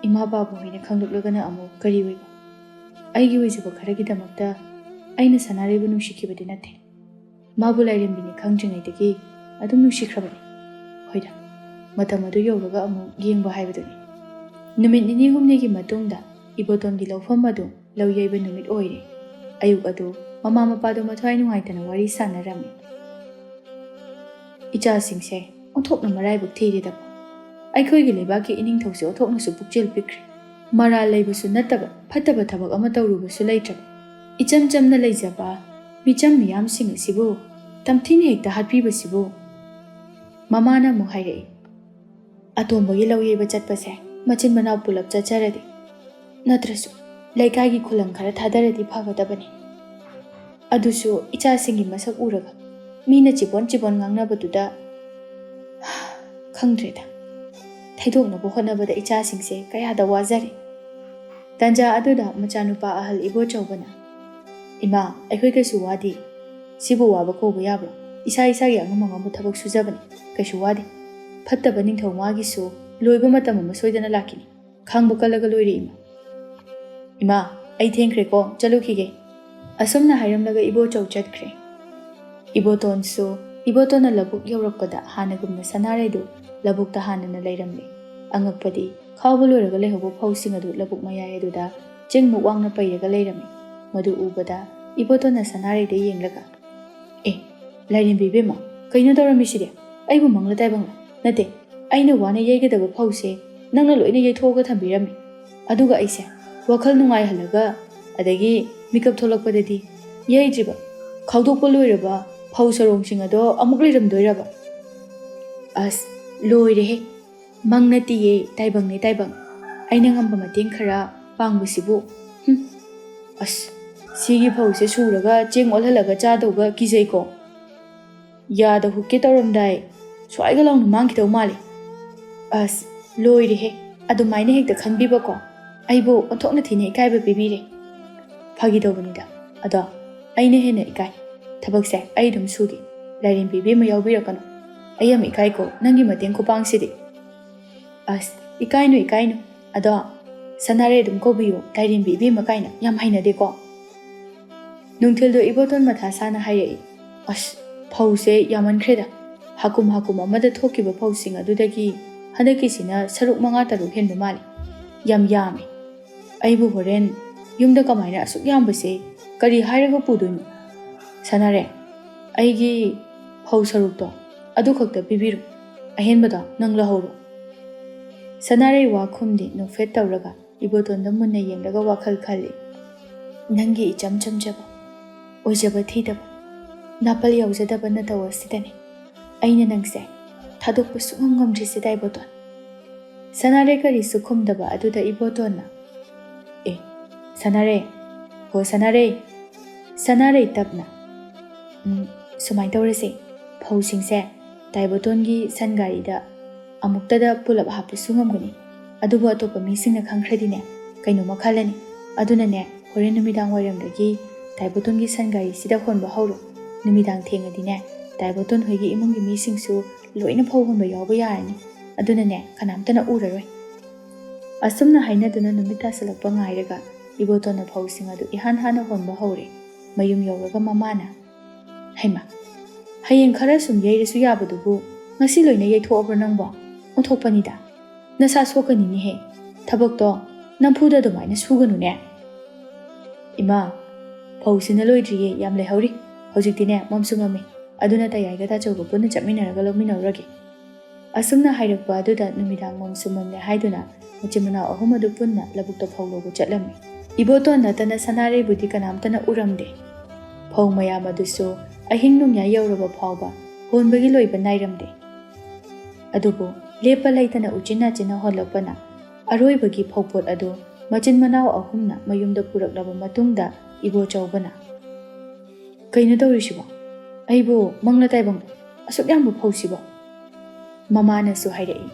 ꯏꯃꯥ ꯄꯥꯕꯨꯡ ꯍꯣꯏꯅ ꯈꯪꯂꯛꯂꯒꯅ ꯑꯃꯨꯛ ꯀꯔꯤ ꯑꯣꯏꯕ? ꯑꯩꯒꯤ ꯑꯣꯏꯖꯕ ꯈꯔꯒꯤꯗꯃꯛꯇ ꯑꯩꯅ ꯁꯅꯥꯔꯩꯕꯨ ꯅꯨꯡꯁꯤꯈꯤꯕꯗꯤ ꯅꯠꯇꯦ꯫ ꯃꯥꯕꯨ ꯂꯥꯏꯔꯦꯝꯕꯤꯅꯤ ꯈꯪꯗ꯭ꯔꯤꯉꯩꯗꯒꯤ ꯑꯗꯨꯝ ꯅꯨꯡꯁꯤꯈ꯭ꯔꯕꯅꯤ꯫ ꯍꯣꯏꯗ, ꯃꯇꯝ ꯑꯗꯨ ꯌꯧꯔꯒ ꯑꯃꯨꯛ ꯌꯦꯡꯕ ꯍꯥꯏꯕꯗꯨꯅꯤ꯫" ꯅꯨꯃꯤꯠ ꯅꯤꯅꯤ ꯍꯨꯝꯅꯤꯒꯤ ꯃꯇꯨꯡꯗ ꯏꯕꯣꯇꯣꯟꯒꯤ ꯂꯧꯐꯝ ꯑꯗꯨ ꯂꯧ ꯌꯩꯕ ꯅꯨꯃꯤꯠ ꯑꯣꯏꯔꯦ꯫ ꯑꯌꯨꯛ ꯑꯗꯨ ꯃꯃꯥ ꯃꯄꯥꯗꯨ ꯃꯊ꯭ꯋꯥꯏ ꯅꯨꯡꯉꯥꯏꯇꯅ ꯋꯥꯔꯤ ꯁꯥꯟꯅꯔꯝꯃꯤ꯫ "ꯏꯆꯥꯁꯤꯡꯁꯦ ꯑꯣꯟꯊꯣꯛꯅ ꯃꯔꯥꯏꯕꯛ ꯊꯤꯔꯦꯗꯀꯣ꯫ ꯑꯩꯈꯣꯏꯒꯤ ꯂꯩꯕꯥꯛꯀꯤ ꯏꯅꯤꯡꯊꯧꯁꯦ ꯑꯣꯟꯊꯣꯛꯅꯁꯨ ꯄꯨꯛꯆꯦꯜ ꯄꯤꯛꯈ꯭ꯔꯦ꯫ ꯃꯔꯥꯜ ꯂꯩꯕꯁꯨ ꯅꯠꯇꯕ, ꯐꯠꯇꯕ ꯊꯕꯛ ꯑꯃ ꯇꯧꯔꯨꯕꯁꯨ ꯂꯩꯇ꯭ꯔꯕ, ꯏꯆꯝ ꯆꯝꯅ ꯂꯩꯖꯕ ꯃꯤꯆꯝ ꯃꯤꯌꯥꯝꯁꯤꯡ ꯑꯁꯤꯕꯨ ꯇꯝꯊꯤꯅ ꯍꯦꯛꯇ ꯍꯥꯠꯄꯤꯕꯁꯤꯕꯨ꯫" ꯃꯃꯥꯅ ꯑꯃꯨꯛ ꯍꯥꯏꯔꯛꯏ, "ꯑꯇꯣꯝꯕꯒꯤ ꯂꯧ ꯌꯩꯕ ꯆꯠꯄꯁꯦ ꯃꯆꯤꯟ ꯃꯅꯥꯎ ꯄꯨꯂꯞ ꯆꯠꯆꯔꯗꯤ, ꯅꯠꯇ꯭ꯔꯁꯨ ꯂꯩꯀꯥꯏꯒꯤ ꯈꯨꯂꯪ ꯈꯔ ꯊꯥꯗꯔꯗꯤ ꯐꯒꯗꯕꯅꯤ꯫ ꯑꯗꯨꯁꯨ ꯏꯆꯥꯁꯤꯡꯒꯤ ꯃꯁꯛ ꯎꯔꯒ ꯃꯤꯅ ꯆꯤꯕꯣꯟ ꯆꯤꯕꯣꯟ ꯉꯥꯡꯅꯕꯗꯨꯗ, ꯈꯪꯗ꯭ꯔꯦꯗ꯫ ꯊꯩꯗꯣꯛꯅꯕ ꯍꯣꯠꯅꯕꯗ ꯏꯆꯥꯁꯤꯡꯁꯦ ꯀꯌꯥꯗ ꯋꯥꯖꯔꯦ꯫" ꯇꯟꯖꯥ ꯑꯗꯨꯗ ꯃꯆꯥꯅꯨꯄꯥ ꯑꯍꯜ ꯏꯕꯣꯆꯧꯕꯅ, "ꯏꯃꯥ, ꯑꯩꯈꯣꯏ ꯀꯩꯁꯨ ꯋꯥꯗꯦ꯫ ꯁꯤꯕꯨ ꯋꯥꯕ ꯀꯧꯕ ꯌꯥꯕ꯭ꯔꯣ? ꯏꯁꯥ ꯏꯁꯥꯒꯤ ꯑꯉꯝ ꯑꯉꯝꯕ ꯊꯕꯛ ꯁꯨꯖꯕꯅꯤ꯫ ꯀꯩꯁꯨ ꯋꯥꯗꯦ꯫ ꯐꯠꯇꯕ ꯅꯤꯡꯊꯧ ꯃꯥꯒꯤꯁꯨ ꯂꯣꯏꯕ ꯃꯇꯝ ꯑꯃ ꯁꯣꯏꯗꯅ ꯂꯥꯛꯈꯤꯅꯤ꯫ ꯈꯥꯡꯕ ꯀꯜꯂꯒ ꯂꯣꯏꯔꯦ, ꯏꯃꯥ꯫" "ꯏꯃꯥ, ꯑꯩ ꯊꯦꯡꯈ꯭ꯔꯦꯀꯣ, ꯆꯠꯂꯨꯈꯤꯒꯦ꯫" ꯑꯁꯨꯝꯅ ꯍꯥꯏꯔꯝꯂꯒ ꯏꯕꯣꯆꯧ ꯆꯠꯈ꯭ꯔꯦ꯫ ꯏꯕꯣꯇꯣꯟꯁꯨ, ꯏꯕꯣꯇꯣꯟꯅ ꯂꯧꯕꯨꯛ ꯌꯧꯔꯛꯄꯗ ꯍꯥꯟꯅꯒꯨꯝꯅ ꯁꯅꯥꯔꯩꯗꯨ ꯂꯧꯕꯨꯛꯇ ꯍꯥꯟꯅꯅ ꯂꯩꯔꯝꯂꯦ꯫ ꯑꯉꯛꯄꯗꯤ, ꯈꯥꯎꯕ ꯂꯣꯏꯔꯒ ꯂꯩꯍꯧꯕ ꯐꯧꯁꯤꯡ ꯑꯗꯨ ꯂꯧꯕꯨꯛ ꯃꯌꯥꯏ ꯑꯗꯨꯗ ꯆꯦꯡꯃꯨꯛ ꯋꯥꯡꯅ ꯄꯩꯔꯒ ꯂꯩꯔꯝꯃꯤ꯫ ꯃꯗꯨ ꯎꯕꯗ ꯏꯕꯣꯇꯣꯟꯅ ꯁꯅꯥꯔꯩꯗ ꯌꯦꯡꯂꯒ, "ꯑꯦ, ꯂꯥꯏꯔꯦꯝꯕꯤ ꯏꯕꯦꯝꯃ, ꯀꯩꯅꯣ ꯇꯧꯔꯝꯃꯤꯁꯤꯗꯤ? ꯑꯩꯕꯨ ꯃꯪꯂ ꯇꯥꯏꯕꯪꯂ? ꯅꯠꯇꯦ, ꯑꯩꯅ ꯋꯥꯅ ꯌꯩꯒꯗꯕ ꯐꯧꯁꯦ ꯅꯪꯅ ꯂꯣꯏꯅ ꯌꯩꯊꯣꯛꯑꯒ ꯊꯝꯕꯤꯔꯝꯃꯤ꯫ ꯑꯗꯨꯒ ꯑꯩꯁꯦ ꯋꯥꯈꯜ ꯅꯨꯡꯉꯥꯏꯍꯜꯂꯒ, ꯑꯗꯒꯤ ꯃꯤꯀꯞ ꯊꯣꯛꯂꯛꯄꯗꯗꯤ ꯌꯩꯗ꯭ꯔꯤꯕ, ꯈꯥꯎꯗꯣꯛꯄ ꯂꯣꯏꯔꯕ ꯐꯧ ꯆꯔꯣꯡꯁꯤꯡ ꯑꯗꯣ ꯑꯃꯨꯛ ꯂꯩꯔꯝꯗꯣꯏꯔꯕ? ꯑꯁ, ꯂꯣꯏꯔꯦꯍꯦ! ꯃꯪ ꯅꯠꯇꯤꯌꯦ, ꯇꯥꯏꯕꯪꯅꯦ ꯇꯥꯏꯕꯪ꯫ ꯑꯩꯅ ꯉꯝꯕ ꯃꯇꯦꯡ ꯈꯔ ꯄꯥꯡꯕꯁꯤꯕꯨ꯫ ꯍꯨꯝ꯫ ꯑꯁ, ꯁꯤꯒꯤ ꯐꯧꯁꯦ ꯁꯨꯔꯒ ꯆꯦꯡ ꯑꯣꯜꯍꯜꯂꯒ ꯆꯥꯗꯧꯕ ꯀꯤꯖꯩꯀꯣ꯫ ꯌꯥꯗ ꯍꯨꯛꯀꯦ ꯇꯧꯔꯝꯗꯥꯏ ꯁ꯭ꯋꯥꯏꯒ ꯂꯥꯎꯅ ꯃꯥꯡꯈꯤꯗꯧ ꯃꯥꯜꯂꯦ꯫ ꯑꯁ, ꯂꯣꯏꯔꯦꯍꯦ! ꯑꯗꯨꯃꯥꯏꯅ ꯍꯦꯛꯇ ꯈꯟꯕꯤꯕꯀꯣ꯫ ꯑꯩꯕꯨ ꯑꯣꯟꯊꯣꯛꯅ ꯊꯤꯅ ꯏꯀꯥꯏꯕ ꯄꯤꯕꯤꯔꯦ꯫ ꯐꯥꯒꯤ ꯇꯧꯕꯅꯤꯗ꯫ ꯑꯗꯣ ꯑꯩꯅ ꯍꯦꯟꯅ ꯏꯀꯥꯏ꯫ ꯊꯕꯛꯁꯦ ꯑꯩ ꯑꯗꯨꯝ ꯁꯨꯒꯦ꯫ ꯂꯥꯏꯔꯦꯝꯕꯤ ꯏꯕꯦꯝꯃ ꯌꯥꯎꯕꯤꯔꯛꯀꯅꯨ꯫ ꯑꯩ ꯌꯥꯝ ꯏꯀꯥꯏꯀꯣ, ꯅꯪꯒꯤ ꯃꯇꯦꯡ ꯈꯨꯄꯥꯡꯁꯤꯗꯤ꯫ ꯑꯁ, ꯏꯀꯥꯏꯅꯨ, ꯏꯀꯥꯏꯅꯨ꯫ ꯑꯗꯣ ꯁꯅꯥꯔꯩ ꯑꯗꯨꯝ ꯀꯧꯕꯤꯌꯨ, ꯂꯥꯏꯔꯦꯝꯕꯤ ꯏꯕꯦꯝꯃ ꯀꯥꯏꯅ ꯌꯥꯝ ꯍꯩꯅꯗꯦꯀꯣ꯫ ꯅꯨꯡꯊꯤꯜꯗꯣ ꯏꯕꯣꯇꯣꯟ ꯃꯊꯥ ꯁꯥꯅ ꯍꯥꯏꯔꯛꯏ꯫ ꯑꯁ, ꯐꯧꯁꯦ ꯌꯥꯝꯃꯟꯈ꯭ꯔꯦꯗ꯫ ꯍꯥꯀꯨꯝ ꯍꯥꯀꯨꯝ ꯑꯃꯗ ꯊꯣꯛꯈꯤꯕ ꯐꯧꯁꯤꯡ ꯑꯗꯨꯗꯒꯤ ꯍꯟꯗꯛꯀꯤꯁꯤꯅ ꯁꯔꯨꯛ ꯃꯉꯥ ꯇꯔꯨꯛ ꯍꯦꯟꯕ ꯃꯥꯜꯂꯤ꯫ ꯌꯥꯝ ꯌꯥꯝꯃꯤ꯫ ꯑꯩꯕꯨ ꯍꯣꯔꯦꯟ ꯌꯨꯝꯗ ꯀꯃꯥꯏꯅ ꯑꯁꯨꯛ ꯌꯥꯝꯕꯁꯦ ꯀꯔꯤ ꯍꯥꯏꯔꯒ ꯄꯨꯗꯣꯏꯅꯣ? ꯁꯅꯥꯔꯦ, ꯑꯩꯒꯤ ꯐꯧ ꯁꯔꯨꯛꯇꯣ ꯑꯗꯨ ꯈꯛꯇ ꯄꯤꯕꯤꯔꯣ, ꯑꯍꯦꯟꯕꯗꯣ ꯅꯪ ꯂꯧꯍꯧꯔꯣ꯫ ꯁꯅꯥꯔꯩ ꯋꯥ ꯈꯨꯝꯗꯦ, ꯅꯣꯛꯐꯦꯠ ꯇꯧꯔꯒ ꯏꯕꯣꯇꯣꯟꯗ ꯃꯨꯟꯅ ꯌꯦꯡꯂꯒ ꯋꯥꯈꯜ ꯈꯜꯂꯤ꯫ ꯅꯪꯒꯤ ꯏꯆꯝ ꯆꯝꯖꯕ, ꯑꯣꯏꯖꯕ ꯊꯤꯗꯕ, ꯅꯥꯄꯜ ꯌꯥꯎꯖꯗꯕ ꯅꯇꯧ ꯑꯁꯤꯗꯅꯤ ꯑꯩꯅ ꯅꯪꯁꯦ ꯊꯥꯗꯣꯛꯄ ꯁꯨꯡꯉꯝ ꯉꯝꯗ꯭ꯔꯤꯁꯦ, ꯗꯥꯏꯕꯣꯇꯣꯟ꯫ ꯁꯅꯥꯔꯩ ꯀꯔꯤꯁꯨ ꯈꯨꯝꯗꯕ ꯑꯗꯨꯗ ꯏꯕꯣꯇꯣꯟꯅ, "ꯑꯦ, ꯁꯅꯥꯔꯩ, ꯍꯣ ꯁꯅꯥꯔꯩ, ꯁꯅꯥꯔꯩ ꯇꯞꯅ, ꯎꯝ, ꯁꯨꯃꯥꯏꯅ ꯇꯧꯔꯁꯦ, ꯐꯧꯁꯤꯡꯁꯦ ꯗꯥꯏꯕꯣꯇꯣꯟꯒꯤ ꯁꯟ ꯒꯥꯔꯤꯗ ꯑꯃꯨꯛꯇꯗ ꯄꯨꯂꯞ ꯍꯥꯞꯄꯁꯨ ꯉꯝꯒꯅꯤ, ꯑꯗꯨꯕꯨ ꯑꯇꯣꯞꯄ ꯃꯤꯁꯤꯡꯅ ꯈꯪꯈ꯭ꯔꯗꯤꯅꯦ ꯀꯩꯅꯣꯝꯃ ꯈꯜꯂꯅꯤ꯫ ꯑꯗꯨꯅꯅꯦ ꯍꯣꯔꯦꯟ ꯅꯨꯃꯤꯗꯥꯡ ꯋꯥꯏꯔꯝꯗꯒꯤ ꯗꯥꯏꯕꯣꯇꯣꯟꯒꯤ ꯁꯟ ꯒꯥꯔꯤꯁꯤꯗ ꯍꯣꯟꯕ ꯍꯧꯔꯣ꯫ ꯅꯨꯃꯤꯗꯥꯡ ꯊꯦꯡꯉꯗꯤꯅꯦ ꯗꯥꯏꯕꯣꯇꯣꯟ ꯍꯣꯏꯒꯤ ꯏꯃꯨꯡꯒꯤ ꯃꯤꯁꯤꯡꯁꯨ ꯂꯣꯏꯅ ꯐꯧ ꯍꯣꯟꯕ ꯌꯥꯎꯕ ꯌꯥꯔꯅꯤ꯫ ꯑꯗꯨꯅꯅꯦ ꯀꯅꯥꯝꯇꯅ ꯎꯔꯔꯣꯏ꯫" ꯑꯁꯨꯝꯅ ꯍꯥꯏꯅꯗꯨꯅ ꯅꯨꯃꯤꯠ ꯇꯥꯁꯜꯂꯛꯄ ꯉꯥꯏꯔꯒ ꯏꯕꯣꯇꯣꯟꯅ ꯐꯧꯁꯤꯡ ꯑꯗꯨ ꯏꯍꯥꯟ ꯍꯥꯟꯅ ꯍꯣꯟꯕ ꯍꯧꯔꯦ꯫ ꯃꯌꯨꯝ ꯌꯧꯔꯒ ꯃꯃꯥꯅ, "ꯍꯩꯃꯥ, ꯍꯌꯦꯡ ꯈꯔ ꯁꯨꯝ ꯌꯩꯔꯁꯨ ꯌꯥꯕꯗꯨꯕꯨ ꯉꯁꯤ ꯂꯣꯏꯅ ꯌꯩꯊꯣꯛꯑꯕ꯭ꯔꯣ ꯅꯪꯕꯣ? ꯑꯣꯟꯊꯣꯛꯄꯅꯤꯗ꯫ ꯅꯁꯥ ꯁꯣꯛꯀꯅꯤꯅꯦꯍꯦ꯫ ꯊꯕꯛꯇꯣ ꯅꯝꯐꯨꯗ ꯑꯗꯨꯃꯥꯏꯅ ꯁꯨꯒꯅꯨꯅꯦ꯫" "ꯏꯃꯥ, ꯐꯧꯁꯤꯅ ꯂꯣꯏꯗ꯭ꯔꯤꯌꯦ, ꯌꯥꯝ ꯂꯩꯍꯧꯔꯤ꯫ ꯍꯧꯖꯤꯛꯇꯤꯅꯦ ꯃꯝꯁꯨ ꯃꯝꯃꯤ꯫ ꯑꯗꯨꯅ ꯇꯌꯥꯏꯒ ꯇꯥꯆꯧꯒ ꯄꯨꯟꯅ ꯆꯠꯃꯤꯟꯅꯔꯒ ꯂꯧꯃꯤꯟꯅꯧꯔꯒꯦ꯫ ꯑꯁꯨꯝꯅ ꯍꯥꯏꯔꯛꯄ ꯑꯗꯨꯗ ꯅꯨꯃꯤꯗꯥꯡ ꯃꯝꯁꯨ ꯃꯝꯂꯦ ꯍꯥꯏꯗꯨꯅ ꯃꯆꯤꯟ ꯃꯅꯥꯎ ꯑꯍꯨꯝ ꯑꯗꯨ ꯄꯨꯟꯅ ꯂꯧꯕꯨꯛꯇ ꯐꯧ ꯂꯧꯕ ꯆꯠꯂꯝꯃꯤ꯫ ꯏꯕꯣꯇꯣꯟ ꯅꯠꯇꯅ ꯁꯅꯥꯔꯩꯕꯨꯗꯤ ꯀꯅꯥꯝꯇꯅ ꯎꯔꯝꯗꯦ꯫ ꯐꯧ ꯃꯌꯥꯝ ꯑꯗꯨꯁꯨ ꯑꯍꯤꯡ ꯅꯣꯡꯌꯥꯏ ꯌꯧꯔꯕ ꯐꯥꯎꯕ ꯍꯣꯟꯕꯒꯤ ꯂꯣꯏꯕ ꯅꯥꯏꯔꯝꯗꯦ꯫ ꯑꯗꯨꯕꯨ ꯂꯦꯞꯄ ꯂꯩꯇꯅ ꯎꯆꯤꯟ ꯅꯥꯆꯤꯟꯅ ꯍꯣꯜꯂꯛꯄꯅ ꯑꯔꯣꯏꯕꯒꯤ ꯐꯧꯄꯣꯠ ꯑꯗꯨ ꯃꯆꯤꯟ ꯃꯅꯥꯎ ꯑꯍꯨꯝꯅ ꯃꯌꯨꯝꯗ ꯄꯨꯔꯛꯂꯕ ꯃꯇꯨꯡꯗ ꯏꯕꯣꯆꯧꯕꯅ, "ꯀꯩꯅꯣ ꯇꯧꯔꯤꯁꯤꯕꯣ? ꯑꯩꯕꯨ ꯃꯪꯂ ꯇꯥꯏꯕꯪ ꯑꯁꯨꯛ ꯌꯥꯝꯕ ꯐꯧꯁꯤꯕꯣ?" ꯃꯃꯥꯅꯁꯨ ꯍꯥꯏꯔꯛꯏ,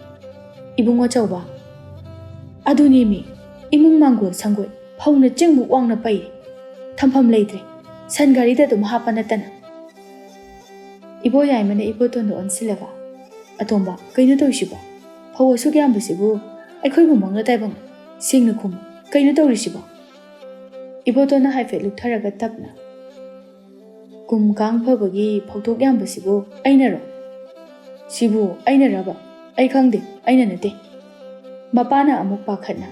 "ꯏꯕꯨꯡꯉꯣ ꯆꯧꯕ, ꯑꯗꯨꯅꯦꯃꯤ, ꯏꯃꯨꯡ ꯃꯥꯡꯒꯣꯜ ꯁꯪꯒꯣꯏ ꯐꯧꯅ ꯆꯤꯡꯃꯨꯛ ꯋꯥꯡꯅ ꯄꯩꯔꯦ꯫ ꯊꯝꯐꯝ ꯂꯩꯇ꯭ꯔꯦ, ꯁꯟ ꯒꯥꯔꯤꯗ ꯑꯗꯨꯝ ꯍꯥꯞꯄ ꯅꯠꯇꯅ꯫" ꯏꯕꯣ ꯌꯥꯏꯃꯅ ꯏꯕꯣꯇꯣꯟꯗ ꯑꯣꯟꯁꯤꯜꯂꯒ, "ꯑꯇꯣꯝꯕ, ꯀꯩꯅꯣ ꯇꯧꯔꯤꯁꯤꯕꯣ? ꯐꯧ ꯑꯁꯨꯛ ꯌꯥꯝꯕꯁꯤꯕꯨ ꯑꯩꯈꯣꯏꯕꯨ ꯃꯪꯂ ꯇꯥꯏꯕꯪ? ꯁꯦꯡꯅ ꯈꯨꯝꯃꯨ, ꯀꯩꯅꯣ ꯇꯧꯔꯤꯁꯤꯕꯣ?" ꯏꯕꯣꯇꯣꯟꯅ ꯍꯥꯏꯐꯦꯠ ꯂꯨꯞꯊꯔꯒ ꯇꯞꯅ, "ꯀꯨꯝ ꯀꯥꯡ ꯐꯕꯒꯤ ꯐꯧꯗꯣꯛ ꯌꯥꯝꯕꯁꯤꯕꯨ ꯑꯩꯅꯔꯣ? ꯁꯤꯕꯨ ꯑꯩꯅꯔꯕ? ꯑꯩ ꯈꯪꯗꯦ, ꯑꯩꯅ ꯅꯠꯇꯦ꯫" ꯃꯄꯥꯅ ꯑꯃꯨꯛ ꯄꯥꯈꯠꯅ,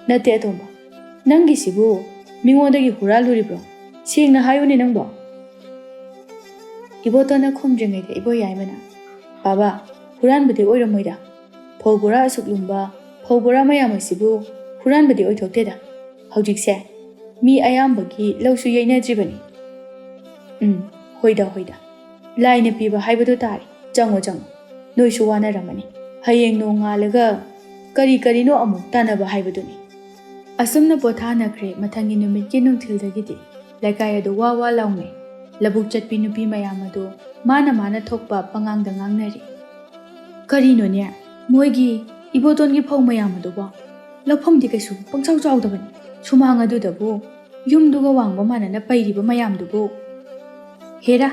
"ꯅꯠꯇꯦ ꯑꯇꯣꯝꯕ, ꯅꯪꯒꯤꯁꯤꯕꯨ ꯃꯤꯉꯣꯟꯗꯒꯤ ꯍꯨꯔꯥꯜꯂꯨꯔꯤꯕ꯭ꯔꯣ? ꯁꯦꯡꯅ ꯍꯥꯏꯌꯨꯅꯦ ꯅꯪꯕꯣ?" ꯏꯕꯣꯇꯣꯟꯅ ꯈꯨꯝꯗ꯭ꯔꯤꯉꯩꯗ ꯏꯕꯣ ꯌꯥꯏꯃꯅ, "ꯕꯥꯕꯥ, ꯍꯨꯔꯥꯟꯕꯗꯤ ꯑꯣꯏꯔꯝꯃꯣꯏꯗ꯫ ꯐꯧ ꯕꯣꯔꯥ ꯑꯁꯨꯛ ꯂꯨꯝꯕ ꯐꯧ ꯕꯣꯔꯥ ꯃꯌꯥꯝ ꯑꯁꯤꯕꯨ ꯍꯨꯔꯥꯟꯕꯗꯤ ꯑꯣꯏꯊꯣꯛꯇꯦꯗ꯫ ꯍꯧꯖꯤꯛꯁꯦ ꯃꯤ ꯑꯌꯥꯝꯕꯒꯤ ꯂꯧꯁꯨ ꯌꯩꯅꯗ꯭ꯔꯤꯕꯅꯤ꯫" "ꯎꯝ, ꯍꯣꯏꯗ, ꯍꯣꯏꯗ꯫ ꯂꯥꯏꯅ ꯄꯤꯕ ꯍꯥꯏꯕꯗꯨ ꯇꯥꯔꯦ꯫ ꯆꯪꯉꯣ, ꯆꯪꯉꯣ꯫ ꯅꯣꯏꯁꯨ ꯋꯥꯅꯔꯝꯃꯅꯤ꯫ ꯍꯌꯦꯡ ꯅꯣꯡꯉꯥꯜꯂꯒ ꯀꯔꯤ ꯀꯔꯤꯅꯣ ꯑꯃꯨꯛ ꯇꯥꯟꯅꯕ ꯍꯥꯏꯕꯗꯨꯅꯤ꯫" ꯑꯁꯨꯝꯅ ꯄꯣꯊꯥꯅꯈ꯭ꯔꯦ꯫ ꯃꯊꯪꯒꯤ ꯅꯨꯃꯤꯠꯀꯤ ꯅꯨꯡꯊꯤꯜꯗꯒꯤꯗꯤ ꯂꯩꯀꯥꯏ ꯑꯗꯨ ꯋꯥ ꯋꯥ ꯂꯥꯎꯅꯩ꯫ ꯂꯧꯕꯨꯛ ꯆꯠꯄꯤ ꯅꯨꯄꯤ ꯃꯌꯥꯝ ꯑꯗꯨ ꯃꯥꯅ ꯃꯥꯅ ꯊꯣꯛꯄ ꯄꯉꯥꯡꯗ ꯉꯥꯡꯅꯔꯤ꯫ "ꯀꯔꯤꯅꯣꯅꯦ, ꯃꯣꯏꯒꯤ ꯏꯕꯣꯇꯣꯟꯒꯤ ꯐꯧ ꯃꯌꯥꯝ ꯑꯗꯨꯕꯣ? ꯂꯧꯐꯝꯗꯤ ꯀꯩꯁꯨ ꯄꯪꯆꯥꯎ ꯆꯥꯎꯗꯕꯅꯤ꯫ ꯁꯨꯃꯥꯡ ꯑꯗꯨꯗꯕꯨ ꯌꯨꯝꯗꯨꯒ ꯋꯥꯡꯕ ꯃꯥꯟꯅꯅ ꯄꯩꯔꯤꯕ ꯃꯌꯥꯝꯗꯨꯕꯨ꯫ ꯍꯦꯔꯥ,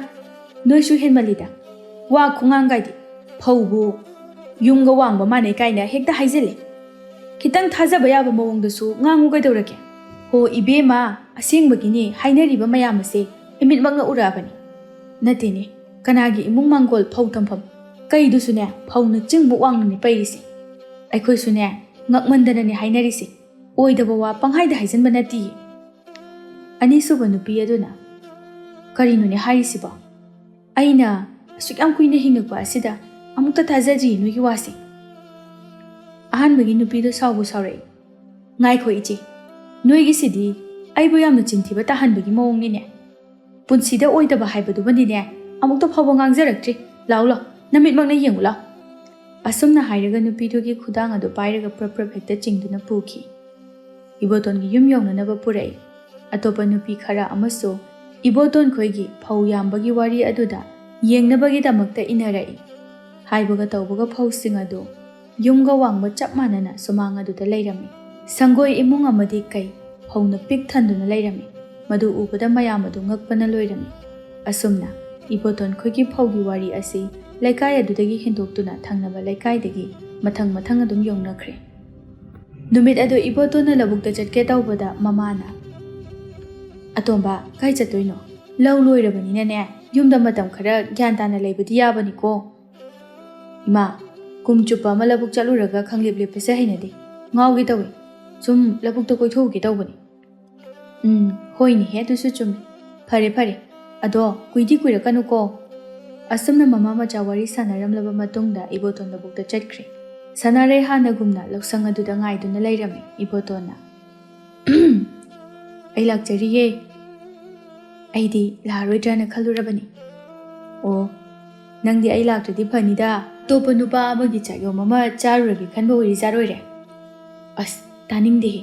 ꯅꯣꯏꯁꯨ ꯍꯦꯟꯃꯜꯂꯤꯗ꯫ ꯋꯥ ꯈꯨꯉꯥꯡꯒꯥꯏꯗꯤ꯫ ꯐꯧꯕꯨ ꯌꯨꯝꯒ ꯋꯥꯡꯕ ꯃꯥꯟꯅꯩ ꯀꯥꯏꯅ ꯍꯦꯛꯇ ꯍꯥꯏꯖꯤꯜꯂꯦ꯫ ꯈꯤꯇꯪ ꯊꯥꯖꯕ ꯌꯥꯕ ꯃꯑꯣꯡꯗꯁꯨ ꯉꯥꯡꯉꯨ ꯀꯩꯗꯧꯔꯒꯦ? ꯍꯣ ꯏꯕꯦꯝꯃ, ꯑꯁꯦꯡꯕꯒꯤꯅꯦ ꯍꯥꯏꯅꯔꯤꯕ ꯃꯌꯥꯝ ꯑꯁꯦ ꯏꯃꯤꯠꯃꯛꯅ ꯎꯔꯛꯑꯕꯅꯤ꯫ ꯅꯠꯇꯦꯅꯦ, ꯀꯅꯥꯒꯤ ꯏꯃꯨꯡ ꯃꯥꯡꯒꯣꯜ ꯐꯧ ꯊꯝꯐꯝ? ꯀꯩꯗꯨꯁꯨꯅꯦ ꯐꯧꯅ ꯆꯤꯡꯃꯨꯛ ꯋꯥꯡꯅꯅꯤ ꯄꯩꯔꯤꯁꯦ꯫ ꯑꯩꯈꯣꯏꯁꯨꯅꯦ ꯉꯛꯃꯟꯗꯅꯅꯦ ꯍꯥꯏꯅꯔꯤꯁꯦ꯫ ꯑꯣꯏꯗꯕ ꯋꯥ ꯄꯪꯍꯥꯏꯗ ꯍꯥꯏꯖꯤꯟꯕ ꯅꯠꯇꯤꯌꯦ꯫" ꯑꯅꯤꯁꯨꯕ ꯅꯨꯄꯤ ꯑꯗꯨꯅ, "ꯀꯔꯤꯅꯣꯅꯦ ꯍꯥꯏꯔꯤꯁꯤꯕꯣ? ꯑꯩꯅ ꯑꯁꯨꯛ ꯌꯥꯝ ꯀꯨꯏꯅ ꯍꯤꯡꯉꯛꯄ ꯑꯁꯤꯗ ꯑꯃꯨꯛꯇ ꯊꯥꯖꯗ꯭ꯔꯤ ꯅꯣꯏꯒꯤ ꯋꯥꯁꯦ꯫ ꯑꯍꯥꯟꯕꯒꯤ ꯅꯨꯄꯤꯗꯣ ꯁꯥꯎꯕꯨ ꯁꯥꯎꯔꯛꯏ꯫ "ꯉꯥꯏꯈꯣ ꯏꯆꯦ, ꯅꯣꯏꯒꯤꯁꯤꯗꯤ ꯑꯩꯕꯨ ꯌꯥꯝꯅ ꯆꯤꯟꯊꯤꯕ ꯇꯥꯍꯟꯕꯒꯤ ꯃꯑꯣꯡꯅꯤꯅꯦ꯫ ꯄꯨꯟꯁꯤꯗ ꯑꯣꯏꯗꯕ ꯍꯥꯏꯕꯗꯨꯃꯗꯤꯅꯦ ꯑꯃꯨꯛꯇ ꯐꯥꯎꯕ ꯉꯥꯡꯖꯔꯛꯇ꯭ꯔꯤ꯫ ꯂꯥꯎ ꯂꯥꯎ, ꯅꯃꯤꯠꯃꯛꯅ ꯌꯦꯡꯉꯨ ꯂꯥꯎ"꯫ ꯑꯁꯨꯝꯅ ꯍꯥꯏꯔꯒ ꯅꯨꯄꯤꯗꯨꯒꯤ ꯈꯨꯗꯥꯡ ꯑꯗꯨ ꯄꯥꯏꯔꯒ ꯄ꯭ꯔꯞ ꯄ꯭ꯔꯞ ꯍꯦꯛꯇ ꯆꯤꯡꯗꯨꯅ ꯄꯨꯈꯤ꯫ ꯏꯕꯣꯇꯣꯟꯒꯤ ꯌꯨꯝ ꯌꯧꯅꯅꯕ ꯄꯨꯔꯛꯏ꯫ ꯑꯇꯣꯞꯄ ꯅꯨꯄꯤ ꯈꯔ ꯑꯃꯁꯨ ꯏꯕꯣꯇꯣꯟ ꯈꯣꯏꯒꯤ ꯐꯧ ꯌꯥꯝꯕꯒꯤ ꯋꯥꯔꯤ ꯑꯗꯨꯗ ꯌꯦꯡꯅꯕꯒꯤꯗꯃꯛꯇ ꯏꯟꯅꯔꯛꯏ꯫ ꯍꯥꯏꯕꯒ ꯇꯧꯕꯒ ꯐꯧꯁꯤꯡ ꯑꯗꯨ ꯌꯨꯝꯒ ꯋꯥꯡꯕ ꯆꯞ ꯃꯥꯟꯅꯅ ꯁꯨꯃꯥꯡ ꯑꯗꯨꯗ ꯂꯩꯔꯝꯃꯤ꯫ ꯁꯪꯒꯣꯏ ꯏꯃꯨꯡ ꯑꯃꯗꯤ ꯀꯩ ꯐꯧꯅ ꯄꯤꯛ ꯊꯟꯗꯨꯅ ꯂꯩꯔꯝꯃꯤ꯫ ꯃꯗꯨ ꯎꯕꯗ ꯃꯌꯥꯝ ꯑꯗꯨ ꯉꯛꯄꯅ ꯂꯣꯏꯔꯝꯃꯤ꯫ ꯑꯁꯨꯝꯅ ꯏꯕꯣꯇꯣꯟ ꯈꯣꯏꯒꯤ ꯐꯧꯒꯤ ꯋꯥꯔꯤ ꯑꯁꯤ ꯂꯩꯀꯥꯏ ꯑꯗꯨꯗꯒꯤ ꯍꯦꯟꯗꯣꯛꯇꯨꯅ ꯊꯪꯅꯕ ꯂꯩꯀꯥꯏꯗꯒꯤ ꯃꯊꯪ ꯃꯊꯪ ꯑꯗꯨꯝ ꯌꯧꯅꯈ꯭ꯔꯦ꯫ ꯅꯨꯃꯤꯠ ꯑꯗꯨ ꯏꯕꯣꯇꯣꯟꯅ ꯂꯧꯕꯨꯛꯇ ꯆꯠꯀꯦ ꯇꯧꯕꯗ ꯃꯃꯥꯅ, "ꯑꯇꯣꯝꯕ, ꯀꯥꯏ ꯆꯠꯇꯣꯏꯅꯣ? ꯂꯧ ꯂꯣꯏꯔꯕꯅꯤꯅꯅꯦ, ꯌꯨꯝꯗ ꯃꯇꯝ ꯈꯔ ꯒ꯭ꯌꯥꯟ ꯇꯥꯅ ꯂꯩꯕꯗꯤ ꯌꯥꯕꯅꯤꯀꯣ"꯫ "ꯏꯃꯥ, ꯀꯨꯝ ꯆꯨꯞꯄ ꯑꯃ ꯂꯧꯕꯨꯛ ꯆꯠꯂꯨꯔꯒ ꯈꯪꯂꯦꯞ ꯂꯦꯞꯄꯁꯦ ꯍꯩꯅꯗꯦ꯫ ꯉꯥꯎꯒꯦ ꯇꯧꯏ꯫ ꯁꯨꯝ ꯂꯧꯕꯨꯛꯇ ꯀꯣꯏꯊꯣꯛꯎꯒꯦ ꯇꯧꯕꯅꯤ"꯫ "ꯎꯝ, ꯍꯣꯏꯅꯦꯍꯦ, ꯑꯗꯨꯁꯨ ꯆꯨꯝꯃꯤ꯫ ꯐꯔꯦ, ꯐꯔꯦ꯫ ꯑꯗꯣ ꯀꯨꯏꯗꯤ ꯀꯨꯏꯔꯛꯀꯅꯨꯀꯣ"꯫ ꯑꯁꯨꯝꯅ ꯃꯃꯥ ꯃꯆꯥ ꯋꯥꯔꯤ ꯁꯥꯟꯅꯔꯝꯂꯕ ꯃꯇꯨꯡꯗ ꯏꯕꯣꯇꯣꯟ ꯂꯧꯕꯨꯛꯇ ꯆꯠꯈ꯭ꯔꯦ꯫ ꯁꯅꯥꯔꯩ ꯍꯥꯟꯅꯒꯨꯝꯅ ꯂꯧꯁꯪ ꯑꯗꯨꯗ ꯉꯥꯏꯗꯨꯅ ꯂꯩꯔꯝꯃꯤ ꯏꯕꯣꯇꯣꯟꯅ꯫ "ꯑꯩ ꯂꯥꯛꯆꯔꯤꯌꯦ꯫ ꯑꯩꯗꯤ ꯂꯥꯛꯑꯔꯣꯏꯗ꯭ꯔꯥꯅ ꯈꯜꯂꯨꯔꯕꯅꯤ"꯫ "ꯑꯣ, ꯅꯪꯗꯤ ꯑꯩ ꯂꯥꯛꯇ꯭ꯔꯗꯤ ꯐꯅꯤꯗ꯫ ꯑꯇꯣꯞꯄ ꯅꯨꯄꯥ ꯑꯃꯒꯤ ꯆꯥꯛꯌꯣꯝ ꯑꯃ ꯆꯥꯔꯨꯔꯒꯦ ꯈꯟꯕ ꯑꯣꯏꯔꯤꯖꯥꯠ ꯑꯣꯏꯔꯦ"꯫ ꯑꯁ, ꯇꯥꯅꯤꯡꯗꯦꯍꯦ꯫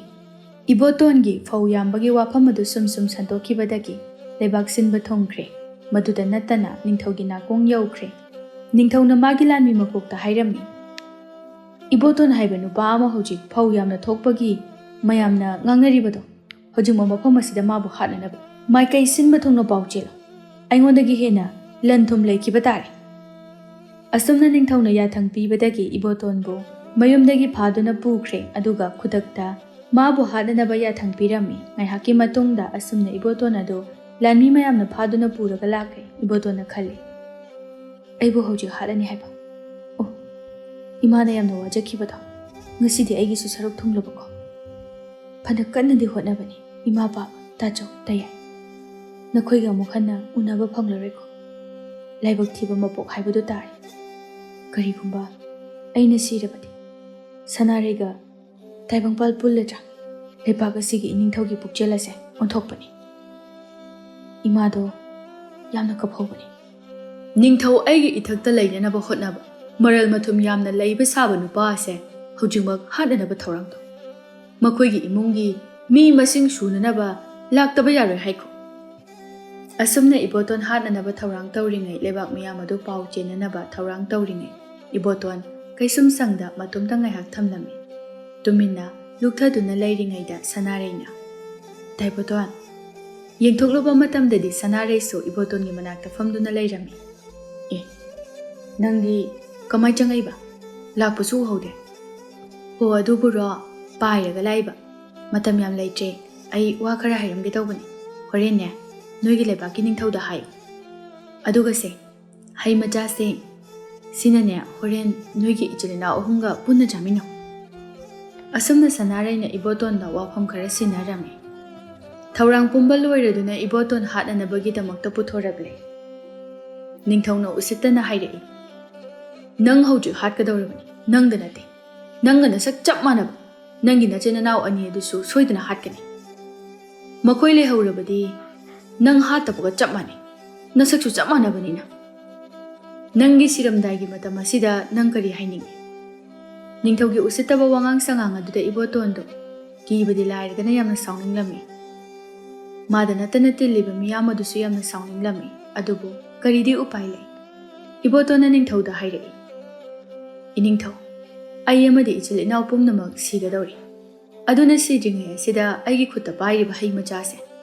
ꯏꯕꯣꯇꯣꯟꯒꯤ ꯐꯧ ꯌꯥꯝꯕꯒꯤ ꯋꯥꯐꯝ ꯑꯗꯨ ꯁꯨꯝ ꯁꯨꯝ ꯁꯟꯗꯣꯛꯈꯤꯕꯗꯒꯤ ꯂꯩꯕꯥꯛ ꯁꯤꯟꯕ ꯊꯨꯡꯈ꯭ꯔꯦ꯫ ꯃꯗꯨꯗ ꯅꯠꯇꯅ ꯅꯤꯡꯊꯧꯒꯤ ꯅꯥꯀꯣꯡ ꯌꯧꯈ꯭ꯔꯦ꯫ ꯅꯤꯡꯊꯧꯅ ꯃꯥꯒꯤ ꯂꯥꯟꯃꯤ ꯃꯀꯣꯛꯇ ꯍꯥꯏꯔꯝꯃꯤ, "ꯏꯕꯣꯇꯣꯟ ꯍꯥꯏꯕ ꯅꯨꯄꯥ ꯑꯃ ꯍꯧꯖꯤꯛ ꯐꯧ ꯌꯥꯝꯅ ꯊꯣꯛꯄꯒꯤ ꯃꯌꯥꯝꯅ ꯉꯥꯡꯅꯔꯤꯕꯗꯣ, ꯍꯧꯖꯤꯛꯃꯛ ꯃꯐꯝ ꯑꯁꯤꯗ ꯃꯥꯕꯨ ꯍꯥꯠꯅꯅꯕ ꯃꯥꯏꯀꯩ ꯁꯤꯟꯕ ꯊꯨꯡꯅ ꯄꯥꯎ ꯆꯦꯜꯂꯨ꯫ ꯑꯩꯉꯣꯟꯗꯒꯤ ꯍꯦꯟꯅ ꯂꯟ ꯊꯨꯝ ꯂꯩꯈꯤꯕ ꯇꯥꯔꯦ"꯫ ꯑꯁꯨꯝꯅ ꯅꯤꯡꯊꯧꯅ ꯌꯥꯊꯪ ꯄꯤꯕꯗꯒꯤ ꯏꯕꯣꯇꯣꯟꯕꯨ ꯃꯌꯨꯝꯗꯒꯤ ꯐꯥꯗꯨꯅ ꯄꯨꯈ꯭ꯔꯦ, ꯑꯗꯨꯒ ꯈꯨꯗꯛꯇ ꯃꯥꯕꯨ ꯍꯥꯠꯅꯅꯕ ꯌꯥꯊꯪ ꯄꯤꯔꯝꯃꯤ꯫ ꯉꯥꯏꯍꯥꯛꯀꯤ ꯃꯇꯨꯡꯗ ꯑꯁꯨꯝꯅ ꯏꯕꯣꯇꯣꯟ ꯑꯗꯨ ꯂꯥꯟꯃꯤ ꯃꯌꯥꯝꯅ ꯐꯥꯗꯨꯅ ꯄꯨꯔꯒ ꯂꯥꯛꯈ꯭ꯔꯦ꯫ ꯏꯕꯣꯇꯣꯟꯅ ꯈꯜꯂꯤ, "ꯑꯩꯕꯨ ꯍꯧꯖꯤꯛ ꯍꯥꯠꯂꯅꯤ ꯍꯥꯏꯕ꯫ ꯑꯣ, ꯏꯃꯥꯅ ꯌꯥꯝꯅ ꯋꯥꯖꯈꯤꯕꯗꯣ ꯉꯁꯤꯗꯤ ꯑꯩꯒꯤꯁꯨ ꯁꯔꯨꯛ ꯊꯨꯡꯂꯕꯀꯣ꯫ ꯐꯅ ꯀꯟꯅꯗꯤ ꯍꯣꯠꯅꯕꯅꯤ ꯏꯃꯥ, ꯄꯥꯕ, ꯇꯥꯆꯧ, ꯇꯌꯥꯏ꯫ ꯅꯈꯣꯏꯒ ꯑꯃꯨꯛ ꯍꯟꯅ ꯎꯅꯕ ꯐꯪꯂꯔꯣꯏꯀꯣ"꯫ ꯂꯥꯏꯕꯛ ꯊꯤꯕ ꯃꯄꯣꯛ ꯍꯥꯏꯕꯗꯨ ꯇꯥꯔꯦ꯫ ꯀꯔꯤꯒꯨꯝꯕ ꯑꯩꯅ ꯁꯤꯔꯕꯗꯤ ꯁꯅꯥꯔꯩꯒ ꯇꯥꯏꯕꯪꯄꯥꯜ ꯄꯨꯜꯂꯗ꯭ꯔꯥ? ꯂꯩꯄꯥꯛ ꯑꯁꯤꯒꯤ ꯏꯅꯤꯡꯊꯧꯒꯤ ꯄꯨꯛꯆꯦꯜ ꯑꯁꯦ ꯑꯣꯟꯊꯣꯛꯄꯅꯤ꯫ ꯏꯃꯥꯗꯣ ꯌꯥꯝꯅ ꯀꯞꯍꯧꯕꯅꯤ꯫ ꯅꯤꯡꯊꯧ ꯑꯩꯒꯤ ꯏꯊꯛꯇ ꯂꯩꯅꯅꯕ ꯍꯣꯠꯅꯕ, ꯃꯔꯜ ꯃꯊꯨꯝ ꯌꯥꯝꯅ ꯂꯩꯕ ꯁꯥꯕ ꯅꯨꯄꯥ ꯑꯁꯦ ꯍꯧꯖꯤꯛꯃꯛ ꯍꯥꯠꯅꯅꯕ ꯊꯧꯔꯥꯡ ꯇꯧ꯫ ꯃꯈꯣꯏꯒꯤ ꯏꯃꯨꯡꯒꯤ ꯃꯤ ꯃꯁꯤꯡ ꯁꯨꯅꯅꯕ ꯂꯥꯛꯇꯕ ꯌꯥꯔꯣꯏ ꯍꯥꯏꯈꯣ꯫ ꯑꯁꯨꯝꯅ ꯏꯕꯣꯇꯣꯟ ꯍꯥꯠꯅꯅꯕ ꯊꯧꯔꯥꯡ ꯇꯧꯔꯤꯉꯩ, ꯂꯩꯕꯥꯛ ꯃꯤꯌꯥꯝ ꯑꯗꯨ ꯄꯥꯎ ꯆꯦꯟꯅꯅꯕ ꯊꯧꯔꯥꯡ ꯇꯧꯔꯤꯉꯩ, ꯏꯕꯣꯇꯣꯟ ꯀꯩꯁꯨꯝ ꯁꯪꯗ ꯃꯇꯣꯝꯇ ꯉꯥꯏꯍꯥꯛ ꯊꯝꯂꯝꯃꯤ꯫ ꯇꯨꯃꯤꯟꯅ ꯂꯨꯞꯊꯗꯨꯅ ꯂꯩꯔꯤꯉꯩꯗ ꯁꯅꯥꯔꯩꯅ, "ꯇꯥꯏꯕꯣꯇꯣꯟ!" ꯌꯦꯡꯊꯣꯛꯂꯨꯕ ꯃꯇꯝꯗꯗꯤ ꯁꯅꯥꯔꯩꯁꯨ ꯏꯕꯣꯇꯣꯟꯒꯤ ꯃꯅꯥꯛꯇ ꯐꯝꯗꯨꯅ ꯂꯩꯔꯝꯃꯤ꯫ "ꯑꯦ, ꯅꯪꯗꯤ ꯀꯃꯥꯏ ꯆꯪꯉꯛꯏꯕ? ꯂꯥꯛꯄꯁꯨ ꯎꯍꯧꯗꯦ꯫" "ꯑꯣ, ꯑꯗꯨꯕꯨꯔꯣ, ꯄꯥꯏꯔꯒ ꯂꯥꯛꯏꯕ꯫ ꯃꯇꯝ ꯌꯥꯝ ꯂꯩꯇ꯭ꯔꯦ, ꯑꯩ ꯋꯥ ꯈꯔ ꯍꯥꯏꯔꯝꯒꯦ ꯇꯧꯕꯅꯤ꯫ ꯍꯣꯔꯦꯟꯅꯦ, ꯅꯣꯏꯒꯤ ꯂꯩꯕꯥꯛꯀꯤ ꯅꯤꯡꯊꯧꯗ ꯍꯥꯏꯌꯨ꯫ ꯑꯗꯨꯒꯁꯦ, ꯍꯩ ꯃꯆꯥꯁꯦ, ꯁꯤꯅꯅꯦ, ꯍꯣꯔꯦꯟ ꯅꯣꯏꯒꯤ ꯏꯆꯤꯜ ꯏꯅꯥꯎ ꯑꯍꯨꯝꯒ ꯄꯨꯟꯅ ꯆꯥꯃꯤꯟꯅꯧ꯫" ꯑꯁꯨꯝꯅ ꯁꯅꯥꯔꯩꯅ ꯏꯕꯣꯇꯣꯟꯗ ꯋꯥꯐꯝ ꯈꯔ ꯁꯤꯟꯅꯔꯝꯃꯤ꯫ ꯊꯧꯔꯥꯡ ꯄꯨꯝꯕ ꯂꯣꯏꯔꯗꯨꯅ ꯏꯕꯣꯇꯣꯟ ꯍꯥꯠꯅꯅꯕꯒꯤꯗꯃꯛꯇ ꯄꯨꯊꯣꯔꯛꯂꯦ꯫ ꯅꯤꯡꯊꯧꯅ ꯎꯁꯤꯠꯇꯅ ꯍꯥꯏꯔꯛꯏ, "ꯅꯪ ꯍꯧꯖꯤꯛ ꯍꯥꯠꯀꯗꯧꯔꯕꯅꯤ, ꯅꯪꯗ ꯅꯠꯇꯦ꯫ ꯅꯪꯒ ꯅꯁꯛ ꯆꯞ ꯃꯥꯟꯅꯕ ꯅꯪꯒꯤ ꯅꯆꯤꯟ ꯅꯅꯥꯎ ꯑꯅꯤ ꯑꯗꯨꯁꯨ ꯁꯣꯏꯗꯅ ꯍꯥꯠꯀꯅꯤ꯫ ꯃꯈꯣꯏ ꯂꯩꯍꯧꯔꯕꯗꯤ ꯅꯪ ꯍꯥꯠꯇꯕꯒ ꯆꯞ ꯃꯥꯟꯅꯩ꯫ ꯅꯁꯛꯁꯨ ꯆꯞ ꯃꯥꯟꯅꯕꯅꯤꯅ꯫ ꯅꯪꯒꯤ ꯁꯤꯔꯝꯗꯥꯏꯒꯤ ꯃꯇꯝ ꯑꯁꯤꯗ ꯅꯪ ꯀꯔꯤ ꯍꯥꯏꯅꯤꯡꯏ?" ꯅꯤꯡꯊꯧꯒꯤ ꯎꯁꯤꯠꯇꯕ ꯋꯥꯉꯥꯡ ꯁꯉꯥꯡ ꯑꯗꯨꯗ ꯏꯕꯣꯇꯣꯟꯗꯣ ꯀꯤꯕꯗꯤ ꯂꯥꯏꯔꯗꯅ ꯌꯥꯝꯅ ꯁꯥꯎꯅꯤꯡꯂꯝꯃꯤ꯫ ꯃꯥꯗ ꯅꯠꯇꯅ ꯇꯤꯜꯂꯤꯕ ꯃꯤꯌꯥꯝ ꯑꯗꯨꯁꯨ ꯌꯥꯝꯅ ꯁꯥꯎꯅꯤꯡꯂꯝꯃꯤ꯫ ꯑꯗꯨꯕꯨ ꯀꯔꯤꯗꯤ ꯎꯄꯥꯏ ꯂꯩ? ꯏꯕꯣꯇꯣꯟꯅ ꯅꯤꯡꯊꯧꯗ ꯍꯥꯏꯔꯛꯏ, "ꯏꯅꯤꯡꯊꯧ, ꯑꯩ ꯑꯃꯗꯤ ꯏꯆꯤꯜ ꯏꯅꯥꯎ ꯄꯨꯝꯅꯃꯛ ꯁꯤꯒꯗꯧꯔꯤ꯫ ꯑꯗꯨꯅ ꯁꯤꯗ꯭ꯔꯤꯉꯩ ꯑꯁꯤꯗ ꯑꯩꯒꯤ ꯈꯨꯠꯇ ꯄꯥꯏꯔꯤꯕ ꯍꯩ ꯃꯆꯥꯁꯦ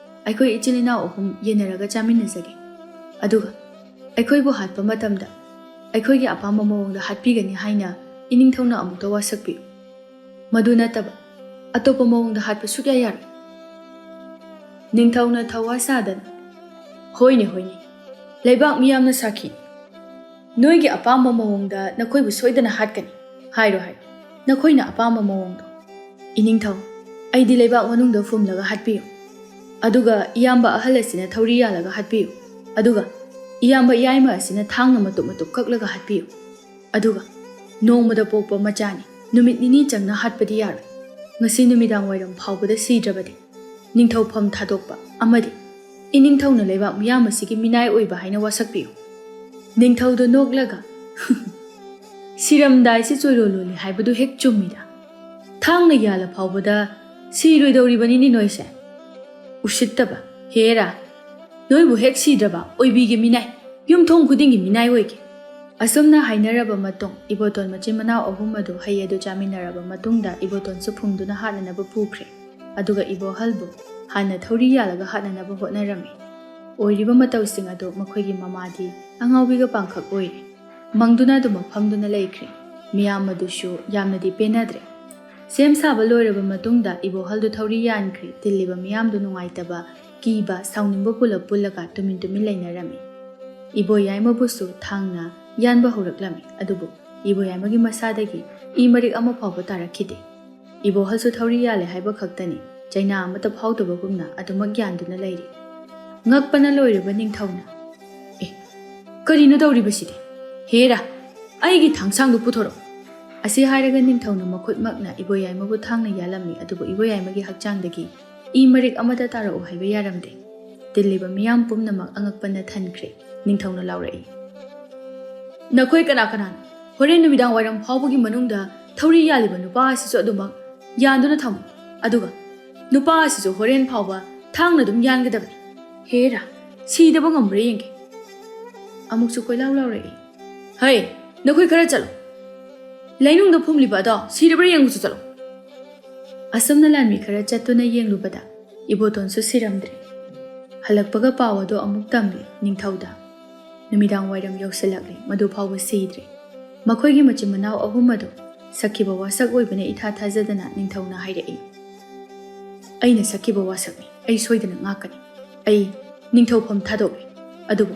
ꯑꯩꯈꯣꯏ ꯏꯆꯤꯜ ꯏꯅꯥꯎ ꯑꯍꯨꯝ ꯌꯦꯟꯅꯔꯒ ꯆꯥꯃꯤꯟꯅꯖꯒꯦ꯫ ꯑꯗꯨꯒ ꯑꯩꯈꯣꯏꯕꯨ ꯍꯥꯠꯄ ꯃꯇꯝꯗ ꯑꯩꯈꯣꯏꯒꯤ ꯑꯄꯥꯝꯕ ꯃꯑꯣꯡꯗ ꯍꯥꯠꯄꯤꯒꯅꯤ ꯍꯥꯏꯅ ꯏꯅꯤꯡꯊꯧꯅ ꯑꯃꯨꯛꯇ ꯋꯥꯁꯛꯄꯤꯌꯨ꯫ ꯃꯗꯨ ꯅꯠꯇꯕ ꯑꯇꯣꯞꯄ ꯃꯑꯣꯡꯗ ꯍꯥꯠꯄ ꯁꯨꯛꯌꯥ ꯌꯥꯔꯣꯏ꯫" ꯅꯤꯡꯊꯧꯅ ꯊꯧꯋꯥ ꯁꯥꯗꯅ, "ꯍꯣꯏꯅꯦ, ꯍꯣꯏꯅꯦ, ꯂꯩꯕꯥꯛ ꯃꯤꯌꯥꯝꯅ ꯁꯥꯈꯤ꯫ ꯅꯣꯏꯒꯤ ꯑꯄꯥꯝꯕ ꯃꯑꯣꯡꯗ ꯅꯈꯣꯏꯕꯨ ꯁꯣꯏꯗꯅ ꯍꯥꯠꯀꯅꯤ꯫ ꯍꯥꯏꯔꯣ, ꯍꯥꯏꯔꯣ, ꯅꯈꯣꯏꯅ ꯑꯄꯥꯝꯕ ꯃꯑꯣꯡꯗꯣ꯫ ꯏꯅꯤꯡꯊꯧ, ꯑꯩꯗꯤ ꯂꯩꯕꯥꯛ ꯃꯅꯨꯡꯗ ꯐꯨꯝꯂꯒ ꯍꯥꯠꯄꯤꯌꯨ꯫ ꯑꯗꯨꯒ ꯏꯌꯥꯝꯕ ꯑꯍꯜ ꯑꯁꯤꯅ ꯊꯧꯔꯤ ꯌꯥꯜꯂꯒ ꯍꯥꯠꯄꯤꯌꯨ꯫ ꯑꯗꯨꯒ ꯏꯌꯥꯝꯕ ꯌꯥꯏꯃ ꯑꯁꯤꯅ ꯊꯥꯡꯅ ꯃꯇꯨꯞ ꯃꯇꯨꯞ ꯀꯛꯂꯒ ꯍꯥꯠꯄꯤꯌꯨ꯫ ꯑꯗꯨꯒ ꯅꯣꯡꯃꯗ ꯄꯣꯛꯄ ꯃꯆꯥꯅꯤ, ꯅꯨꯃꯤꯠ ꯅꯤꯅꯤ ꯆꯪꯅ ꯍꯥꯠꯄꯗꯤ ꯌꯥꯔꯣꯏ꯫ ꯉꯁꯤ ꯅꯨꯃꯤꯗꯥꯡ ꯋꯥꯏꯔꯝ ꯐꯥꯎꯕꯗ ꯁꯤꯗ꯭ꯔꯕꯗꯤ ꯅꯤꯡꯊꯧꯐꯝ ꯊꯥꯗꯣꯛꯄ ꯑꯃꯗꯤ ꯏꯅꯤꯡꯊꯧꯅ ꯂꯩꯕꯥꯛ ꯃꯤꯌꯥꯝ ꯑꯁꯤꯒꯤ ꯃꯤꯅꯥꯏ ꯑꯣꯏꯕ ꯍꯥꯏꯅ ꯋꯥꯁꯛꯄꯤꯌꯨ꯫ ꯅꯤꯡꯊꯧꯗꯣ ꯅꯣꯛꯂꯒ, "ꯁꯤꯔꯝꯗꯥꯏꯁꯤ ꯆꯣꯏꯔꯣꯜ ꯂꯣꯜꯂꯤ ꯍꯥꯏꯕꯗꯨ ꯍꯦꯛ ꯆꯨꯝꯃꯤꯗ꯫ ꯊꯥꯡꯅ ꯌꯥꯜꯂ ꯐꯥꯎꯕꯗ ꯁꯤꯔꯣꯏꯗꯧꯔꯤꯕꯅꯤꯅꯦ ꯅꯣꯏꯁꯦ꯫ ꯎꯁꯤꯠꯇꯕ, ꯍꯦꯔꯥ! ꯅꯣꯏꯕꯨ ꯍꯦꯛ ꯁꯤꯗ꯭ꯔꯕ ꯑꯣꯏꯕꯤꯒꯦ ꯃꯤꯅꯥꯏ, ꯌꯨꯝꯊꯣꯡ ꯈꯨꯗꯤꯡꯒꯤ ꯃꯤꯅꯥꯏ ꯑꯣꯏꯒꯦ"꯫ ꯑꯁꯨꯝꯅ ꯍꯥꯏꯅꯔꯕ ꯃꯇꯨꯡ, ꯏꯕꯣꯇꯣꯟ ꯃꯆꯤꯟ ꯃꯅꯥꯎ ꯑꯍꯨꯝ ꯑꯗꯨ ꯍꯩ ꯑꯗꯨ ꯆꯥꯃꯤꯟꯅꯔꯕ ꯃꯇꯨꯡꯗ, ꯏꯕꯣꯇꯣꯟꯁꯨ ꯐꯨꯝꯗꯨꯅ ꯍꯥꯠꯅꯅꯕ ꯄꯨꯈ꯭ꯔꯦ꯫ ꯑꯗꯨꯒ ꯏꯕꯣꯍꯜꯕꯨ ꯍꯥꯟꯅ ꯊꯧꯔꯤ ꯌꯥꯜꯂꯒ ꯍꯥꯠꯅꯅꯕ ꯍꯣꯠꯅꯔꯝꯃꯤ꯫ ꯑꯣꯏꯔꯤꯕ ꯃꯇꯧꯁꯤꯡ ꯑꯗꯨ ꯃꯈꯣꯏꯒꯤ ꯃꯃꯥꯗꯤ ꯑꯉꯥꯎꯕꯤꯒ ꯄꯥꯡꯈꯛ ꯑꯣꯏꯔꯦ꯫ ꯃꯪꯗꯨꯅ ꯑꯗꯨꯃꯛ ꯐꯝꯗꯨꯅ ꯂꯩꯈ꯭ꯔꯦ꯫ ꯃꯤꯌꯥꯝ ꯑꯗꯨꯁꯨ ꯌꯥꯝꯅꯗꯤ ꯄꯦꯟꯅꯗ꯭ꯔꯦ꯫ ꯁꯦꯝ ꯁꯥꯕ ꯂꯣꯏꯔꯕ ꯃꯇꯨꯡꯗ ꯏꯕꯣꯍꯜꯗꯨ ꯊꯧꯔꯤ ꯌꯥꯟꯈ꯭ꯔꯦ꯫ ꯇꯤꯜꯂꯤꯕ ꯃꯤꯌꯥꯝꯗꯨ ꯅꯨꯡꯉꯥꯏꯇꯕ, ꯀꯤꯕ, ꯁꯥꯎꯅꯤꯡꯕ ꯄꯨꯂꯞ ꯄꯨꯜꯂꯒ ꯇꯨꯃꯤꯟ ꯇꯨꯃꯤꯟ ꯂꯩꯅꯔꯝꯃꯤ꯫ ꯏꯕꯣ ꯌꯥꯏꯃꯕꯨꯁꯨ ꯊꯥꯡꯅ ꯌꯥꯟꯕ ꯍꯧꯔꯛꯂꯝꯃꯤ, ꯑꯗꯨꯕꯨ ꯏꯕꯣ ꯌꯥꯏꯃꯒꯤ ꯃꯁꯥꯗꯒꯤ ꯏ ꯃꯔꯤꯛ ꯑꯃ ꯐꯥꯎꯕ ꯇꯥꯔꯛꯈꯤꯗꯦ꯫ ꯏꯕꯣꯍꯜꯁꯨ ꯊꯧꯔꯤ ꯌꯥꯜꯂꯦ ꯍꯥꯏꯕ ꯈꯛꯇꯅꯤ, ꯆꯩꯅꯥ ꯑꯃꯠꯇ ꯐꯥꯎꯗꯕꯒꯨꯝꯅ ꯑꯗꯨꯃꯛ ꯌꯥꯟꯗꯨꯅ ꯂꯩꯔꯤ꯫ ꯉꯛꯄꯅ ꯂꯣꯏꯔꯕ ꯅꯤꯡꯊꯧꯅ, "ꯑꯦ, ꯀꯔꯤꯅꯣ ꯇꯧꯔꯤꯕꯁꯤꯗꯤ? ꯍꯦꯔꯥ, ꯑꯩꯒꯤ ꯊꯥꯡꯁꯥꯡꯗꯨ ꯄꯨꯊꯣꯔꯛꯎ"꯫ ꯑꯁꯤ ꯍꯥꯏꯔꯒ ꯅꯤꯡꯊꯧꯅ ꯃꯈꯨꯠꯃꯛꯅ ꯏꯕꯣꯌꯥꯏꯃꯕꯨ ꯊꯥꯡꯅ ꯌꯥꯜꯂꯝꯃꯤ, ꯑꯗꯨꯕꯨ ꯏꯕꯣꯌꯥꯏꯃꯒꯤ ꯍꯛꯆꯥꯡꯗꯒꯤ ꯏ ꯃꯔꯤꯛ ꯑꯃꯠꯇ ꯇꯥꯔꯛꯎ ꯍꯥꯏꯕ ꯌꯥꯔꯝꯗꯦ꯫ ꯇꯤꯜꯂꯤꯕ ꯃꯤꯌꯥꯝ ꯄꯨꯝꯅꯃꯛ ꯑꯉꯛꯄꯅ ꯊꯟꯈ꯭ꯔꯦ꯫ ꯅꯤꯡꯊꯧꯅ ꯂꯥꯎꯔꯛꯏ, "ꯅꯈꯣꯏ ꯀꯅꯥ ꯀꯅꯥꯅꯣ? ꯍꯣꯔꯦꯟ ꯅꯨꯃꯤꯗꯥꯡ ꯋꯥꯏꯔꯝ ꯐꯥꯎꯕꯒꯤ ꯃꯅꯨꯡꯗ ꯊꯧꯔꯤ ꯌꯥꯜꯂꯤꯕ ꯅꯨꯄꯥ ꯑꯁꯤꯁꯨ ꯑꯗꯨꯃꯛ ꯌꯥꯟꯗꯨꯅ ꯊꯝꯃꯨ꯫ ꯑꯗꯨꯒ ꯅꯨꯄꯥ ꯑꯁꯤꯁꯨ ꯍꯣꯔꯦꯟ ꯐꯥꯎꯕ ꯊꯥꯡꯅ ꯑꯗꯨꯝ ꯌꯥꯟꯒꯗꯕꯅꯤ꯫ ꯍꯦꯔꯥ, ꯁꯤꯗꯕ ꯉꯝꯕ꯭ꯔꯥ ꯌꯦꯡꯒꯦ"꯫ ꯑꯃꯨꯛꯁꯨ ꯀꯣꯏꯂꯥꯎ ꯂꯥꯎꯔꯛꯏ, "ꯍꯩ, ꯅꯈꯣꯏ ꯈꯔ ꯆꯠꯂꯣ꯫ ꯂꯩꯅꯨꯡꯗ ꯐꯨꯝꯂꯤꯕ ꯑꯗꯣ ꯁꯤꯔꯕ꯭ꯔꯥ ꯌꯦꯡꯉꯨꯁꯨ ꯆꯠꯂꯣ"꯫ ꯑꯁꯨꯝꯅ ꯂꯥꯟꯃꯤ ꯈꯔ ꯆꯠꯇꯨꯅ ꯌꯦꯡꯂꯨꯕꯗ ꯏꯕꯣꯇꯣꯟꯁꯨ ꯁꯤꯔꯝꯗ꯭ꯔꯦ꯫ ꯍꯜꯂꯛꯄꯒ ꯄꯥꯎ ꯑꯗꯨ ꯑꯃꯨꯛ ꯇꯝꯂꯦ ꯅꯤꯡꯊꯧꯗ꯫ ꯅꯨꯃꯤꯗꯥꯡ ꯋꯥꯏꯔꯝ ꯌꯧꯁꯤꯜꯂꯛꯂꯦ, ꯃꯗꯨ ꯐꯥꯎꯕ ꯁꯤꯗ꯭ꯔꯦ꯫ ꯃꯈꯣꯏꯒꯤ ꯃꯆꯤꯟ ꯃꯅꯥꯎ ꯑꯍꯨꯝ ꯑꯗꯨ ꯁꯛꯈꯤꯕ ꯋꯥꯁꯛ ꯑꯣꯏꯕꯅ ꯏꯊꯥ ꯊꯥꯖꯗꯅ ꯅꯤꯡꯊꯧꯅ ꯍꯥꯏꯔꯛꯏ, "ꯑꯩꯅ ꯁꯛꯈꯤꯕ ꯋꯥꯁꯛꯅꯤ, ꯑꯩ ꯁꯣꯏꯗꯅ ꯉꯥꯛꯀꯅꯤ꯫ ꯑꯩ ꯅꯤꯡꯊꯧꯐꯝ ꯊꯥꯗꯣꯛꯂꯦ꯫ ꯑꯗꯨꯕꯨ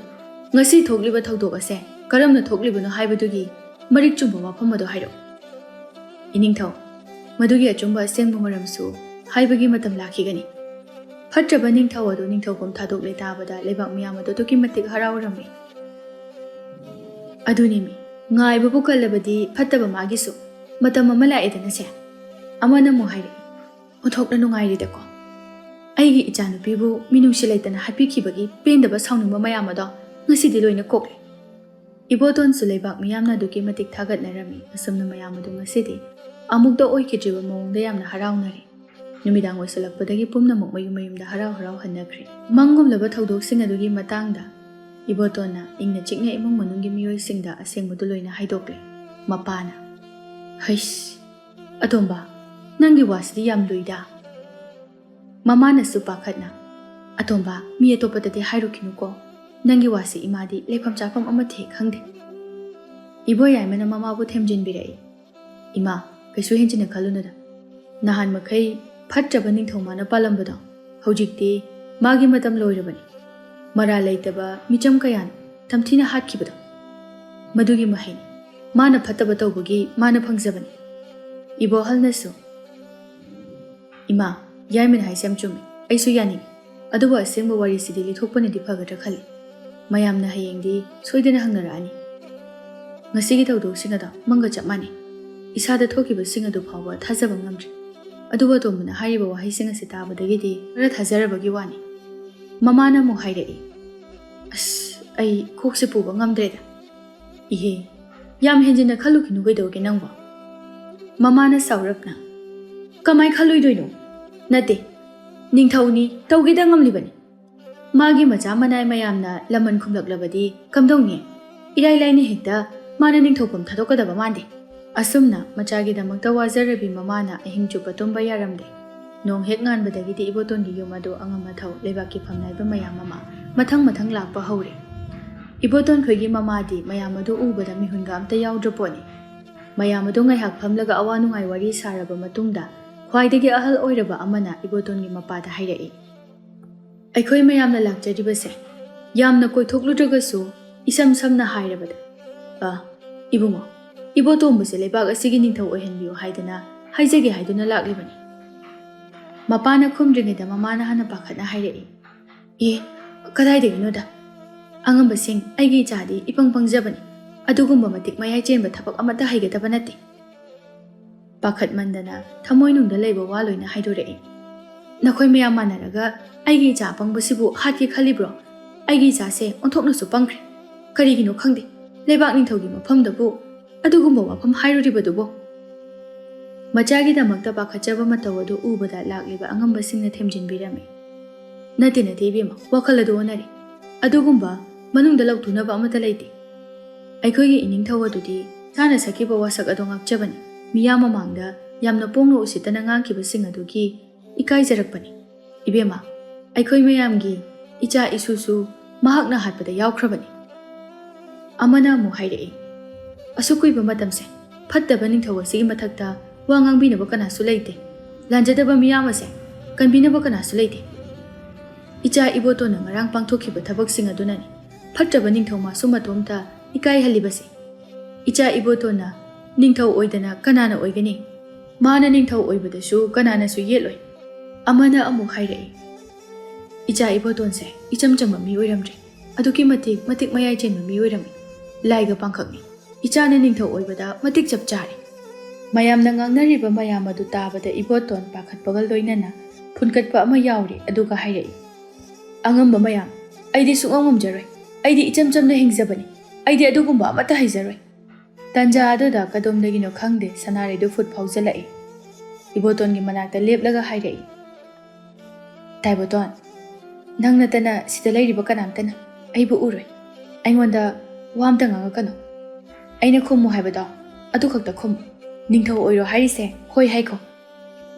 ꯉꯁꯤ ꯊꯣꯛꯂꯤꯕ ꯊꯧꯗꯣꯛ ꯑꯁꯦ ꯀꯔꯝꯅ ꯊꯣꯛꯂꯤꯕꯅꯣ ꯍꯥꯏꯕꯗꯨꯒꯤ ꯃꯔꯤꯛ ꯆꯨꯝꯕ ꯋꯥꯐꯝ ꯑꯗꯨ ꯍꯥꯏꯔꯛꯎ"꯫ "ꯏꯅꯤꯡꯊꯧ, ꯃꯗꯨꯒꯤ ꯑꯆꯨꯝꯕ ꯑꯁꯦꯡꯕ ꯃꯔꯝꯁꯨ ꯍꯥꯏꯕꯒꯤ ꯃꯇꯝ ꯂꯥꯛꯈꯤꯒꯅꯤ"꯫ ꯐꯠꯇ꯭ꯔꯕ ꯅꯤꯡꯊꯧ ꯑꯗꯨ ꯅꯤꯡꯊꯧꯐꯝ ꯊꯥꯗꯣꯛꯂꯦ ꯇꯥꯕꯗ ꯂꯩꯕꯥꯛ ꯃꯤꯌꯥꯝ ꯑꯗꯨ ꯑꯗꯨꯛꯀꯤ ꯃꯇꯤꯛ ꯍꯔꯥꯎꯔꯝꯃꯤ꯫ ꯑꯗꯨꯅꯤꯃꯤ, ꯉꯥꯏꯕꯕꯨ ꯀꯜꯂꯕꯗꯤ ꯐꯠꯇꯕ ꯃꯥꯒꯤꯁꯨ ꯃꯇꯝ ꯑꯃ ꯂꯥꯛꯑꯦꯗꯅꯁꯦ꯫ ꯑꯃꯅ ꯑꯃꯨꯛ ꯍꯥꯏꯔꯛꯏ, "ꯑꯣꯟꯊꯣꯛꯅ ꯅꯨꯡꯉꯥꯏꯔꯤꯗꯀꯣ꯫ ꯑꯩꯒꯤ ꯏꯆꯥꯅꯨꯄꯤꯕꯨ ꯃꯤꯅꯨꯡꯁꯤ ꯂꯩꯇꯅ ꯍꯥꯠꯄꯤꯈꯤꯕꯒꯤ ꯄꯦꯟꯗꯕ ꯁꯥꯎꯅꯤꯡꯕ ꯃꯌꯥꯝ ꯑꯗꯣ ꯉꯁꯤꯗꯤ ꯂꯣꯏꯅ ꯀꯣꯛꯂꯦ꯫" ꯏꯕꯣꯇꯣꯟꯁꯨ ꯂꯩꯕꯥꯛ ꯃꯤꯌꯥꯝꯅ ꯑꯗꯨꯛꯀꯤ ꯃꯇꯤꯛ ꯊꯥꯒꯠꯅꯔꯝꯃꯤ꯫ ꯑꯁꯨꯝꯅ ꯃꯌꯥꯝ ꯑꯗꯨ ꯉꯁꯤꯗꯤ ꯑꯃꯨꯛꯇ ꯑꯣꯏꯈꯤꯗ꯭ꯔꯤꯕ ꯃꯑꯣꯡꯗ ꯌꯥꯝꯅ ꯍꯔꯥꯎꯅꯔꯦ꯫ ꯅꯨꯃꯤꯗꯥꯡ ꯑꯣꯏꯁꯤꯜꯂꯛꯄꯗꯒꯤ ꯄꯨꯝꯅꯃꯛ ꯃꯌꯨꯝ ꯃꯌꯨꯝꯗ ꯍꯔꯥꯎ ꯍꯔꯥꯎ ꯍꯟꯅꯈ꯭ꯔꯦ꯫ ꯃꯪꯒꯨꯝꯂꯕ ꯊꯧꯗꯣꯛꯁꯤꯡ ꯑꯗꯨꯒꯤ ꯃꯇꯥꯡꯗ ꯏꯕꯣꯇꯣꯟꯅ ꯏꯪꯅ ꯆꯤꯛꯅ ꯏꯃꯨꯡ ꯃꯅꯨꯡꯒꯤ ꯃꯤꯑꯣꯏꯁꯤꯡꯗ ꯑꯁꯦꯡꯕꯗꯨ ꯂꯣꯏꯅ ꯍꯥꯏꯗꯣꯛꯂꯦ꯫ ꯃꯄꯥꯅ, "ꯍꯩꯁ, ꯑꯇꯣꯝꯕ, ꯅꯪꯒꯤ ꯋꯥꯁꯤꯗꯤ ꯌꯥꯝ ꯂꯨꯏꯗ꯫" ꯃꯃꯥꯅꯁꯨ ꯄꯥꯈꯠꯅ, "ꯑꯇꯣꯝꯕ, ꯃꯤ ꯑꯇꯣꯞꯄꯗꯗꯤ ꯍꯥꯏꯔꯨꯈꯤꯅꯨꯀꯣ꯫ ꯅꯪꯒꯤ ꯋꯥꯁꯤ ꯏꯃꯥꯗꯤ ꯂꯩꯐꯝ ꯆꯥꯐꯝ ꯑꯃꯠꯇ ꯍꯦꯛ ꯈꯪꯗꯦ꯫" ꯏꯕꯣꯌꯥꯏꯃꯅ ꯃꯃꯥꯕꯨ ꯊꯦꯝꯖꯤꯟꯕꯤꯔꯛꯏ꯫ "ꯏꯃꯥ, ꯀꯩꯁꯨ ꯍꯦꯟꯖꯤꯟꯅ ꯈꯜꯂꯨꯅꯨꯗ꯫ ꯅꯍꯥꯟ ꯃꯈꯩ ꯐꯠꯇ꯭ꯔꯕ ꯅꯤꯡꯊꯧ ꯃꯥꯅ ꯄꯥꯜꯂꯝꯕꯗꯣ ꯍꯧꯖꯤꯛꯇꯤ ꯃꯥꯒꯤ ꯃꯇꯝ ꯂꯣꯏꯔꯕꯅꯤ꯫ ꯃꯔꯥꯜ ꯂꯩꯇꯕ ꯃꯤꯆꯝ ꯀꯌꯥꯅ ꯇꯝꯊꯤꯅ ꯍꯥꯠꯈꯤꯕꯗꯣ ꯃꯗꯨꯒꯤ ꯃꯍꯩꯅꯤ꯫ ꯃꯥꯅ ꯐꯠꯇꯕ ꯇꯧꯕꯒꯤ ꯃꯥꯅ ꯐꯪꯖꯕꯅꯤ꯫" ꯏꯕꯣꯍꯜꯅꯁꯨ, "ꯏꯃꯥ, ꯌꯥꯏꯃꯅ ꯍꯥꯏꯁꯦ ꯌꯥꯝ ꯆꯨꯝꯃꯤ꯫ ꯑꯩꯁꯨ ꯌꯥꯅꯤꯡꯉꯤ꯫ ꯑꯗꯨꯕꯨ ꯑꯁꯦꯡꯕ ꯋꯥꯔꯤꯁꯤꯗꯤ ꯂꯤꯊꯣꯛꯄꯅꯗꯤ ꯐꯒꯗ꯭ꯔꯥ ꯈꯜꯂꯤ꯫ ꯃꯌꯥꯝꯅ ꯍꯌꯦꯡꯗꯤ ꯁꯣꯏꯗꯅ ꯍꯪꯅꯔꯛꯑꯅꯤ꯫ ꯉꯁꯤꯒꯤ ꯊꯧꯗꯣꯛꯁꯤꯡ ꯑꯗꯣ ꯃꯪꯒ ꯆꯞ ꯃꯥꯟꯅꯩ꯫ ꯏꯁꯥꯗ ꯊꯣꯛꯈꯤꯕꯁꯤꯡ ꯑꯗꯨ ꯐꯥꯎꯕ ꯊꯥꯖꯕ ꯉꯝꯗ꯭ꯔꯤ꯫ ꯑꯗꯨꯕꯨ ꯑꯇꯣꯝꯕꯅ ꯍꯥꯏꯔꯤꯕ ꯋꯥꯍꯩꯁꯤꯡ ꯑꯁꯤ ꯇꯥꯕꯗꯒꯤꯗꯤ ꯈꯔ ꯊꯥꯖꯔꯕꯒꯤ ꯋꯥꯅꯤ꯫" ꯃꯃꯥꯅ ꯑꯃꯨꯛ ꯍꯥꯏꯔꯛꯏ, "ꯑꯁ, ꯑꯩ ꯀꯣꯛꯁꯦ ꯄꯨꯕ ꯉꯝꯗ꯭ꯔꯦꯗ꯫" "ꯏꯍꯦ, ꯌꯥꯝ ꯍꯦꯟꯖꯤꯟꯅ ꯈꯜꯂꯨꯈꯤꯅꯨ ꯀꯩꯗꯧꯒꯦ ꯅꯪꯕꯣ?" ꯃꯃꯥꯅ ꯁꯥꯎꯔꯞꯅ, "ꯀꯃꯥꯏ ꯈꯜꯂꯣꯏꯗꯣꯏꯅꯣ? ꯅꯠꯇꯦ, ꯅꯤꯡꯊꯧꯅꯤ, ꯇꯧꯒꯦꯗ ꯉꯝꯂꯤꯕꯅꯤ꯫ ꯃꯥꯒꯤ ꯃꯆꯥ ꯃꯅꯥꯏ ꯃꯌꯥꯝꯅ ꯂꯃꯟ ꯈꯨꯝꯂꯛꯂꯕꯗꯤ ꯀꯝꯗꯧꯅꯤ? ꯏꯔꯥꯏ ꯂꯥꯏꯅ ꯍꯦꯛꯇ ꯃꯥꯅ ꯅꯤꯡꯊꯧꯐꯝ ꯊꯥꯗꯣꯛꯀꯗꯕ ꯃꯥꯟꯗꯦ꯫" ꯑꯁꯨꯝꯅ ꯃꯆꯥꯒꯤꯗꯃꯛꯇ ꯋꯥꯖꯔꯕꯤ ꯃꯃꯥꯅ ꯑꯍꯤꯡ ꯆꯨꯞꯄ ꯇꯨꯝꯕ ꯌꯥꯔꯝꯗꯦ꯫ ꯅꯣꯡ ꯍꯦꯛ ꯉꯥꯟꯕꯗꯒꯤꯗꯤ ꯏꯕꯣꯇꯣꯟꯒꯤ ꯌꯨꯝ ꯑꯗꯨ ꯑꯉꯝ ꯑꯊꯧ ꯂꯩꯕꯥꯛꯀꯤ ꯐꯝꯅꯥꯏꯕ ꯃꯌꯥꯝ ꯑꯃ ꯃꯊꯪ ꯃꯊꯪ ꯂꯥꯛꯄ ꯍꯧꯔꯦ꯫ ꯏꯕꯣꯇꯣꯟ ꯈꯣꯏꯒꯤ ꯃꯃꯥꯗꯤ ꯃꯌꯥꯝ ꯑꯗꯨ ꯎꯕꯗ ꯃꯤꯍꯨꯟꯒ ꯑꯝꯇ ꯌꯥꯎꯗ꯭ꯔ ꯄꯣꯠꯅꯤ꯫ ꯃꯌꯥꯝ ꯑꯗꯨ ꯉꯥꯏꯍꯥꯛ ꯐꯝꯂꯒ ꯑꯋꯥ ꯅꯨꯡꯉꯥꯏ ꯋꯥꯔꯤ ꯁꯥꯔꯕ ꯃꯇꯨꯡꯗ ꯈ꯭ꯋꯥꯏꯗꯒꯤ ꯑꯍꯜ ꯑꯣꯏꯔꯕ ꯑꯃꯅ ꯏꯕꯣꯇꯣꯟꯒꯤ ꯃꯄꯥꯗ ꯍꯥꯏꯔꯛꯏ, "ꯑꯩꯈꯣꯏ ꯃꯌꯥꯝꯅ ꯂꯥꯛꯆꯔꯤꯕꯁꯦ ꯌꯥꯝꯅ ꯀꯣꯏꯊꯣꯛꯂꯨꯗ꯭ꯔꯒꯁꯨ ꯏꯁꯝ ꯁꯝꯅ ꯍꯥꯏꯔꯕꯗ, ꯑ, ꯏꯕꯨꯡꯉꯣ, ꯏꯕꯣꯇꯣꯝꯕꯁꯦ ꯂꯩꯕꯥꯛ ꯑꯁꯤꯒꯤ ꯅꯤꯡꯊꯧ ꯑꯣꯏꯍꯟꯕꯤꯌꯨ ꯍꯥꯏꯗꯅ ꯍꯥꯏꯖꯒꯦ ꯍꯥꯏꯗꯨꯅ ꯂꯥꯛꯂꯤꯕꯅꯤ꯫" ꯃꯄꯥꯅ ꯈꯨꯝꯗ꯭ꯔꯤꯉꯩꯗ ꯃꯃꯥꯅ ꯍꯥꯟꯅ ꯄꯥꯈꯠꯅ ꯍꯥꯏꯔꯛꯏ, "ꯑꯦ, ꯀꯗꯥꯏꯗꯒꯤꯅꯣꯗ? ꯑꯉꯝꯕꯁꯤꯡ, ꯑꯩꯒꯤ ꯏꯆꯥꯗꯤ ꯏꯄꯪ ꯄꯪꯖꯕꯅꯤ꯫ ꯑꯗꯨꯒꯨꯝꯕ ꯃꯇꯤꯛ ꯃꯌꯥꯏ ꯆꯦꯟꯕ ꯊꯕꯛ ꯑꯃꯠꯇ ꯍꯩꯒꯗꯕ ꯅꯠꯇꯦ"꯫ ꯄꯥꯈꯠꯃꯟꯗꯅ ꯊꯃꯣꯏꯅꯨꯡꯗ ꯂꯩꯕ ꯋꯥ ꯂꯣꯏꯅ ꯍꯥꯏꯗꯣꯔꯛꯏ꯫ "ꯅꯈꯣꯏ ꯃꯌꯥꯝ ꯃꯥꯟꯅꯔꯒ ꯑꯩꯒꯤ ꯏꯆꯥ ꯑꯄꯪꯕꯁꯤꯕꯨ ꯍꯥꯠꯀꯦ ꯈꯜꯂꯤꯕ꯭ꯔꯣ? ꯑꯩꯒꯤ ꯏꯆꯥꯁꯦ ꯑꯣꯟꯊꯣꯛꯅꯁꯨ ꯄꯪꯈ꯭ꯔꯦ꯫ ꯀꯔꯤꯒꯤꯅꯣ ꯈꯪꯗꯦ, ꯂꯩꯕꯥꯛ ꯅꯤꯡꯊꯧꯒꯤ ꯃꯐꯝꯗꯕꯨ ꯑꯗꯨꯒꯨꯝꯕ ꯋꯥꯐꯝ ꯍꯥꯏꯔꯨꯔꯤꯕꯗꯨꯕꯨ"꯫ ꯃꯆꯥꯒꯤꯗꯃꯛꯇ ꯄꯥꯈꯠꯆꯕ ꯃꯇꯧ ꯑꯗꯨ ꯎꯕꯗ ꯂꯥꯛꯂꯤꯕ ꯑꯉꯝꯕꯁꯤꯡꯅ ꯊꯦꯝꯖꯤꯟꯕꯤꯔꯝꯃꯤ꯫ "ꯅꯠꯇꯦ, ꯅꯠꯇꯦ ꯏꯕꯦꯝꯃ, ꯋꯥꯈꯜ ꯑꯗꯨ ꯑꯣꯟꯅꯔꯦ꯫ ꯑꯗꯨꯒꯨꯝꯕ ꯃꯅꯨꯡꯗ ꯂꯧꯊꯣꯛꯅꯕ ꯑꯃꯠꯇ ꯂꯩꯇꯦ꯫ ꯑꯩꯈꯣꯏꯒꯤ ꯏꯅꯤꯡꯊꯧ ꯑꯗꯨꯗꯤ ꯏꯁꯥꯅ ꯁꯛꯈꯤꯕ ꯋꯥꯁꯛ ꯑꯗꯣ ꯉꯥꯛꯆꯕꯅꯤ꯫ ꯃꯤꯌꯥꯝ ꯃꯃꯥꯡꯗ ꯌꯥꯝꯅ ꯄꯣꯡꯅ ꯎꯁꯤꯠꯇꯅ ꯉꯥꯡꯈꯤꯕꯁꯤꯡ ꯑꯗꯨꯒꯤ ꯏꯀꯥꯏꯖꯔꯛꯄꯅꯤ꯫ ꯏꯕꯦꯝꯃ, ꯑꯩꯈꯣꯏ ꯃꯌꯥꯝꯒꯤ ꯏꯆꯥ ꯏꯁꯨꯁꯨ ꯃꯍꯥꯛꯅ ꯍꯥꯠꯄꯗ ꯌꯥꯎꯈ꯭ꯔꯕꯅꯤ"꯫ ꯑꯃꯅ ꯑꯃꯨꯛ ꯍꯥꯏꯔꯛꯏ, "ꯑꯁꯨꯛ ꯀꯨꯏꯕ ꯃꯇꯝꯁꯦ ꯐꯠꯇꯕ ꯅꯤꯡꯊꯧ ꯑꯁꯤꯒꯤ ꯃꯊꯛꯇ ꯋꯥ ꯉꯥꯡꯕꯤꯅꯕ ꯀꯅꯥꯁꯨ ꯂꯩꯇꯦ꯫ ꯂꯥꯟꯖꯗꯕ ꯃꯤꯌꯥꯝ ꯑꯁꯦ ꯀꯟꯕꯤꯅꯕ ꯀꯅꯥꯁꯨ ꯂꯩꯇꯦ꯫ ꯏꯆꯥ ꯏꯕꯣꯇꯣꯟꯅ ꯉꯔꯥꯡ ꯄꯥꯡꯊꯣꯛꯈꯤꯕ ꯊꯕꯛꯁꯤꯡ ꯑꯗꯨꯅꯅꯤ ꯐꯠꯇ꯭ꯔꯕ ꯅꯤꯡꯊꯧ ꯃꯥꯁꯨ ꯃꯇꯣꯝꯇ ꯏꯀꯥꯏꯍꯜꯂꯤꯕꯁꯦ꯫ ꯏꯆꯥ ꯏꯕꯣꯇꯣꯟꯅ ꯅꯤꯡꯊꯧ ꯑꯣꯏꯗꯅ ꯀꯅꯥꯅ ꯑꯣꯏꯒꯅꯤ? ꯃꯥꯅ ꯅꯤꯡꯊꯧ ꯑꯣꯏꯕꯗꯁꯨ ꯀꯅꯥꯅꯁꯨ ꯌꯦꯠꯂꯣꯏ"꯫ ꯑꯃꯅ ꯑꯃꯨꯛ ꯍꯥꯏꯔꯛꯏ, "ꯏꯆꯥ ꯏꯕꯣꯇꯣꯟꯁꯦ ꯏꯆꯝ ꯆꯝꯕ ꯃꯤ ꯑꯣꯏꯔꯝꯗ꯭ꯔꯦ꯫ ꯑꯗꯨꯛꯀꯤ ꯃꯇꯤꯛ ꯃꯇꯤꯛ ꯃꯌꯥꯏ ꯆꯦꯟꯕ ꯃꯤ ꯑꯣꯏꯔꯝꯃꯤ꯫ ꯂꯥꯏꯒ ꯄꯥꯡꯈꯛꯅꯤ꯫ ꯏꯆꯥꯅ ꯅꯤꯡꯊꯧ ꯑꯣꯏꯕꯗ ꯃꯇꯤꯛ ꯆꯞ ꯆꯥꯔꯦ"꯫ ꯃꯌꯥꯝꯅ ꯉꯥꯡꯅꯔꯤꯕ ꯃꯌꯥꯝ ꯑꯗꯨ ꯇꯥꯕꯗ ꯏꯕꯣꯇꯣꯟ ꯄꯥꯈꯠꯄꯒ ꯂꯣꯏꯅꯅ ꯐꯨꯟꯀꯠꯄ ꯑꯃ ꯌꯥꯎꯔꯤ, ꯑꯗꯨꯒ ꯍꯥꯏꯔꯛꯏ, "ꯑꯉꯝꯕ ꯃꯌꯥꯝ, ꯑꯩꯗꯤ ꯁꯨꯡꯉꯝ ꯉꯝꯖꯔꯣꯏ꯫ ꯑꯩꯗꯤ ꯏꯆꯝ ꯆꯝꯅ ꯍꯤꯡꯖꯕꯅꯤ꯫ ꯑꯩꯗꯤ ꯑꯗꯨꯒꯨꯝꯕ ꯑꯃꯠꯇ ꯍꯩꯖꯔꯣꯏ"꯫ ꯇꯥꯟꯖꯥ ꯑꯗꯨꯗ ꯀꯗꯣꯝꯗꯒꯤꯅꯣ ꯈꯪꯗꯦ ꯁꯅꯥꯔꯩꯗꯨ ꯐꯨꯠ ꯐꯥꯎꯖꯜꯂꯛꯏ꯫ ꯏꯕꯣꯇꯣꯟꯒꯤ ꯃꯅꯥꯛꯇ ꯂꯦꯞꯂꯒ ꯍꯥꯏꯔꯛꯏ, "ꯇꯥꯏꯕꯣꯇꯣꯟ, ꯅꯪ ꯅꯠꯇꯅ ꯁꯤꯗ ꯂꯩꯔꯤꯕ ꯀꯅꯥꯝꯇꯅ ꯑꯩꯕꯨ ꯎꯔꯣꯏ꯫ ꯑꯩꯉꯣꯟꯗ ꯋꯥ ꯑꯝꯇ ꯉꯥꯡꯉꯛꯀꯅꯨ꯫ ꯑꯩꯅ ꯈꯨꯝꯃꯨ ꯍꯥꯏꯕꯗꯣ ꯑꯗꯨ ꯈꯛꯇ ꯈꯨꯝꯃꯨ꯫ ꯅꯤꯡꯊꯧ ꯑꯣꯏꯔꯣ ꯍꯥꯏꯔꯤꯁꯦ ꯍꯣꯏ ꯍꯥꯏꯈꯣ"꯫